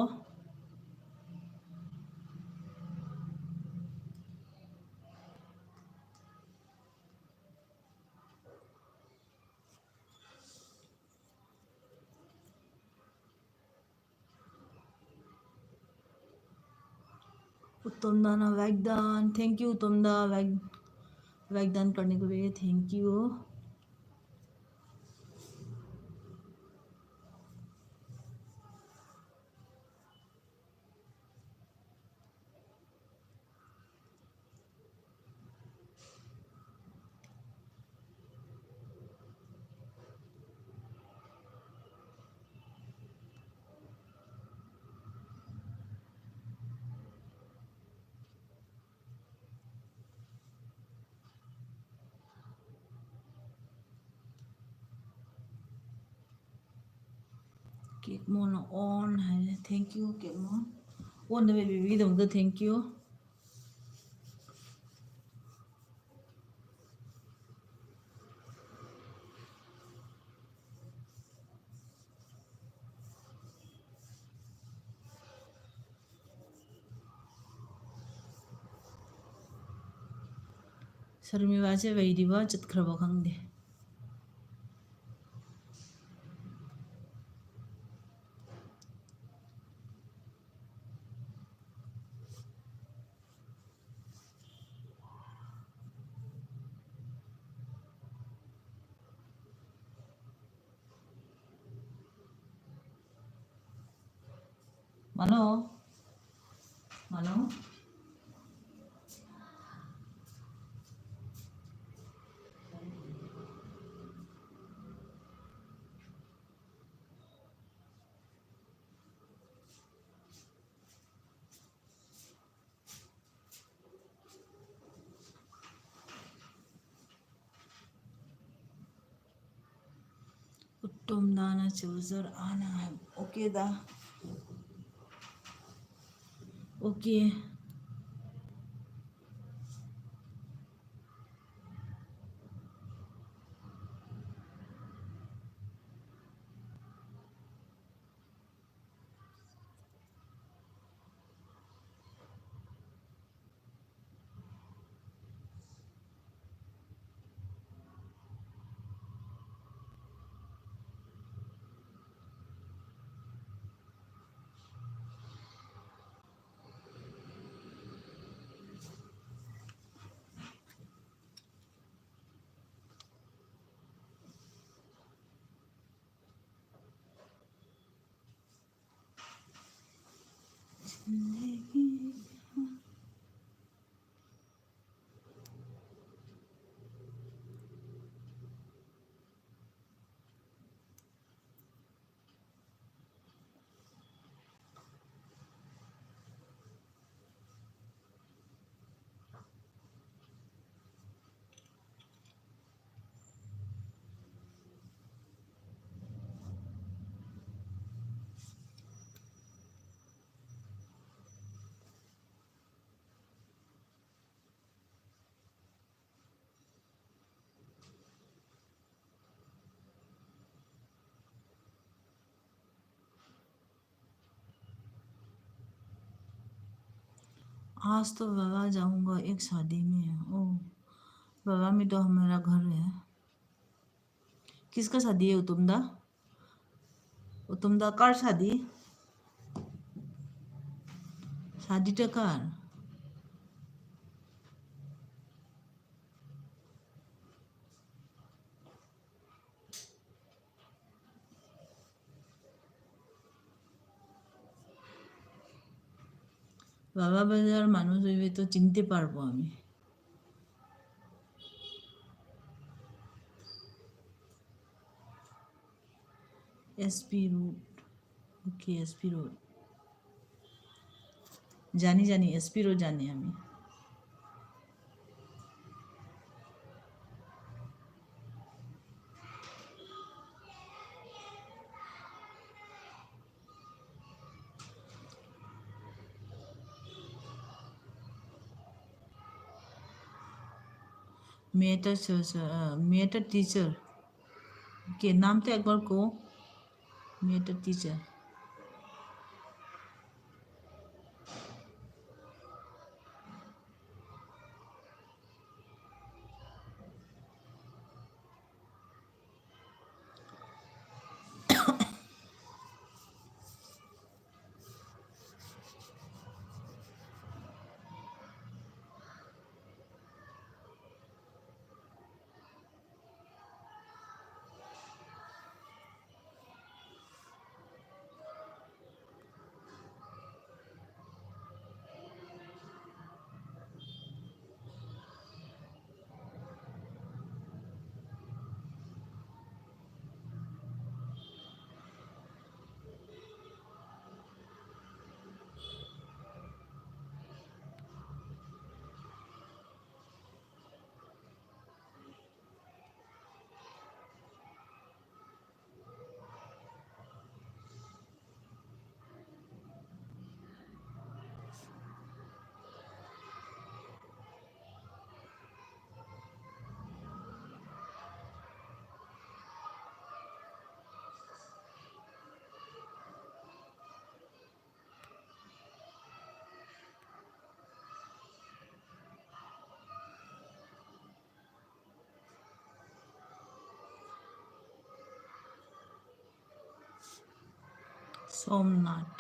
उत्तम दा ना वैगदान, thank you उत्तम दा, वैग-, वैगदान करने के लिए thank you। ꯀꯦꯛꯃꯣꯟꯅ ꯑꯣꯟ ꯍꯥꯏꯔꯦ꯫ Thank you ꯀꯦꯛꯃꯣꯟ꯫ ꯑꯣꯟꯗ ꯕꯦꯕꯤꯒꯤꯗꯃꯛꯇ thank you꯫ ꯁꯔꯃꯤꯂꯥꯁꯦ ꯂꯩꯔꯤꯕ ꯆꯠꯈ꯭ꯔꯕ ꯈꯪꯗꯦ꯫ Mano? Mano? तुम दाना चूजर आना है। ओके दा। ओके। आज तो बाबा जाऊंगा एक शादी में। ओ, बाबा में तो हमारा घर है। किसका शादी है उत्तम दा? उत्तम दा कार शादी? शादी तो कार। বাবা বাজার মানুষ হইবে তো চিনতে পারবো আমি। SP road. Okay, SP road. জানি, জানি, এসপি রোড জানি আমি। মেয়েটা স-, স-, আহ, মেয়েটা টিচার। কে নামটা একবার কো? মেয়েটা টিচার। সোমনাথ।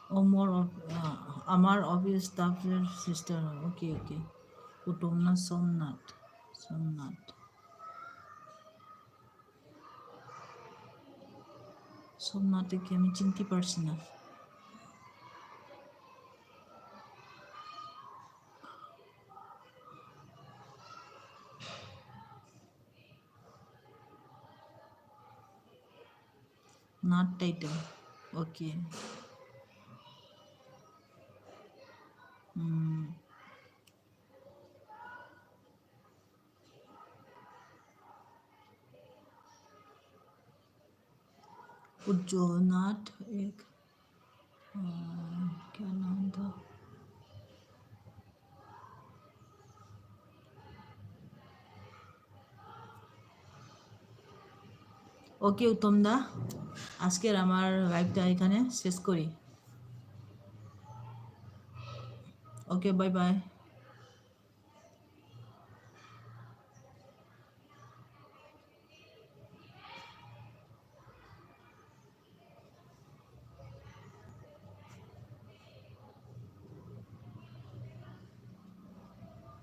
অমর অফ-, আ-, আমার অফিস স্টাফের সিস্টার। ওকে, ওকে। কুটুম না সোমনাথ। সোমনাথ। সোমনাথকে আমি চিনতে পারছি না। Not title. Okay. Hmm. উজ্জ্বল নাট এক। আহ, क्या नाम था? ওকে উত্তম দা, আজকের আমার লাইভটা এখানে শেষ করি। ওকে, বাই বাই।